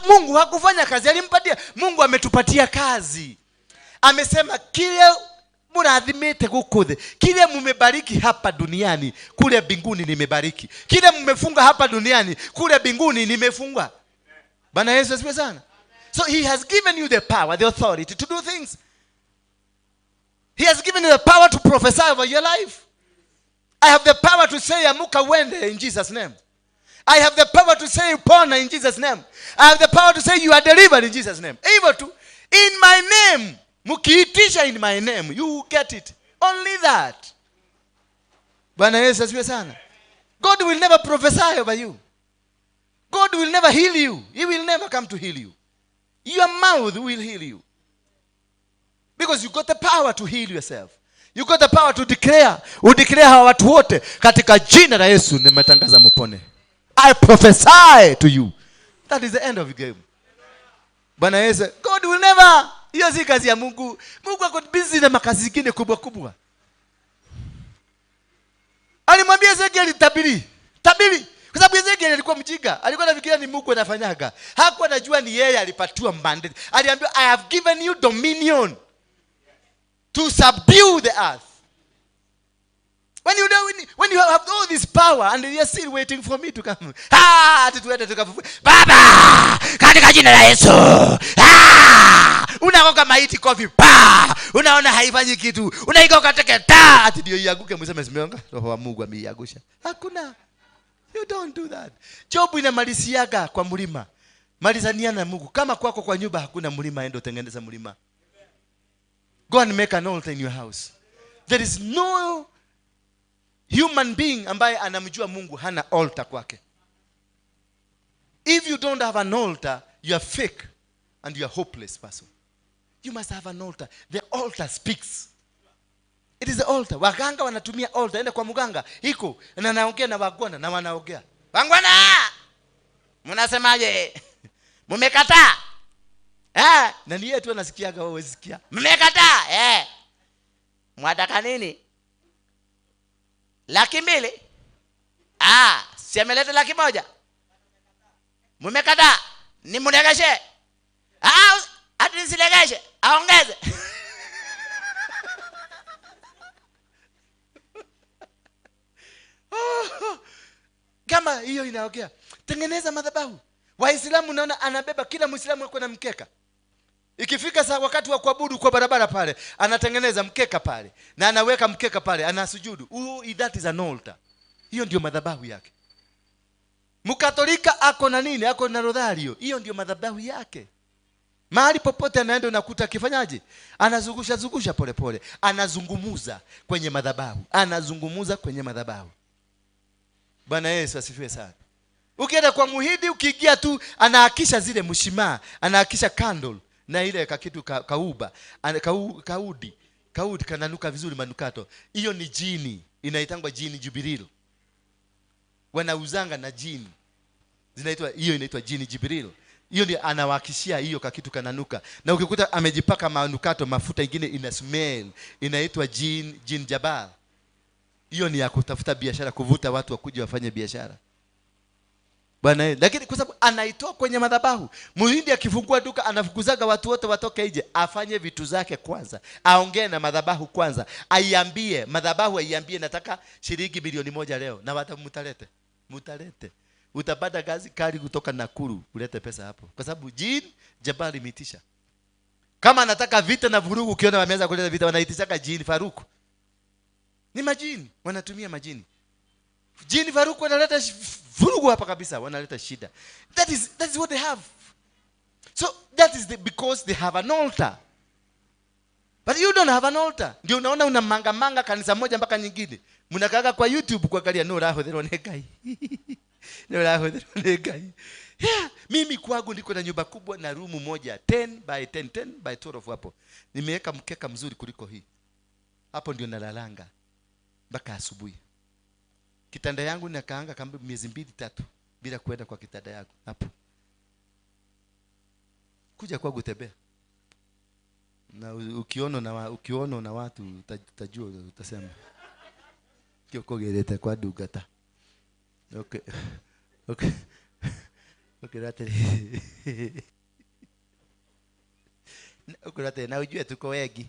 Mungu hakufanya kazi, alimpatia. Mungu ametupatia kazi. Amesema kile murathimite guku thi, kile mumebariki hapa duniani, kule mbinguni nimebariki. Kile mumefunga hapa duniani, kule mbinguni nimefunga. Bwana Yesu asifiwe sana. So he has given you the power, the authority to do things. He has given you the power to prophesy over your life. I have the power to say amuka wende in Jesus' name. I have the power to say pona in Jesus' name. I have the power to say you are delivered in Jesus' name. Hivyo tu, in my name, mukiitisha in my name, you will get it. Only that. Bwana Yesu asifiwe sana. God will never prophesy over you. God will never heal you. He will never come to heal you. Your mouth will heal you. Because you got the power to heal yourself. You got the power to declare. Udeclare hawa watu wote katika jina la Yesu nimetangaza mupone. I prophesy to you. That is the end of the game. Bwana Yesu, God will never. Hiyo si kazi ya Mungu. Mungu ako busy na makazi zingine kubwa kubwa. Alimwambia Ezekiel tabiri. Tabiri. Kwa sababu Ezekiel alikuwa mjinga. Alikuwa anafikiria ni Mungu anafanyaga. Hakuwa anajua ni yeye alipatiwa mandate. Aliambiwa I have given you dominion to subdue the earth. When you know, when you have all this power and you are still waiting for me to come. Ah, tuende tukafufue. Baba, katika jina la Yesu. Ah, unagonga maiti kofi pa. Unaona haifanyi kitu. Unaigonga teke ta. Ati ndio ianguke mseme simeonga. Roho wa Mungu ameiangusha. Hakuna. You don't do that. Job inamaliziaga kwa mlima. Malizania na Mungu. Kama kwako kwa nyumba hakuna mlima, enda utengeneza mlima. Go and make an altar in your house. There is no human being ambaye anamjua Mungu hana altar kwake. If you don't have an altar, you are fake and you are hopeless person. You must have an altar. The altar speaks. It is the altar. Waganga wanatumia altar. Enda kwa mganga iko na naongea na wagwana na wanaongea. Wangwana, mnasemaje? Mmekataa? Eh, na ni yetu anasikiaga wewe sikia. Mmekataa? Eh. Mwataka nini? 200,000? Ah, si ameleta 100,000. Mmekataa? Nimregeshe? Ah, hadi nisilegeshe, aongeze. Kama hiyo inaongea, tengeneza madhabahu. Waislamu naona anabeba, kila Muislamu yuko na mkeka. Ikifika saa wakati wa kuabudu kwa barabara pale, anatengeneza mkeka pale na anaweka mkeka pale, anasujudu. That is an altar. Hiyo ndio madhabahu yake. Mkatolika ako na nini? Ako na rosario. Hiyo ndio madhabahu yake. Mahali popote anaenda unakuta akifanyaje? Anazungusha zungusha pole pole, anazungumuza kwenye madhabahu, anazungumuza kwenye madhabahu. Bwana Yesu asifiwe sana. Ukienda kwa muhidi, ukiingia tu anahakisha zile mshimaa, anahakisha candle na ile kakitu kauba, kaudi. Kaudi kananuka vizuri manukato. Hiyo ni jini, inaitangwa jini Jibril. Wanauzanga na jini. Zinaitwa hiyo, inaitwa jini Jibril. Hiyo ndio anawakishia hiyo kakitu kananuka. Na ukikuta amejipaka manukato, mafuta ingine ina smell, inaitwa jin Jabal. Hiyo ni ya kutafuta biashara, kuvuta watu wakuje wafanye biashara. Bwana, lakini kwa sababu anaitoa kwenye madhabahu. Muhindi akifungua duka anafukuzaga watu wote watoke nje, afanye vitu zake kwanza, aongee na madhabahu kwanza, aiambie madhabahu, aiambie nataka shilingi 1,000,000 leo, na wata mutalete. Utapata kazi kali kutoka Nakuru, ulete pesa hapo. Kwa sababu jin Jabali imitisha. Kama anataka vita na vurugu, ukiona wameanza kuleta vita wanaitishaka jin Faruku. Ni majini, wanatumia majini. Jini Faruku wanaleta vurugu hapa kabisa, wanaleta shida. That is what they have. So that is because they have an altar. But you don't have an altar. Ndio unaona una manga manga kanisa moja mpaka nyingine. Mnakaaga kwa YouTube kuangalia no raho thero negai. No raho thero negai. Yeah, mimi kwangu niko na nyumba kubwa na room moja 10 by 10, 10 by 12 hapo. Nimeweka mkeka mzuri kuliko hii. Hapo ndio nalalanga mpaka asubuhi. Kitanda yangu nakaanga kama miezi 2-3 bila kwenda kwa kitanda yangu hapo. Kuja kwangu tembea. Na ukiona na watu utajua, utasema kiokogerete kwa dugata. Okay. Okay. Okay, rateri. Okay, rateri na ujue tuko wengi.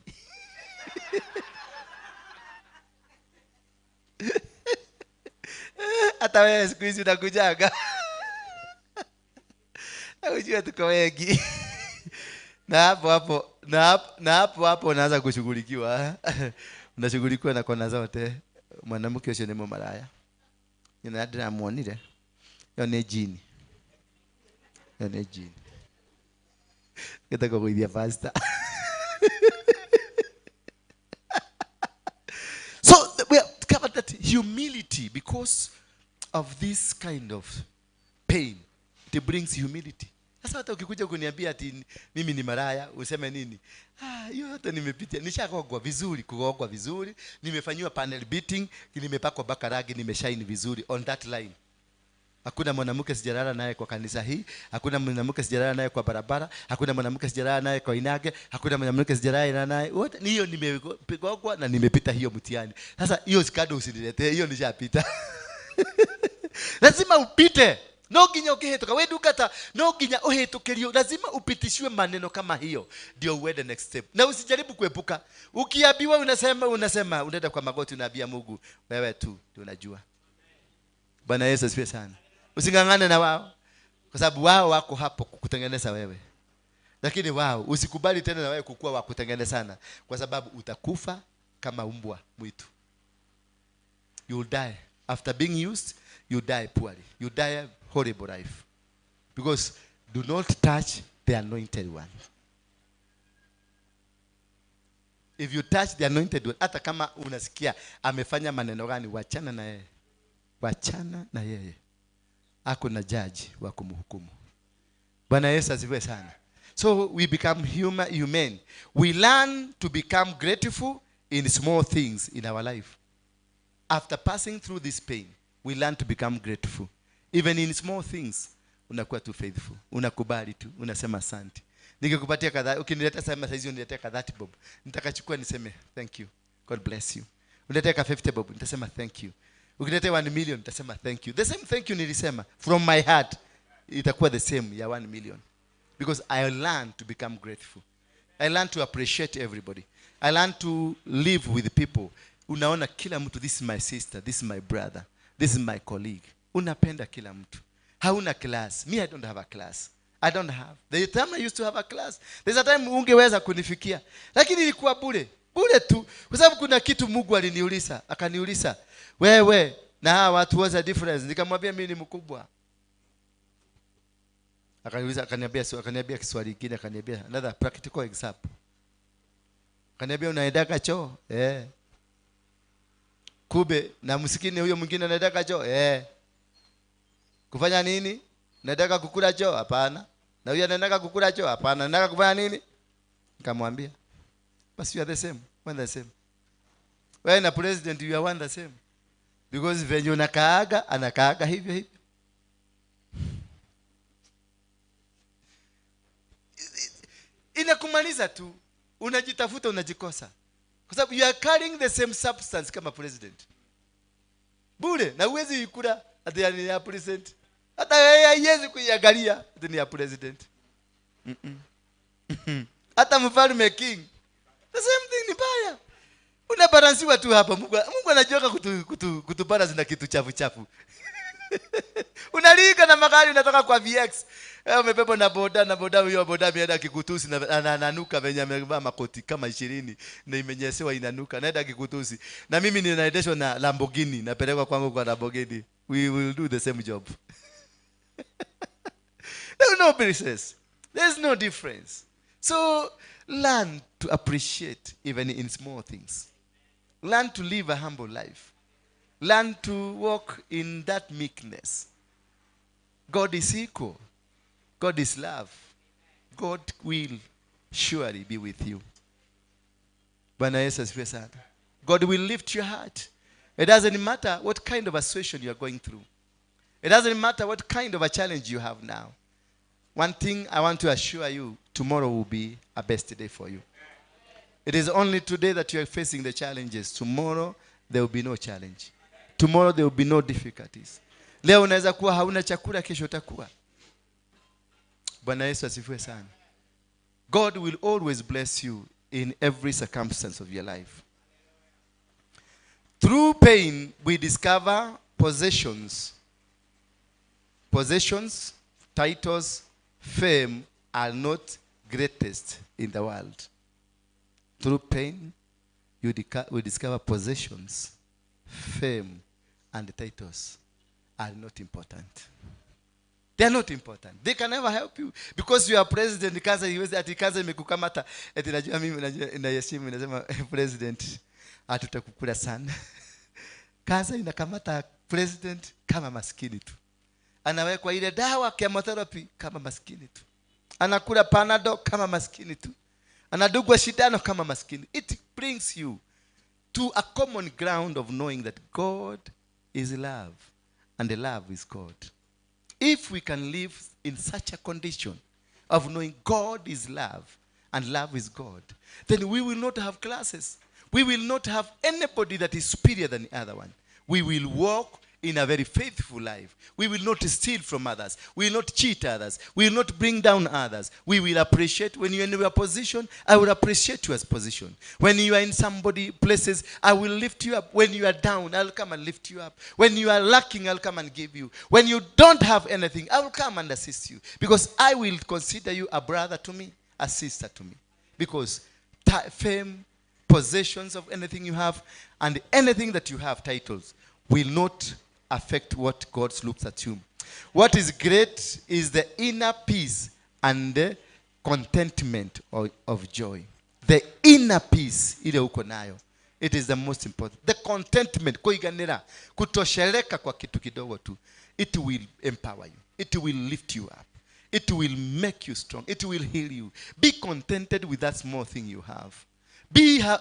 Hata wewe siku hizi unakujaga. Ujue tuko wengi. Na hapo hapo, na hapo hapo unaanza kushughulikiwa. Unashughulikiwa na kona zote. Mwanamke ucio ni mumaraya. Nina ndiramuonire. Yo ni jini. Yo ni jini. Getaka kuithia pastor. So we have covered that humility because of this kind of pain. It brings humility. Sasa hata ukikuja kuniambia ati mimi ni maraya, useme nini? Ah, hiyo yote nimepitia. Nishakogwa vizuri, kugogwa vizuri, nimefanywa panel beating, nimepakwa baka ragi, nimeshine vizuri on that line. Hakuna mwanamke sijalala naye kwa kanisa hii, hakuna mwanamke sijalala naye kwa barabara, hakuna mwanamke sijalala naye kwa Inage, hakuna mwanamke sijalala naye. Wote hiyo nimepigwa na nimepita hiyo mtihani. Sasa hiyo sikado usiniletee, hiyo nishapita. Lazima upite. No ginya ukihituka we ndungata, no ginya uhitukirio, lazima upitishiwe maneno kama hiyo ndio uende next step. Na usijaribu kuepuka. Ukiambiwa unasema unaenda kwa magoti unaambia Mungu, wewe tu ndio unajua. Bwana Yesu asifiwe sana. Usingangane na wao kwa sababu wao wako hapo kukutengeneza wewe. Lakini wao usikubali tena na wewe kukua wa kutengenezana kwa sababu utakufa kama umbwa mwitu. You will die after being used. You die poorly. You die a horrible life. Because do not touch the anointed one. If you touch the anointed one, hata kama unasikia amefanya maneno gani, wachana na yeye. Wachana na yeye. Ako na judge wa kumhukumu. Bwana Yesu asifiwe sana. So we become human. We learn to become grateful in small things in our life. After passing through this pain, we learn to become grateful. Even in small things, unakuwa tu faithful. Unakubali tu, unasema asante. Nikikupatia kadhaa, ukiniletea sema saizi uniletea kadhaa bob. Nitakachukua niseme thank you. God bless you. Uniletea ka 50 bob, nitasema thank you. Ukiniletea 1 million, nitasema thank you. The same thank you nilisema from my heart itakuwa the same ya 1 million. Because I learn to become grateful. I learn to appreciate everybody. I learn to live with people. Unaona kila mtu, this is my sister, this is my brother, this is my colleague. Unapenda kila mtu. Hauna class. Me, I don't have a class. I don't have. The time I used to have a class. There's a time ungeweza kunifikia. Lakini ilikuwa bure. Bure tu. Kwa sababu kuna kitu Mungu aliniuliza. Akaniuliza, wewe na hawa watu what's the difference? Nikamwambia mimi ni mkubwa. Akaniuliza, akaniambia kiswali kingine, akaniambia another practical example. Akaniambia unaendaka choo? Eh. Kube na msikini huyo mwingine anaendaka choo? Eh. Kufanya nini? Nataka kukula choo? Hapana. Na huyo anaendaka kukula choo? Hapana. Nataka kufanya nini? Nikamwambia, basi you are the same. One the same. Wewe na president you are one the same. Because venye unakaaga, anakaaga hivyo hivyo. Inakumaliza tu. Unajitafuta, unajikosa. Kwa sababu you are carrying the same substance kama president. Bure, na huwezi ikula ati ni ya president. Hata yeye haiwezi kuiangalia ati ni ya president. Hata mfalme king. The same thing ni mbaya. Unabalansiwa tu hapa. Mungu anajiweka kutubalance na kitu chafu chafu. Unalika na magari unatoka kwa VX. Umebebwa na boda, na boda huyo boda ameenda Kikutusi na ananuka venye amevaa makoti kama 20 na imenyesewa inanuka. Naenda Kikutusi. Na mimi ninaendeshwa na Lamborghini, napelekwa kwangu kwa Lamborghini. We will do the same job. There is no difference. There is no difference. So learn to appreciate even in small things. Learn to live a humble life. Learn to walk in that meekness. God is equal. God is love. God will surely be with you. Bwana Yesu asifiwe sana. God will lift your heart. It doesn't matter what kind of a situation you are going through. It doesn't matter what kind of a challenge you have now. One thing I want to assure you, tomorrow will be a best day for you. It is only today that you are facing the challenges. Tomorrow there will be no challenge. Tomorrow there will be no difficulties. Leo unaweza kuwa hauna chakula, kesho utakuwa. Bwana Yesu asifiwe sana. God will always bless you in every circumstance of your life. Through pain, we discover possessions. Possessions, titles, fame are not greatest in the world. Through pain, we discover possessions, fame, and titles are not important. They are not important. They can never help you. Because you are president, kansa iweze ati kansa imekukamata. Eti najua mimi naheshimu nasema president hatutakukula sana. Kansa inakamata president kama maskini tu. Anawekwa ile dawa chemotherapy kama maskini tu. Anakula Panadol kama maskini tu. Anadugwa shindano kama maskini. It brings you to a common ground of knowing that God is love and the love is God. If we can live in such a condition of knowing God is love and love is God, then we will not have classes. We will not have anybody that is superior than the other one. We will walk in a very faithful life. We will not steal from others. We will not cheat others. We will not bring down others. We will appreciate when you are in your position. I will appreciate your position. When you are in somebody places, I will lift you up. When you are down, I'll come and lift you up. When you are lacking, I'll come and give you. When you don't have anything, I will come and assist you. Because I will consider you a brother to me, a sister to me. Because fame, possessions of anything you have, and anything that you have, titles, will not affect what God looks at you. What is great is the inner peace and the contentment of joy. The inner peace, ile uko nayo, it is the most important. The contentment, kuiganira, kutosheleka kwa kitu kidogo tu, it will empower you. It will lift you up. It will make you strong. It will heal you. Be contented with that small thing you have.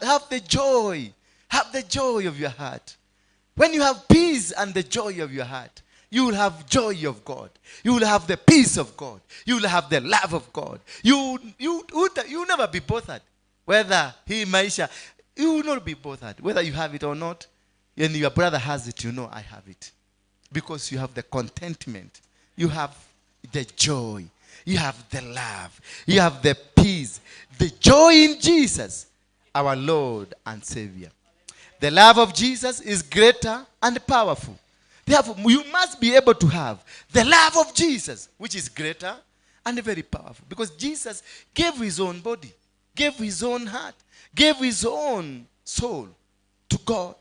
Have the joy. Have the joy of your heart. When you have peace and the joy of your heart, you will have joy of God. You will have the peace of God. You will have the love of God. You will never be bothered. Whether he, maisha, you will not be bothered. Whether you have it or not, and your brother has it, you know I have it. Because you have the contentment. You have the joy. You have the love. You have the peace. The joy in Jesus, our Lord and Savior. The love of Jesus is greater and powerful. Therefore, you must be able to have the love of Jesus, which is greater and very powerful. Because Jesus gave his own body, gave his own heart, gave his own soul to God.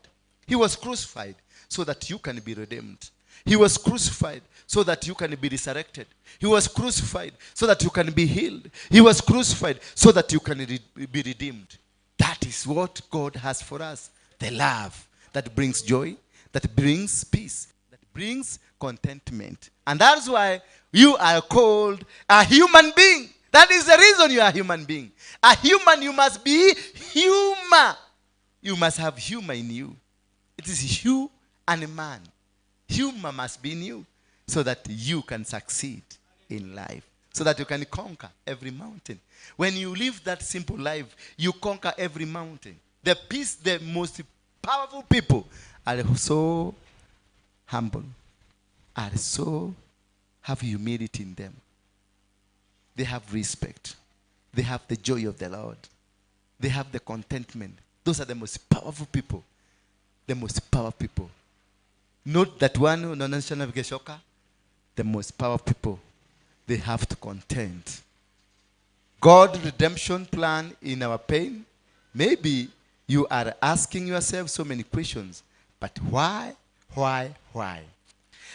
He was crucified so that you can be redeemed. He was crucified so that you can be resurrected. He was crucified so that you can be healed. He was crucified so that you can be redeemed. That is what God has for us. The love that brings joy, that brings peace, that brings contentment. And that's why you are called a human being. That is the reason you are a human being. A human, you must be human. You must have humor in you. It is you and man. Humor must be in you so that you can succeed in life, so that you can conquer every mountain. When you live that simple life, you conquer every mountain. The peace, the most powerful people are so humble, are so have humility in them. They have respect. They have the joy of the Lord. They have the contentment. Those are the most powerful people. The most powerful people. Not that one, the most powerful people, they have to contend. God's redemption plan in our pain. Maybe you are asking yourself so many questions, but why?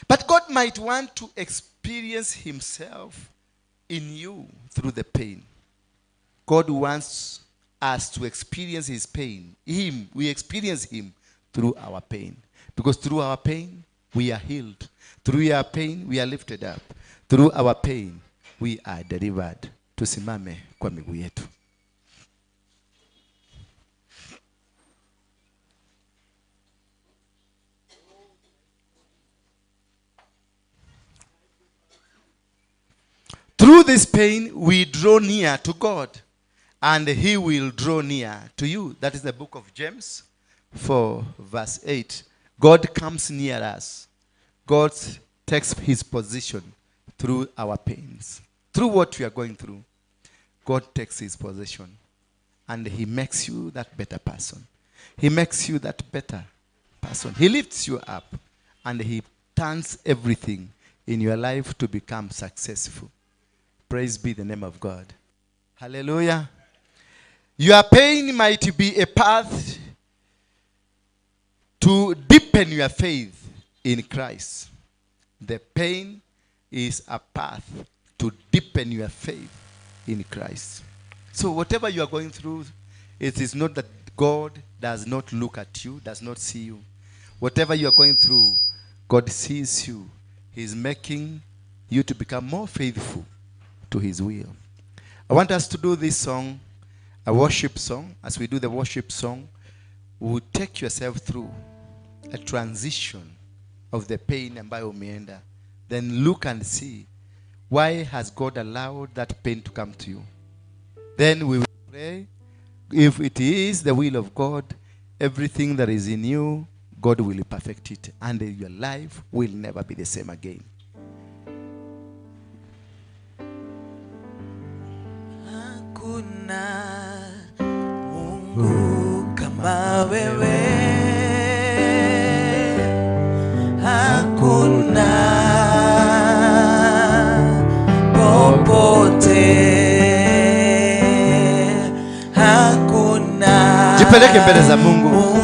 But God might want to experience himself in you through the pain. God wants us to experience his pain. Him, we experience him through our pain. Because through our pain, we are healed. Through our pain, we are lifted up. Through our pain, we are delivered. Tusimame kwa miguu yetu. Through this pain, we draw near to God, and he will draw near to you. That is the book of James 4, verse 8. God comes near us. God takes his position through our pains. Through what we are going through, God takes his position, and he makes you that better person. He makes you that better person. He lifts you up, and he turns everything in your life to become successful. Praise be the name of God. Hallelujah. Your pain might be a path to deepen your faith in Christ. The pain is a path to deepen your faith in Christ. So whatever you are going through, it is not that God does not look at you, does not see you. Whatever you are going through, God sees you. He is making you to become more faithful to his will. I want us to do this song, a worship song. As we do the worship song, we will take yourself through a transition of the pain ambayo umeenda. Then look and see, why has God allowed that pain to come to you? Then we will pray. If it is the will of God, everything that is in you, God will perfect it, and your life will never be the same again. Hakuna Mungu kama wewe, hakuna popote, hakuna. Jipeleke mbele za Mungu.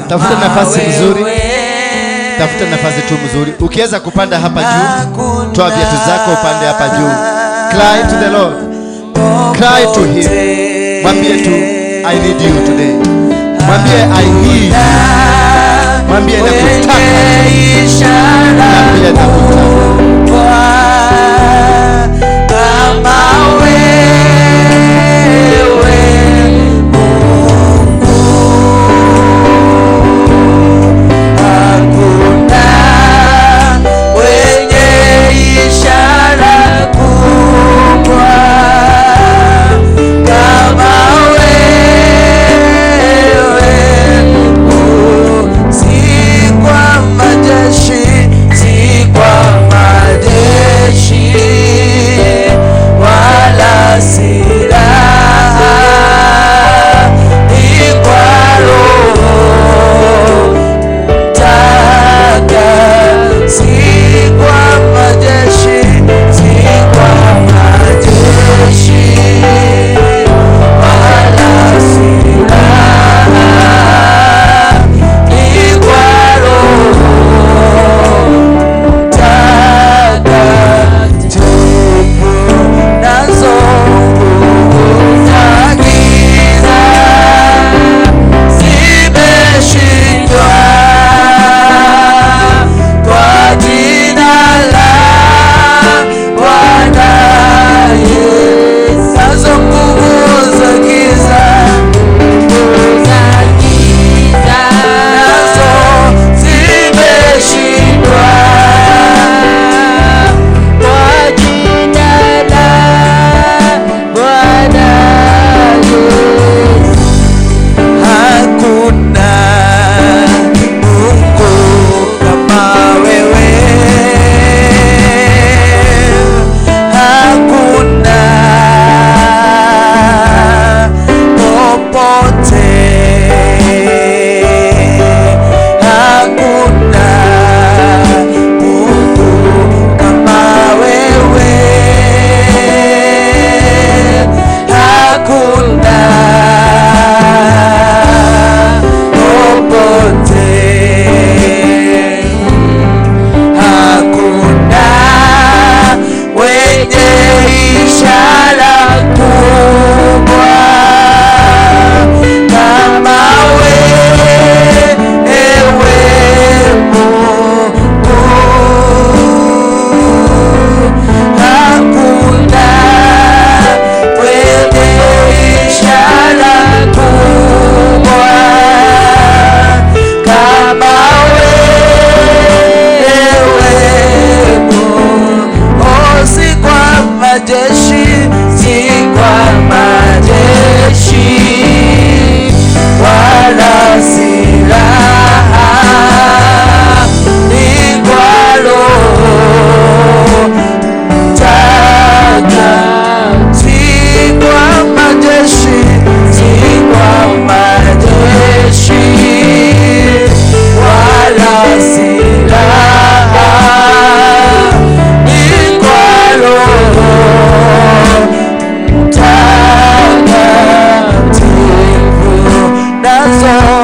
Tafuta nafasi nzuri. Tafuta nafasi tu mzuri. Ukiweza kupanda hapa juu, toa viatu zako upande hapa juu. Cry to the Lord. Cry to him. Mwambie tu, I need you today. Mwambie I need you. Mwambie nakutaka. Mwambie nakutaka. Kama wewe Mungu, hakuna mwenye ishara kubwa kama wewe Mungu. Si kwa majeshi, si kwa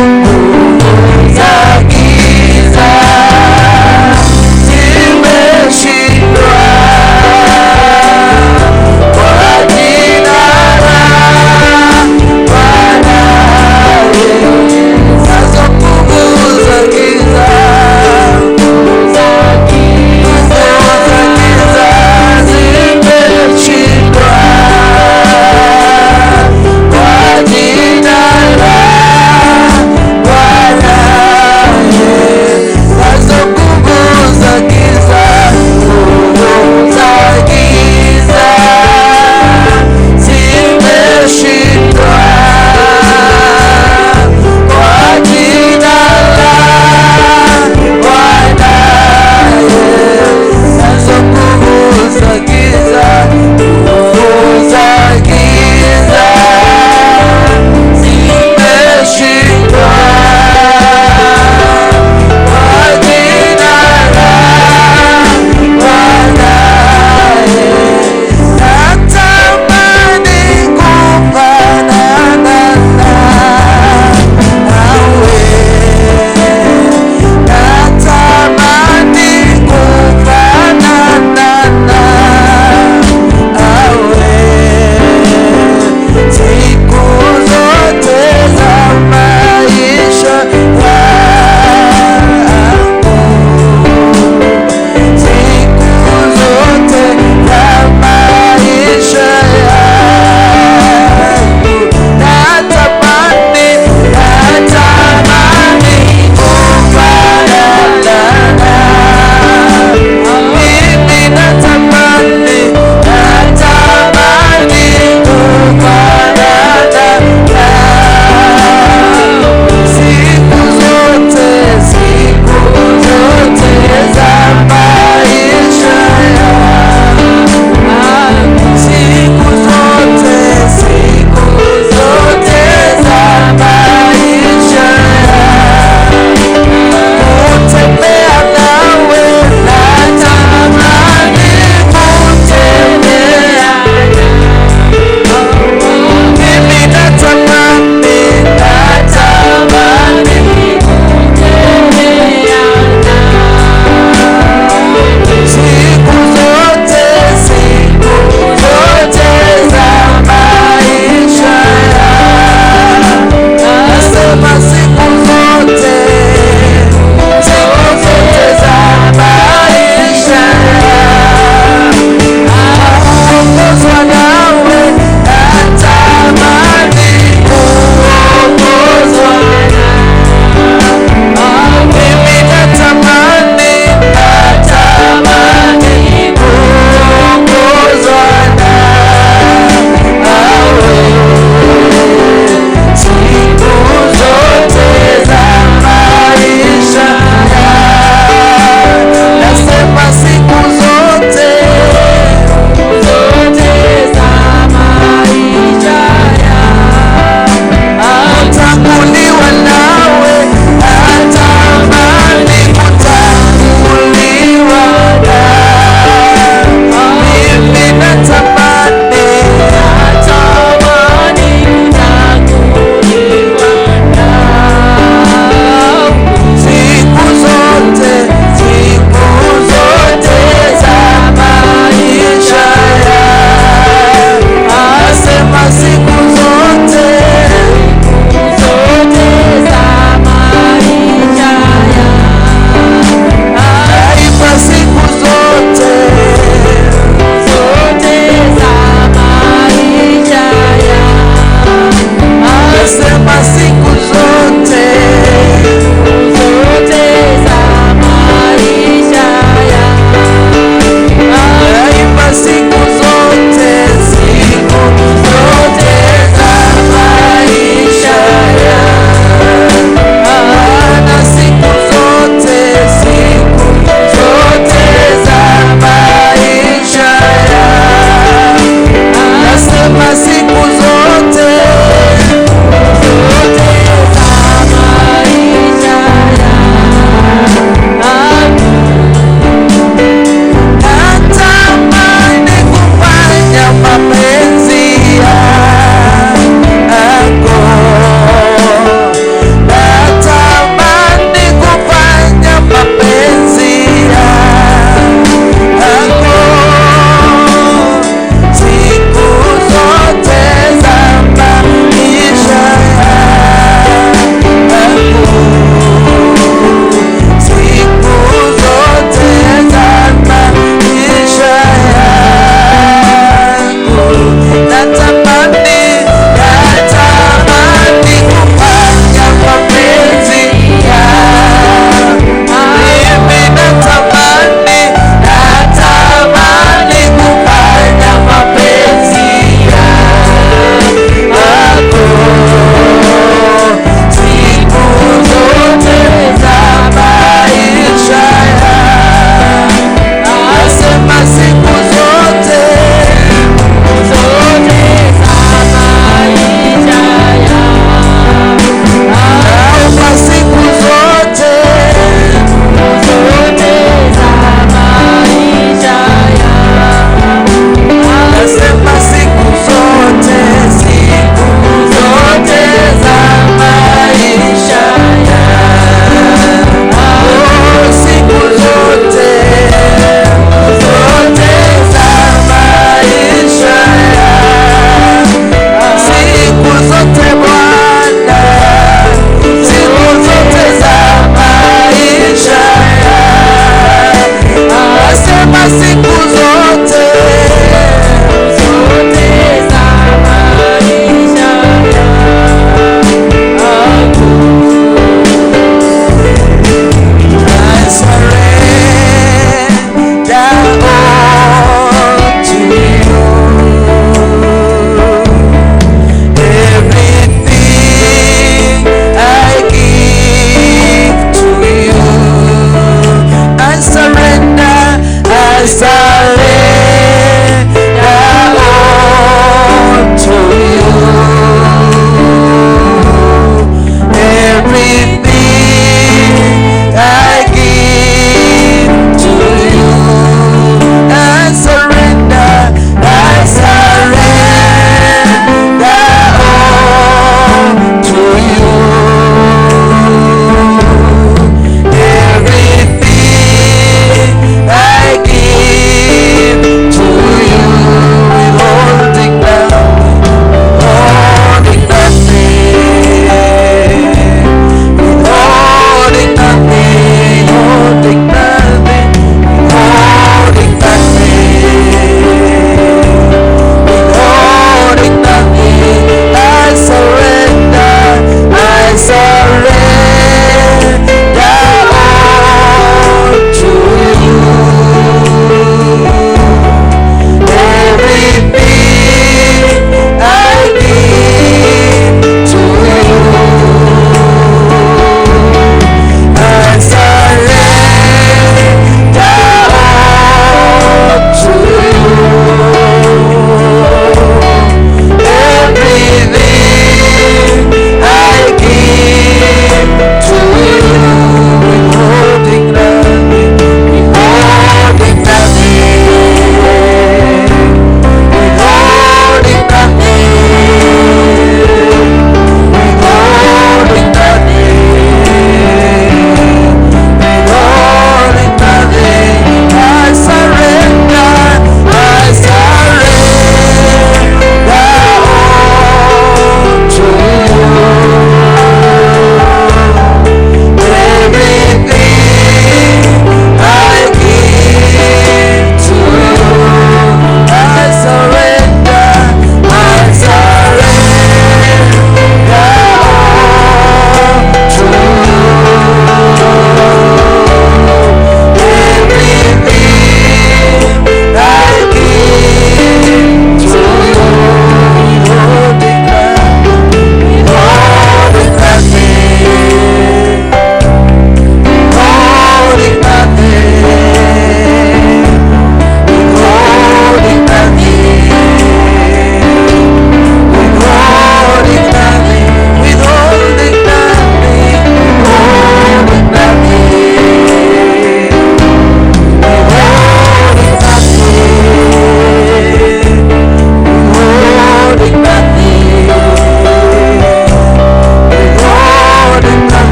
Nguvu za giza zimeshindwa kwa jina la Bwana Yesu. Nazo nguvu za giza, nguvu za giza zimeshindwa kwa jina la Bwana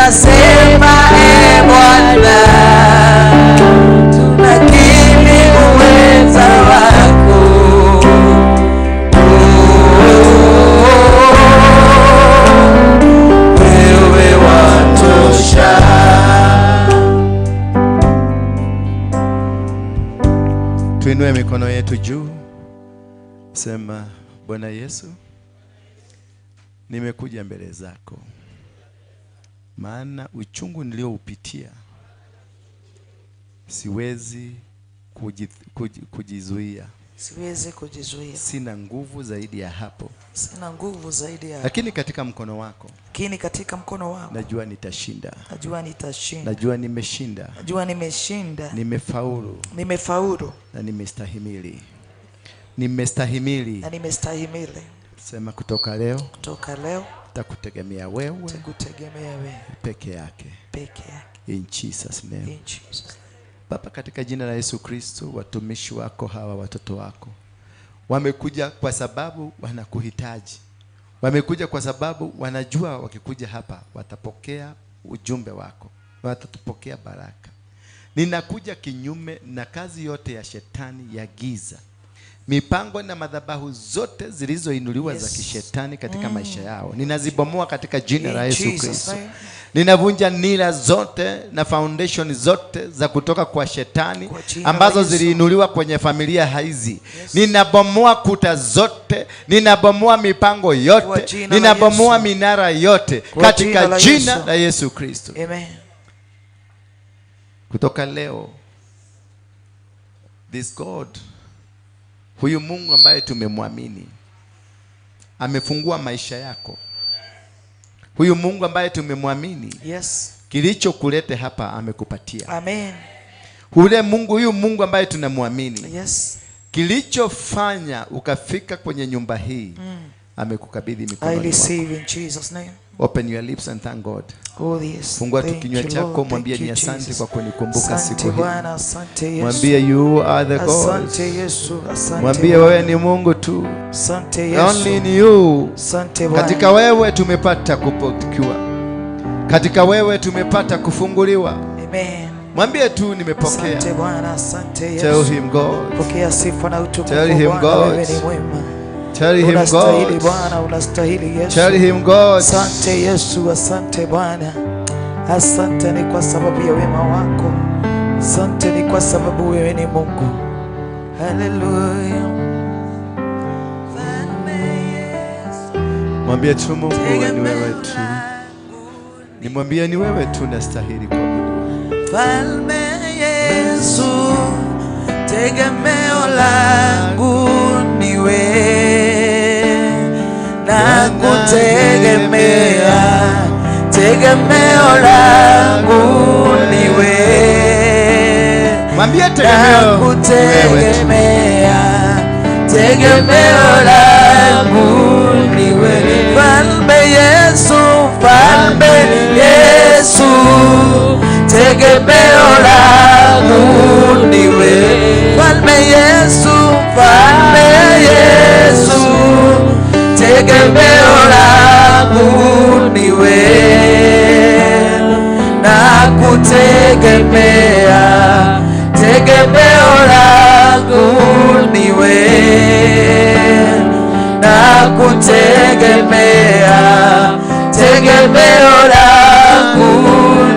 Tunasema e Bwana, tunakiri uweza wako. Wewe watosha. Tuinue mikono yetu juu. Sema, Bwana Yesu, nimekuja mbele zako, maana uchungu nilioupitia siwezi kujizuia. Siwezi kujizuia. Sina nguvu zaidi ya hapo. Sina nguvu zaidi ya hapo. Lakini katika mkono wako. Lakini katika mkono wako. Najua nitashinda. Najua nitashinda. Najua nimeshinda. Najua nimeshinda. Nimefaulu. Nimefaulu. Na nimestahimili. Nimestahimili. Na nimestahimili. Sema, kutoka leo. Kutoka leo. Nitakutegemea wewe. Nitakutegemea wewe. Peke yake. Peke yake. In Jesus name. In Jesus name. Baba, katika jina la Yesu Kristo, watumishi wako hawa, watoto wako wamekuja kwa sababu wanakuhitaji. Wamekuja kwa sababu wanajua wakikuja hapa watapokea ujumbe wako, watatupokea baraka. Ninakuja kinyume na kazi yote ya shetani ya giza, mipango na madhabahu zote zilizoinuliwa Yes. za kishetani katika maisha yao. Ninazibomoa katika jina la Yesu Kristo. Name. Ninavunja nira zote na foundation zote za kutoka kwa shetani Kwa jina la ambazo Yesu. ziliinuliwa kwenye familia hizi. Ninabomoa kuta zote, ninabomoa mipango Kwa yote, jina la ninabomoa Yesu. minara yote Kwa katika jina la jina Yesu. la Yesu Kristo. Amen. Kutoka leo, this God, huyu Mungu ambaye tumemwamini amefungua maisha yako. Huyu Mungu ambaye tumemwamini, Yes. kilichokulete hapa amekupatia. Amen. Ule Mungu, huyu Mungu ambaye tunamwamini, Yes. kilichofanya ukafika kwenye nyumba hii amekukabidhi I mikononi mwako. receive in Jesus name. Open your lips and thank God. Oh yes. Fungua tu Thank kinywa you, chako, Lord. mwambie Thank ni you, asante Jesus. kwa kunikumbuka Asante siku hii. Bwana, asante Yesu. Mwambie you are the God. Asante Yesu, asante. Mwambie Bwana. wewe ni Mungu tu. Asante Yesu. Only in you. Asante Bwana. Katika wewe tumepata kupokiwa. Katika wewe tumepata kufunguliwa. Amen. Mwambie tu nimepokea. Asante Bwana, asante Yesu. Tell him God. Pokea sifa na utukufu Tell him Bwana, God. wewe ni mwema. Tell him Unastahili God. Bwana, unastahili Yesu. Tell him God. Asante Yesu, asante Bwana. Asante ni kwa sababu ya wema wako. Asante ni kwa sababu wewe ni Mungu. Hallelujah. Mwambie tu Mungu ni wewe tu. Nimwambie ni wewe tu nastahili kuabudiwa. Mfalme Yesu, tegemeo langu ni wewe, nakutegemea, tegemeo langu ni wewe, Mwambie tegemeo ni wewe tu. nakutegemea, tegemeo langu ni wewe. Mfalme Yesu, Mfalme Yesu, tegemeo langu ni wewe. Mfalme Yesu, Mfalme Yesu, tegemeo langu ni wewe, nakutegemea, tegemeo langu ni wewe, nakutegemea, tegemeo langu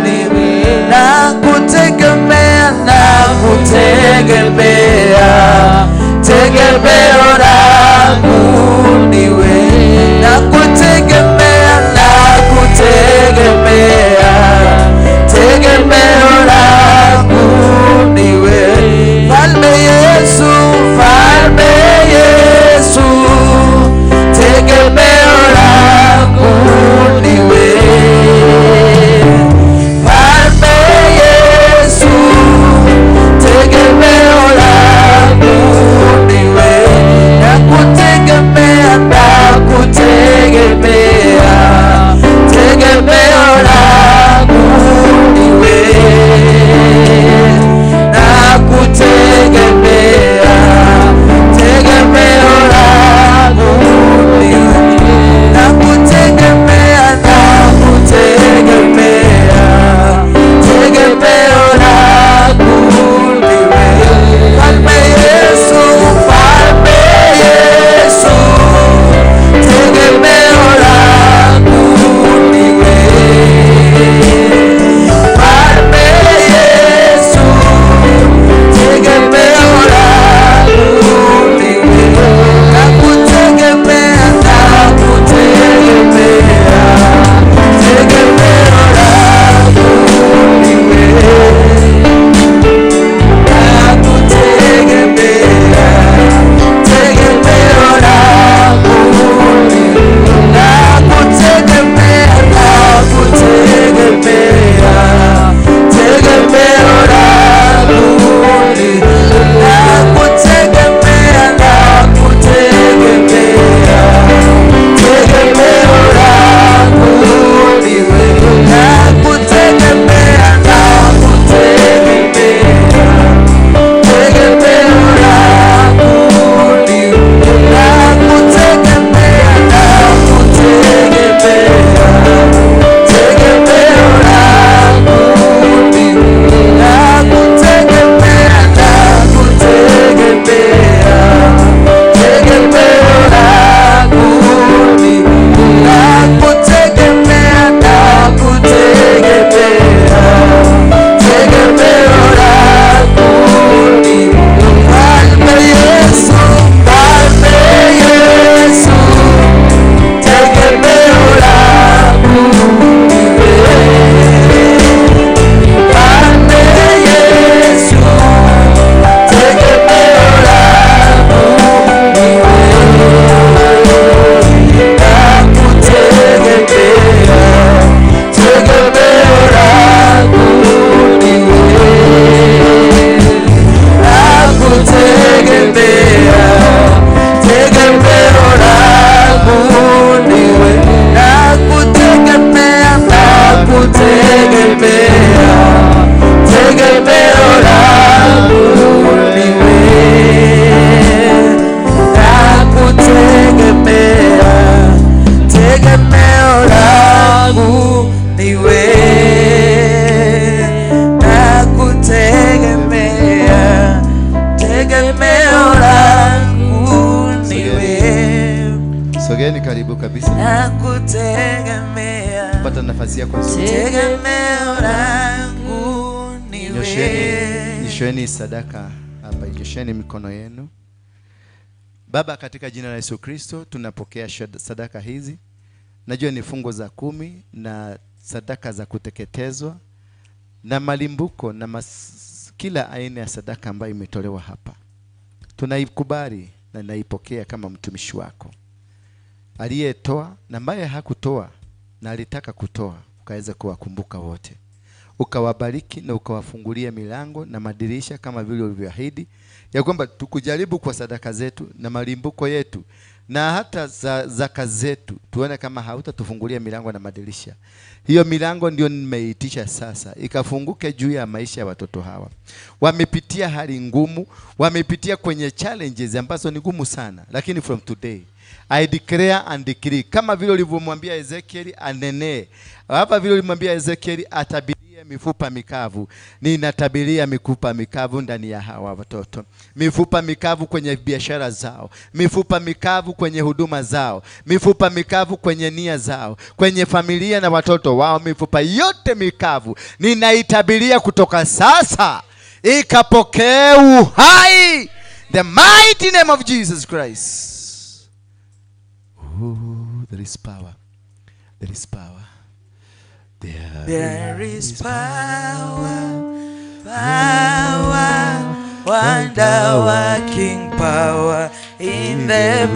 ni wewe, nakutegemea, nakutegemea, tegemeo langu ni wewe, nakutegemea, nakutegemea, tegemeo langu ni wewe. Mfalme Yesu, Mfalme Yesu, tegemeo langu Nakutegemea, tegemeo langu ni wewe. Nakutegemea, tegemeo langu ni wewe. Nakutegemea, tegemeo langu ni wewe. Sogeni karibu kabisa. Nakutegemea, Pata nafasi yako nzuri. tegemeo langu ni wewe. Nyosheni sadaka hapa, nyosheni mikono yenu. Baba, katika jina la Yesu Kristo tunapokea sadaka hizi. Najua ni fungo za 10 na sadaka za kuteketezwa na malimbuko na kila aina ya sadaka ambayo imetolewa hapa. Tunaikubali na naipokea kama mtumishi wako. Aliyetoa na ambaye hakutoa na alitaka kutoa, ukaweza kuwakumbuka wote. Ukawabariki na ukawafungulia milango na madirisha kama vile ulivyoahidi ya kwamba tukujaribu kwa sadaka zetu na malimbuko yetu na hata zaka zetu, tuone kama hautatufungulia milango na madirisha. Hiyo milango ndio nimeitisha sasa ikafunguke juu ya maisha ya watoto hawa. Wamepitia hali ngumu, wamepitia kwenye challenges ambazo ni ngumu sana, lakini from today I declare and decree, kama vile ulivyomwambia Ezekiel anenee, hapa vile ulimwambia Ezekiel atabirie mifupa mikavu, ninatabiria mifupa mikavu ndani ya hawa watoto, mifupa mikavu kwenye biashara zao, mifupa mikavu kwenye huduma zao, mifupa mikavu kwenye nia zao, kwenye familia na watoto wao, mifupa yote mikavu ninaitabiria kutoka sasa ikapokee uhai, the mighty name of Jesus Christ. Oh, there is power. There is power. There is power, power, wonder working power in the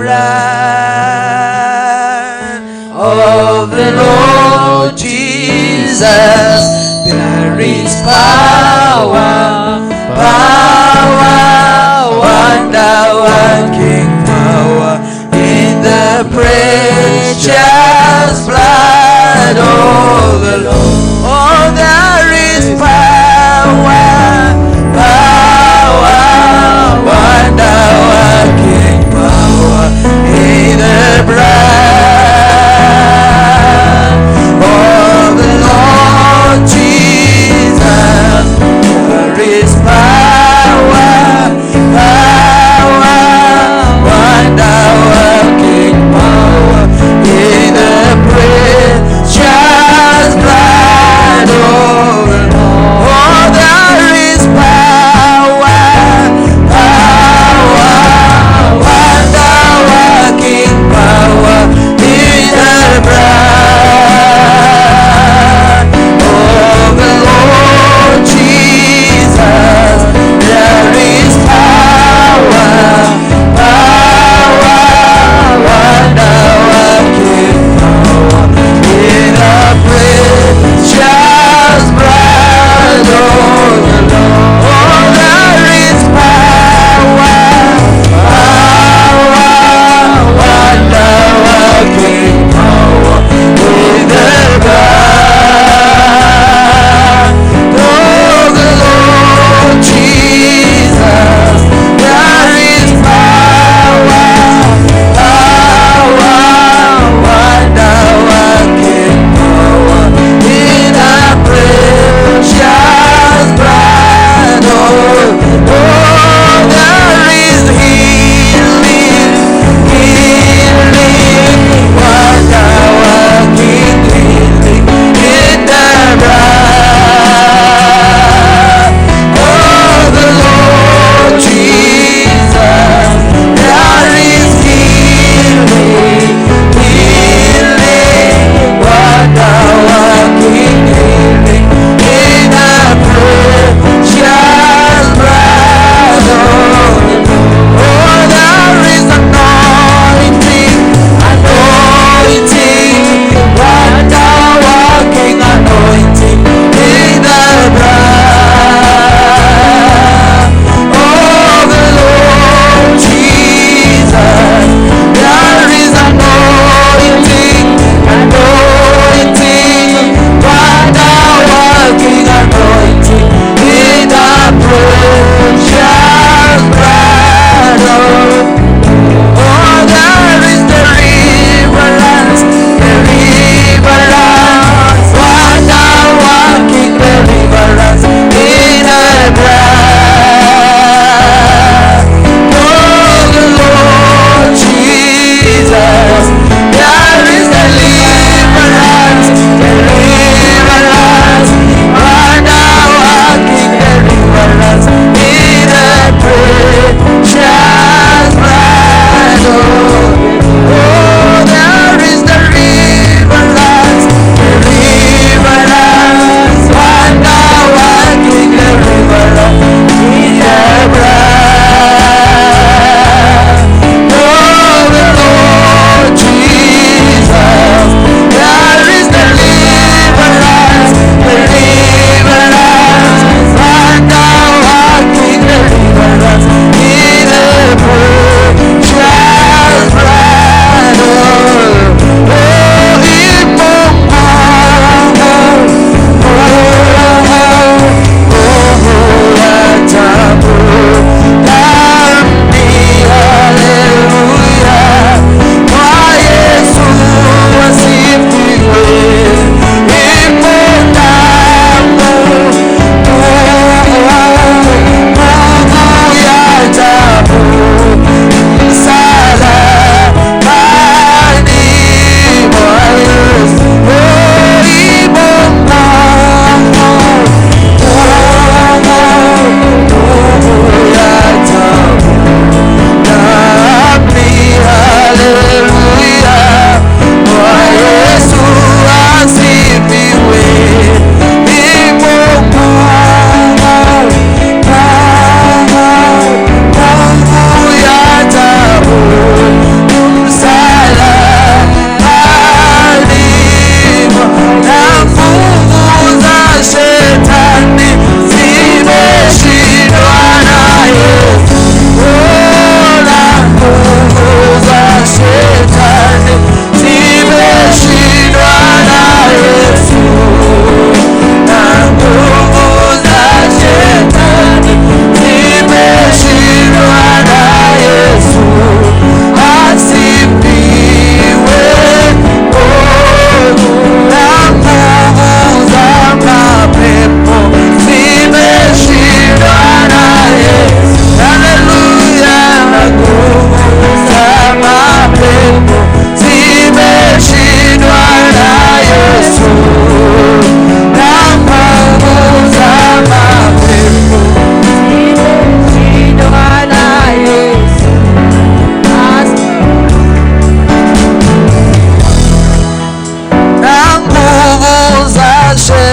blood of the Lord Jesus. There is power, power, wonder working power in the precious blood of the Lord. Oh, there is power, power, wonder working power in the blood of the Lord Jesus. There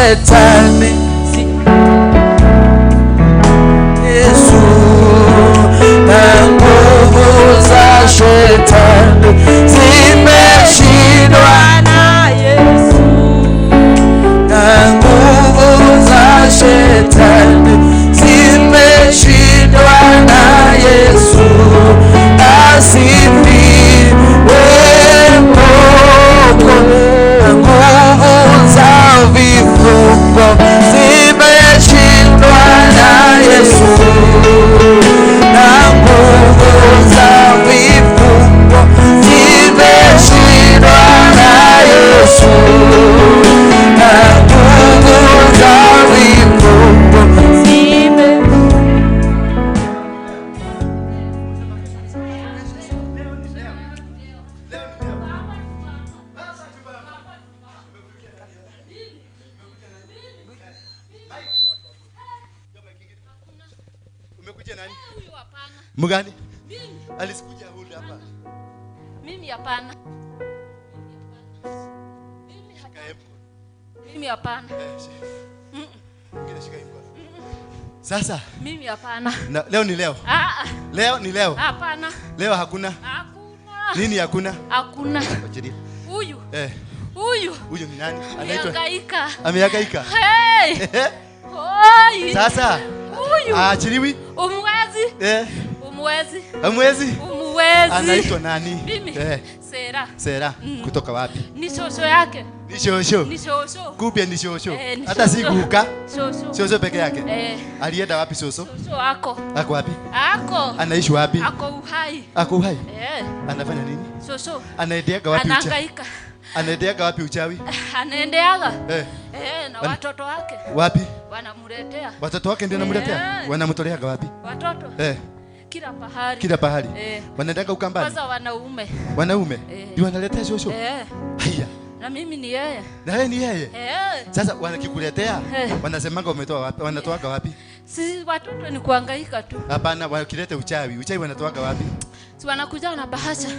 shetani Yesu, na nguvu za shetani zimeshindwa na Yesu, na nguvu za shetani zimeshindwa na Yesu. Asifiwe Mungu, na nguvu za vifungo zimeshindwa na Yesu, na nguvu za vifungo zimeshindwa na Yesu, na nguvu za vifungo zime. Umekuja nani? Mgani? Alisikuja huyu hapa. Mimi hapana. Mimi hapana. Sasa mimi hapana. Na, leo ni leo. Leo ni leo. Hapana. Leo hakuna. Hakuna. Nini hakuna? Hakuna. Huyu. Huyu. Huyu ni nani? Anaitwa. Amehangaika. Amehangaika. Hey. Oi. Sasa. Huyu. Aachiliwi? Umwezi. Umwezi. Umwezi? Umwezi. Anaitwa nani? Mimi. Sera. Sera. Kutoka wapi? Ni shosho yake. Ni shosho. Ni shosho. Kumbe ni shosho. Hata si kuka. Shosho. Shosho peke yake. Alienda wapi shosho? Shosho ako. Ako wapi? Ako. Anaishi wapi? Ako uhai. Ako uhai? Anafanya nini? Shosho. Anaendeaga wapi uchawi? Anahangaika. Anaendeaga wapi uchawi? Anaendeaga. Na watoto wake. Wapi? Wanamletea. Watoto wake ndio wanamletea? Wanamtoleaga wapi? Watoto. Kila pahali. Kila pahali. Wanaendaga Ukambani. Kwanza wanaume. Wanaume? Ndio wanaletea shosho? Haya. Na mimi ni yeye. Na yeye ni yeye? Sasa wanakikuletea, wanasemanga umetoa wapi? Wanatoaga wapi? Si watoto ni kuhangaika tu. Hapana, wakileta uchawi. Uchawi wanatoaga wapi? Si wanakuja na bahasha.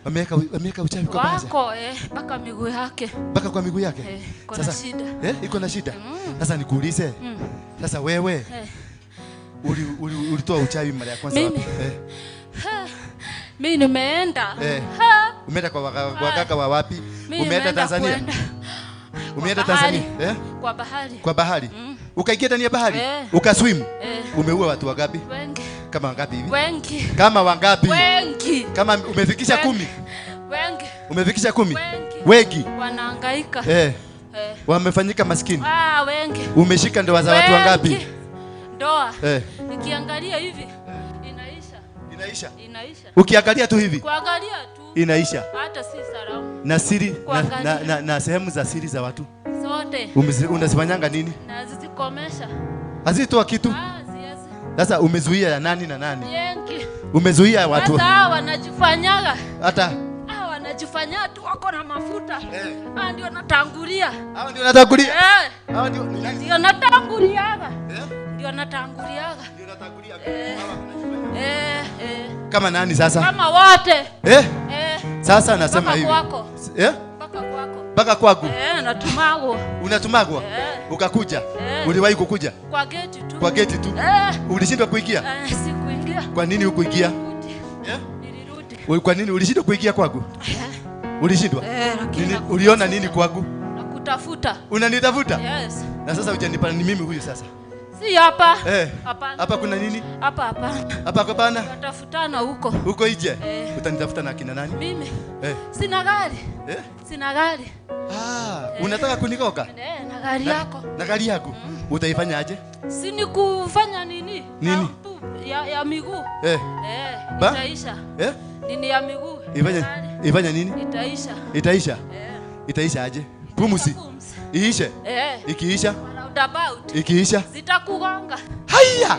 Wameweka uchawi kwa bahasha. Wako mpaka miguu yake. Mpaka kwa miguu yake? Iko na shida. Iko na shida. Sasa nikuulize. Sasa wewe ulitoa uchawi mara ya kwanza wapi? Mimi nimeenda. Umeenda kwa wakaka wa wapi? Umeenda Tanzania? Umeenda Tanzania? Kwa bahari. Kwa bahari. Ukaingia ndani ya bahari? Ukaswim? Umeua watu wangapi? Wengi. Kama wangapi hivi? Wengi. Kama wangapi? Wengi. Kama umefikisha 10? Wengi. Umefikisha 10? Wengi. Wanahangaika. Wamefanyika maskini. Wengi. Umeshika ndoa za watu wangapi? Ndoa. Nikiangalia hivi inaisha. Inaisha. Inaisha. Ukiangalia tu hivi. Kuangalia tu. Inaisha. Hata si salamu. Na siri na sehemu za siri za watu. Zote. Unazifanyanga nini? Nazikomesha. Hazitoa kitu. Sasa umezuia ya nani na nani? Wengi. Umezuia watu. Hata wanajifanyaga. Hata wanajifanya tu wako na mafuta. Ndio natangulia. Hao ndio natangulia. Hao ndio ndio natanguliaga. Ndio natanguliaga. Ndio natangulia. Kama nani sasa? Kama wote. Sasa nasema hivi. Kwako. Mpaka kwako. Mpaka kwangu. Natumagwa. Unatumagwa? Ukakuja. Uliwahi kukuja? Kwa geti tu. Kwa geti tu. Ulishindwa kuingia? Sikuingia. Kwa nini hukuingia? Nilirudi. Kwa nini ulishindwa kuingia kwangu? Ulishindwa? Uliona nini kwangu? Nakutafuta. Unanitafuta? Yes. Na sasa hujanipa, ni mimi huyu sasa. Si hapa. Hapana. Hapa kuna nini? Hapa hapana. Hapa hapana. Tutafutana huko. Huko nje? Utanitafuta na kina nani? Mimi. Sina gari. Sina gari. Unataka kunikoka? Na gari yako. Na gari yako. Utaifanya aje? Si ni kufanya nini? Nini? Ya miguu. Itaisha. Nini ya miguu? Ifanya nini? Itaisha. Itaisha? Itaisha aje? Pumzi. Iishe? Ikiisha? Roundabout. Ikiisha? Zitakugonga. Haya.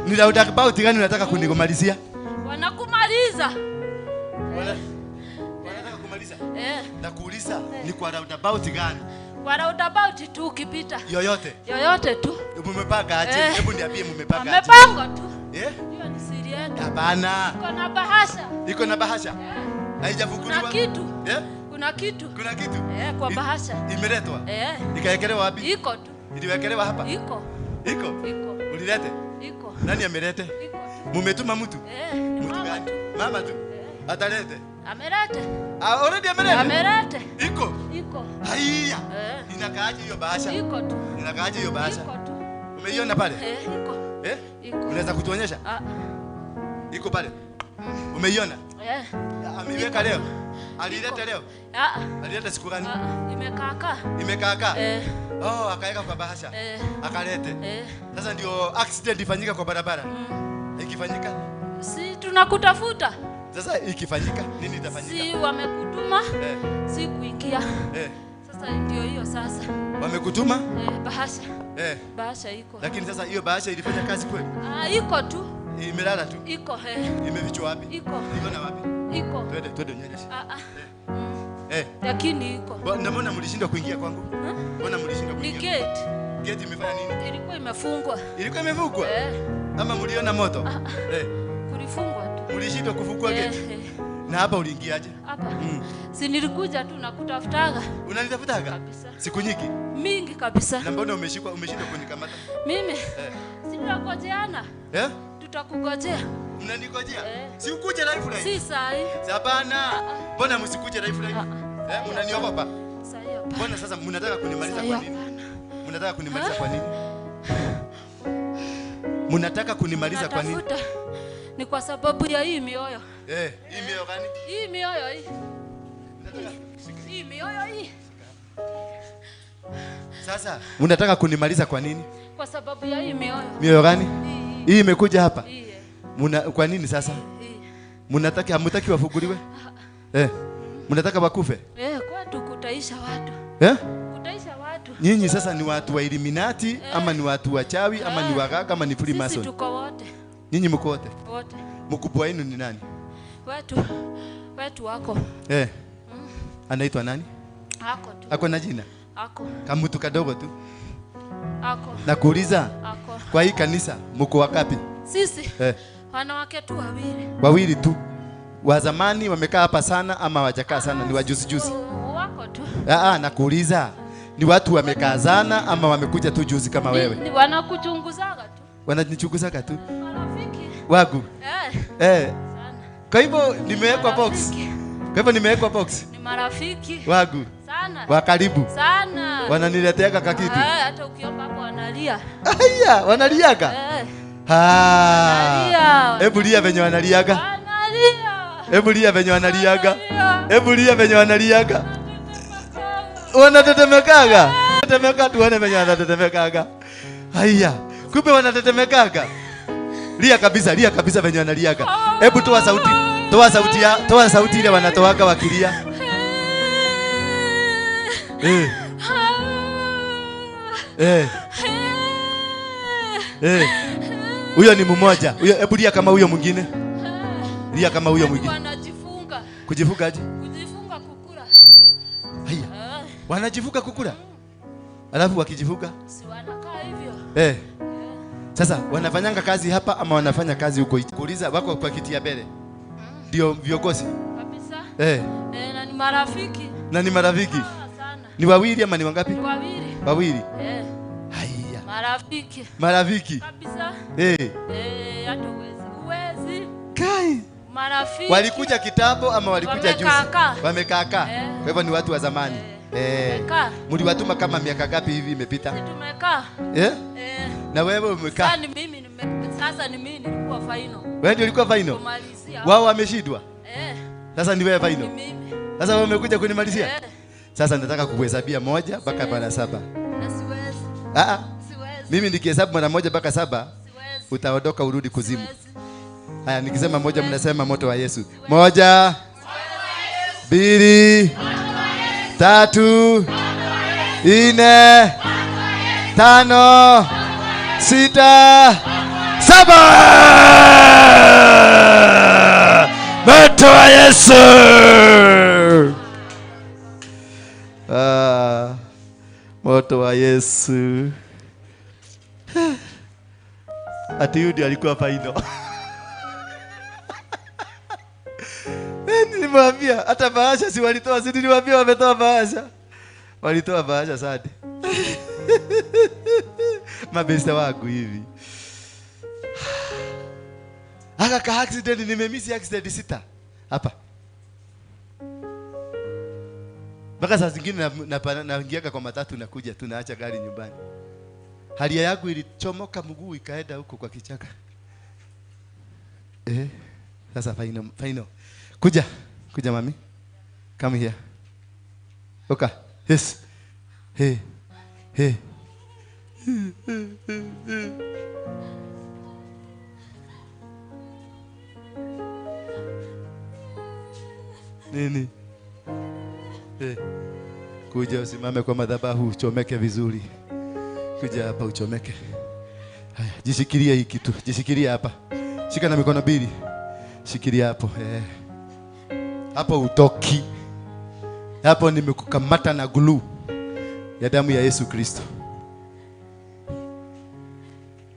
Ni roundabout gani unataka kunikumalizia? Wanakumaliza. Wanataka kumaliza? Nakuuliza ni kwa roundabout gani? Kwa roundabout tu ukipita. Yoyote. Yoyote tu. Mmepanga aje? Hebu niambie mmepanga aje? Mmepanga tu. Hiyo ni siri yetu. Hapana. Iko na bahasha. Iko na bahasha? Haijafunguliwa. Kuna kitu. Kuna kitu. Kuna kitu? Kwa bahasha. Imeletwa? Ikaekelewa wapi? Iko tu. Iliwekelewa hapa? Iko. Iko? Iko. Ulilete? Iko. Nani amelete? Iko. Mumetuma mtu? Ni Mtu mama gani? tu. Mama tu. Atalete. Amelete. Ah, already amelete? Amelete. Iko? Iko. Haiya. Inakaaje hiyo bahasha? Iko tu. Inakaaje hiyo bahasha? Iko tu. Umeiona pale? Iko. Iko. Unaweza kutuonyesha? Ah. Iko pale. Umeiona? Ameiweka leo. Alileta leo. Ah. Alileta siku gani? Imekaa. Imekaa. Oh, akaweka kwa bahasha. Akalete. Sasa ndio accident ifanyika kwa barabara. Ikifanyika? Si tunakutafuta. Sasa ikifanyika nini itafanyika? Si wamekutuma? Si kuingia. Sasa ndio hiyo sasa. Wamekutuma? Bahasha. Bahasha iko. Lakini sasa hiyo bahasha ilifanya kazi kweli? Ah, iko tu. Imelala tu. Iko Imefichwa wapi? Iko. Iko wapi? Iko. Twende unyonyeshe. Ah. Lakini iko. Mbona mlishindwa kuingia kwangu? Mbona mlishindwa kuingia? Ni gate. Gate imefanya nini? Ilikuwa imefungwa. Ilikuwa imefungwa? Ama mliona moto? Kulifungwa tu. Mlishindwa kufungua gate? Na hapa uliingiaje? Hapa. Si nilikuja tu na kutafutaga. Unanitafutaga? Kabisa. Siku nyingi? Mingi kabisa. Na mbona umeshindwa kunikamata? Mimi? Si tunagojeana. Tutakugojea. Mnanigojea? Si ukuje live live. Si sahi. Hapana. Mbona msikuje live live? Mnaniogopa? Sahi hapana. Mbona sasa mnataka kunimaliza kwa nini? Mnataka kunimaliza kwa nini? Mnataka kunimaliza kwa nini? Ni kwa sababu ya hii mioyo. Hii mioyo gani? Hii mioyo hii. Hii mioyo hii. Sasa mnataka kunimaliza kwa nini? Kwa sababu ya hii mioyo. Mioyo gani? Hii imekuja hapa. Muna, kwa nini sasa? Mnataka hamtaki wafuguliwe? Mnataka wakufe? Kwetu kutaisha watu. Kutaisha watu. Nyinyi sasa ni watu wa Illuminati ama ni watu wa chawi ama ni waganga ama ni Freemason? Sisi tuko wote. Nyinyi mko wote? Wote. Mkubwa wenu ni nani? Wetu wako. Anaitwa nani? Ako tu. Ako na jina? Ako. Kamutu kadogo tu. Ako. Nakuuliza. Ako. Kwa hii kanisa mko wakapi? Sisi. Wanawake tu wawili. Wawili tu. Wa zamani wamekaa hapa sana ama hawajakaa sana, ni wajuzi juzi? Wako tu. Nakuuliza. Ni watu wamekaa sana ama wamekuja tu juzi kama wewe? Ni wanakuchunguzaga tu. Wananichunguzaga tu. Marafiki. Wagu. Sana. Kwa hivyo nimewekwa box. Kwa hivyo nimewekwa box. Ni marafiki. Wagu. Sana. Wa karibu. Sana. Wananileteaga kakitu. Hata ukiomba hapo wanalia. Haya, wanaliaga. Hebu lia venye wanaliaga. Wanalia. Hebu lia venye wanaliaga. Hebu lia venye wanaliaga. Wanatetemekaga. Tetemeka tuone venye wanatetemekaga. Haya, kumbe wanatetemekaga. Lia kabisa venye wanaliaga. Hebu toa sauti. Toa sauti ile wanatoaga wakilia. Huyo ni mmoja. Huyo, hebu lia kama huyo mwingine. Lia kama huyo mwingine. Wanajifunga. Kujifunga aje? Kujifunga kukula. Haya. Wanajifunga kukula. Alafu wakijifunga? Si wanakaa hivyo. Sasa wanafanyanga kazi hapa ama wanafanya kazi huko? Kuuliza wako kwa kiti ya mbele. Ndio viongozi. Kabisa. Na ni marafiki. Na ni marafiki. Sana. Ni wawili ama ni wangapi? Ni wawili. Wawili. Haya. Marafiki. Marafiki. Kabisa. Hata uwezi. Kai. Marafiki. Walikuja kitambo ama walikuja juzi? Wamekaa. Kwa hivyo ni watu wa zamani. Mliwatuma kama miaka ngapi hivi imepita? Tumekaa. Na wewe umekaa. Sasa ni mimi sasa ni mimi nilikuwa final. Wewe ndio ulikuwa final? Kumalizia. Wao wameshindwa? Sasa ni wewe final. Ni mimi. Sasa wewe umekuja kunimalizia? Sasa nataka kukuhesabia 1 mpaka mara 7. Na siwezi. Siwezi. Mimi nikihesabu mara 1 mpaka 7 utaondoka urudi kuzimu. Haya, nikisema 1 mnasema moto wa Yesu. 1 2 3 4 5 6 7. Moto wa Yesu. Moto wa Yesu. Ati yudi alikuwa final. Nilimwambia Niliwaambia hata bahasha si walitoa, si niliwaambia wametoa bahasha. Walitoa bahasha sana. Mabesta wangu hivi. Aka ka accident, nimemisi accident 6 hapa. Mpaka saa zingine naingiaga kwa matatu nakuja tu naacha gari nyumbani. Hali yangu ilichomoka mguu ikaenda huko kwa kichaka. Sasa final. Kuja mami. Come here. Okay. Yes. Hey. Hey. Nini? Hey. Kuja usimame kwa madhabahu uchomeke vizuri. Kuja hapa uchomeke. Haya, jishikilia hii kitu. Jishikilia hapa. Shika na mikono mbili. Shikilia hapo. Hapo utoki. Hapo nimekukamata na glue ya damu ya Yesu Kristo.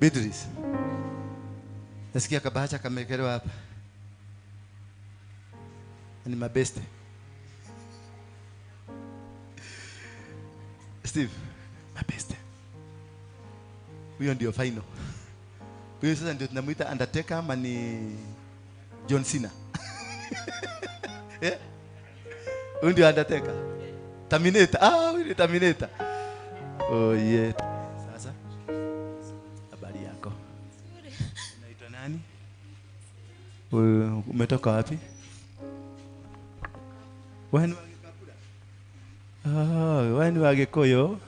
Beatrice. Nasikia kabahacha kamekelewa hapa. Ni mabeste. Steve, mabeste. Huyo ndio final. Huyo sasa ndio tunamuita Undertaker ama ni John Cena. Huyo ndio Undertaker. Terminator. Ah, huyo ni Terminator. Oh yeah. Sasa habari yako? Unaitwa nani? Umetoka wapi? Wewe ni wa Gikakura? Ah, wewe ni wa Gikuyu?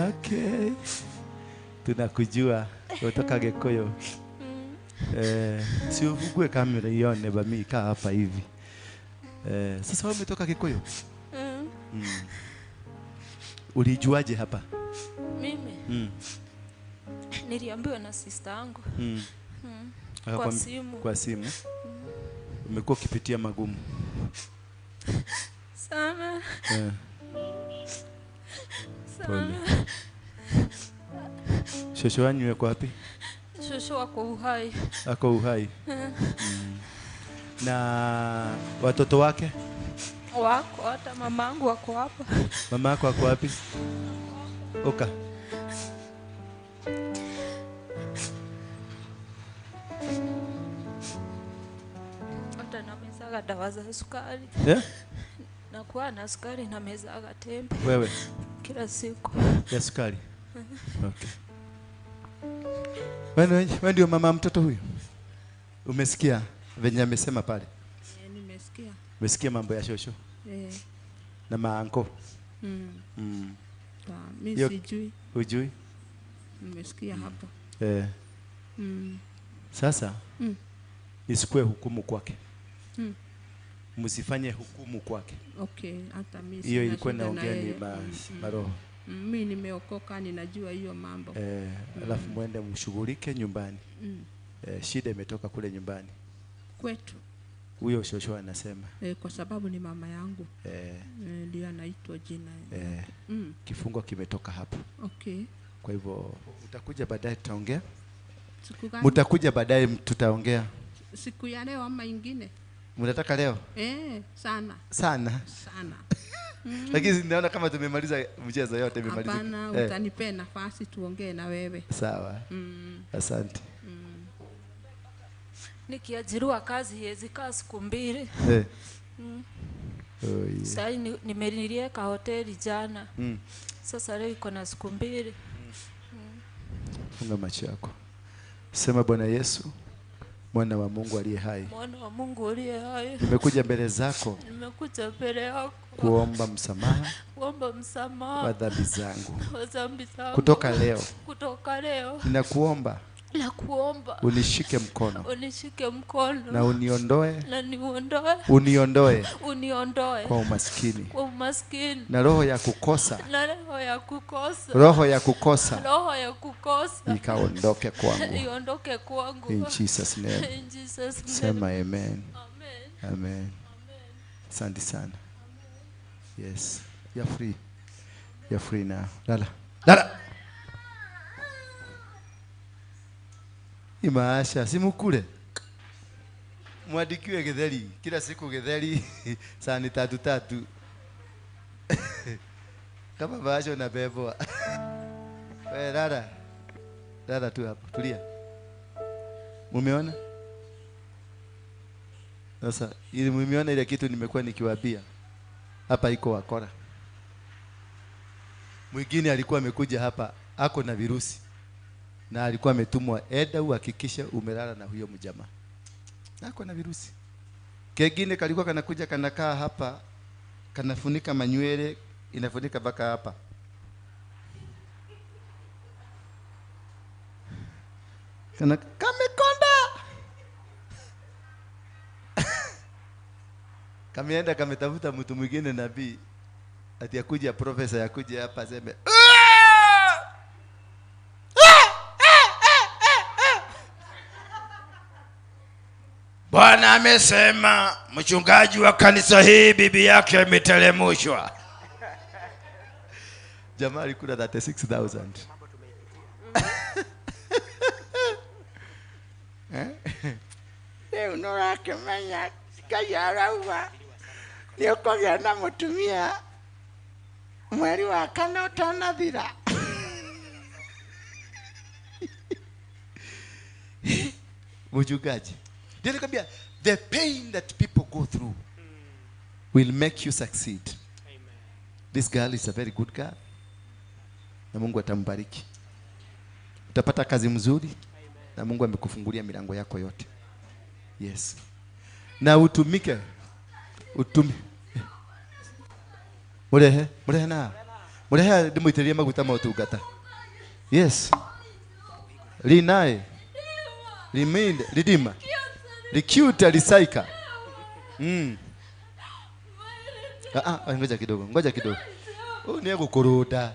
Okay. Tunakujua kutoka Gikuyu. Si ufungue kamera ione bami kaa hapa hivi. Sasa wewe umetoka Gikuyu? Ulijuaje hapa? Mimi? Niliambiwa na sister yangu. Kwa simu. Kwa simu. Umekuwa ukipitia magumu sana. Sana. Shosho wanyu yuko wapi? Shosho wako uhai. Ako uhai. Na watoto wake? Wako, hata mamangu wako hapa. Mama yako ako wapi? Oka. Hata namezaga dawa za sukari. Nakuwa na sukari na mezaga tembe. Wewe? Kila siku. Ya sukari? Okay. Wewe ndio mama mtoto huyu? Umesikia venye amesema pale? Nimesikia. Umesikia mambo ya shosho? Na maanko? Mimi sijui. Hujui? Nimesikia hapo. Sasa isikue hukumu kwake. Msifanye hukumu kwake. Okay, hata mimi hiyo ilikuwa naongea ni maroho. Mimi nimeokoka, ninajua hiyo mambo. Alafu muende mshughulike nyumbani. Shida imetoka kule nyumbani. Kwetu. Huyo shosho anasema. Kwa sababu ni mama yangu. Ndio anaitwa jina. Kifungo kimetoka hapo. Okay. Kwa hivyo utakuja baadaye tutaongea. Siku gani? Mtakuja baadaye tutaongea. Siku ya leo ama ingine? Mnataka leo? Sana. Sana. Sana. Lakini naona kama tumemaliza mchezo yote imemalizika. Hapana, utanipea nafasi tuongee na wewe. Sawa. Asante. Nikiajiriwa kazi hizi kaa siku 2. Oh, yeah. Sasa nimenilieka hoteli jana. Sasa leo iko na siku 2. Funga macho yako. Sema Bwana Yesu, Mwana wa Mungu aliye hai. Mwana wa Mungu aliye hai. Nimekuja mbele zako. Nimekuja mbele yako. Kuomba msamaha. Kuomba msamaha. Kwa dhambi zangu. Kwa dhambi zangu. Kutoka leo. Kutoka leo. Ninakuomba. Nakuomba. Unishike mkono. Unishike mkono. Na uniondoe. Na niondoe. Uniondoe. Uniondoe. Kwa umaskini. Kwa umaskini. Na roho ya kukosa. Na roho ya kukosa. Roho ya kukosa. Roho ya kukosa. Ikaondoke kwangu. Iondoke kwangu. In Jesus name. In Jesus name. Sema amen. Amen. Amen. Asante sana. Yes. You're free. You're free now. Lala. Lala. Imaasha, simukule. Mwandikiwe githeri kila siku, githeri sahani tatu tatu. Kama basho na beboa. Wewe dada, dada tu hapo, tulia. Mumeona? Sasa ili mumeona ile kitu nimekuwa nikiwaambia. Hapa iko wakora. Mwingine alikuwa amekuja hapa ako na virusi na alikuwa ametumwa, eda uhakikishe umelala na huyo mjamaa. Ako na virusi. Kengine kalikuwa kanakuja kanakaa hapa, kanafunika manywele, inafunika mpaka hapa. Kana kamekonda. Kameenda kametafuta mtu mwingine nabii. Ati akuja profesa yakuja hapa aseme Bwana amesema mchungaji wa kanisa hii bibi yake ametelemushwa. Jamaa alikula 36,000. Eh? Rĩu nĩũrakĩmenya Ngai arauga nĩũkũgĩa na mũtumia mweri wa kana ũtanathira. Mchungaji. Ndio nikwambia the pain that people go through will make you succeed. Amen. This girl is a very good girl. Na Mungu atambariki. Utapata kazi mzuri. Amen. Na Mungu amekufungulia milango yako yote. Yes. Na utumike. Murehe, murehe na. Murehe ndimuitirie maguta ma utungata. Yes. Linae. Liminde, lidima. Likiuta lisaika. Ngoja kidogo, ngoja kidogo. Huyu ni gukuruda.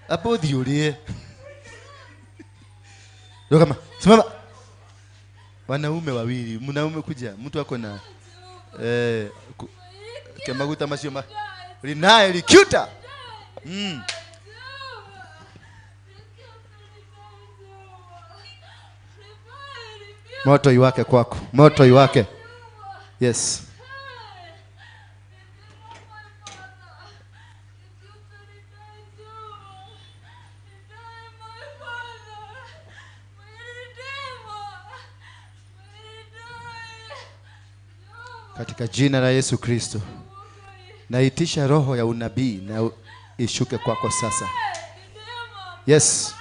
Hapo thiurie. Rugama, simama. Wanaume wawili, mwanaume kuja, mtu ako na kemaguta macio ma linae likiuta. Moto iwake kwako. Moto iwake. Yes. Katika jina la Yesu Kristo, naitisha roho ya unabii na ishuke kwako sasa. Yes.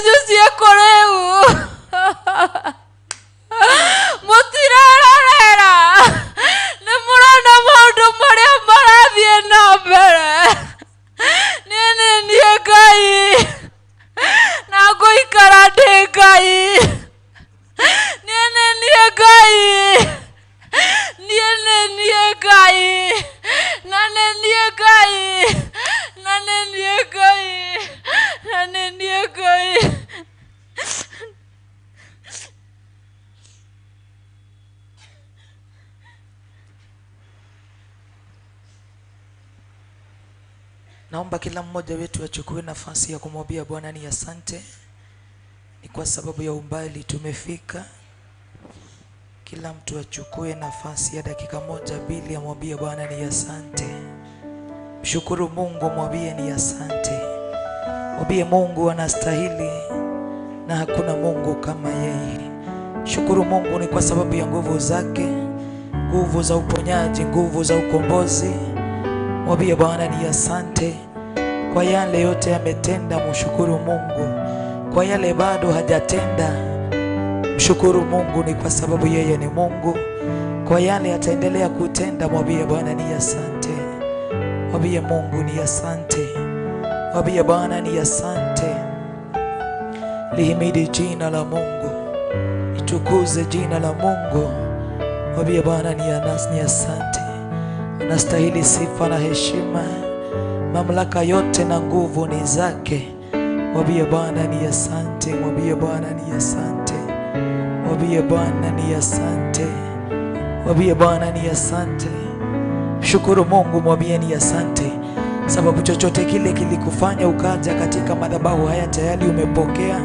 cianyu ciĩkũ rĩu? Mũtirerorera, nĩ mũrona maũndũ marĩa marathiĩ na mbere. Niĩ nĩ niĩ Ngai na ngũikara ndĩ Ngai. Niĩ nĩ niĩ Ngai, niĩ nĩ niĩ Ngai, na nĩ niĩ Ngai, na nĩ niĩ Ngai, na nĩ niĩ Ngai. Naomba kila mmoja wetu achukue nafasi ya kumwambia Bwana ni asante. Ni kwa sababu ya umbali tumefika. Kila mtu achukue nafasi ya dakika moja mbili amwambie Bwana ni asante. Mshukuru Mungu, mwambie ni asante. Mwambie Mungu anastahili na hakuna Mungu kama yeye. Shukuru Mungu ni kwa sababu ya nguvu zake, nguvu za uponyaji, nguvu za ukombozi. Mwambie Bwana ni asante kwa yale yote ametenda. Mshukuru Mungu kwa yale bado hajatenda. Mshukuru Mungu ni kwa sababu yeye ni Mungu. Kwa yale ataendelea kutenda, mwambie Bwana ni asante. Mwambie Mungu ni asante. Mwambie Bwana ni asante. Lihimidi jina la Mungu, itukuze jina la Mungu. Mwambie Bwana ni asante. Anastahili sifa na heshima, mamlaka yote na nguvu ni zake. Mwambie Bwana ni asante. Mwambie Bwana ni asante. Mwambie Bwana ni asante. Mwambie Bwana ni asante. Mshukuru Mungu, mwambie ni asante, sababu chochote kile kilikufanya ukaja katika madhabahu haya tayari umepokea.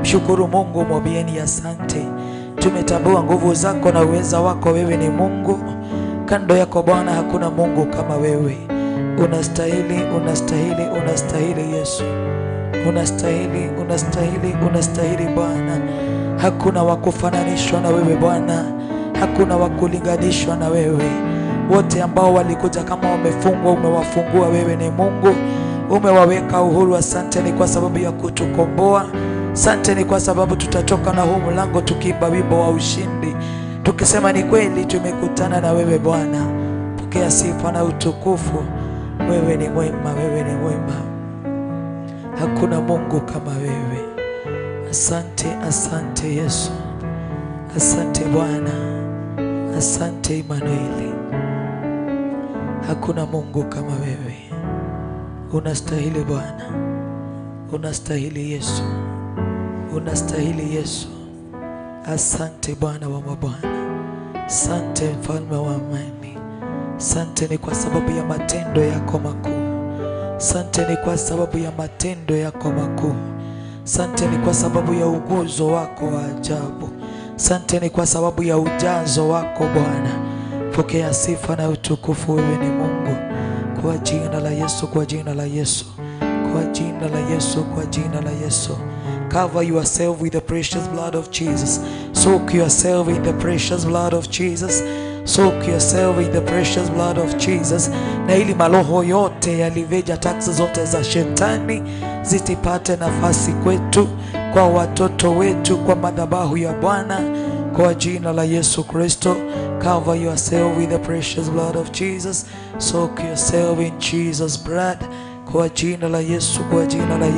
Mshukuru Mungu, mwambie ni asante. Tumetambua nguvu zako na uweza wako, wewe ni Mungu. Kando yako Bwana hakuna Mungu kama wewe. Unastahili, unastahili, unastahili Yesu. Unastahili, unastahili, unastahili Bwana. Hakuna wa kufananishwa na wewe Bwana. Hakuna wa kulinganishwa na wewe. Wote ambao walikuja kama wamefungwa umewafungua, wewe ni Mungu. Umewaweka uhuru. Asante ni kwa sababu ya kutukomboa. Asante ni kwa sababu tutatoka na huu mlango tukiimba wimbo wa ushindi, tukisema ni kweli tumekutana na wewe Bwana. Pokea sifa na utukufu. Wewe ni mwema, wewe ni mwema. Hakuna Mungu kama wewe. Asante, asante Yesu. Asante Bwana. Asante Immanueli. Hakuna Mungu kama wewe. Unastahili Bwana. Unastahili Yesu. Unastahili Yesu. Asante Bwana wa mabwana. Asante mfalme wa amani. Asante ni kwa sababu ya matendo yako makuu. Asante ni kwa sababu ya matendo yako makuu. Asante ni kwa sababu ya uguzo wako wa ajabu. Asante ni kwa sababu ya ujazo wako Bwana. Pokea sifa na utukufu, wewe ni Mungu. Kwa jina la Yesu, kwa jina la Yesu, kwa jina la Yesu, kwa jina la Yesu. Cover yourself with the precious blood of Jesus. Soak yourself in the precious blood of Jesus. Soak yourself in the precious blood of Jesus. Na ili maloho yote yaliveja taksi zote za shetani zitipate nafasi kwetu, kwa watoto wetu, kwa madhabahu ya Bwana, kwa jina la Yesu Kristo. Cover yourself with the precious blood of Jesus. Soak yourself in Jesus' blood. Kwa jina la Yesu, kwa jina la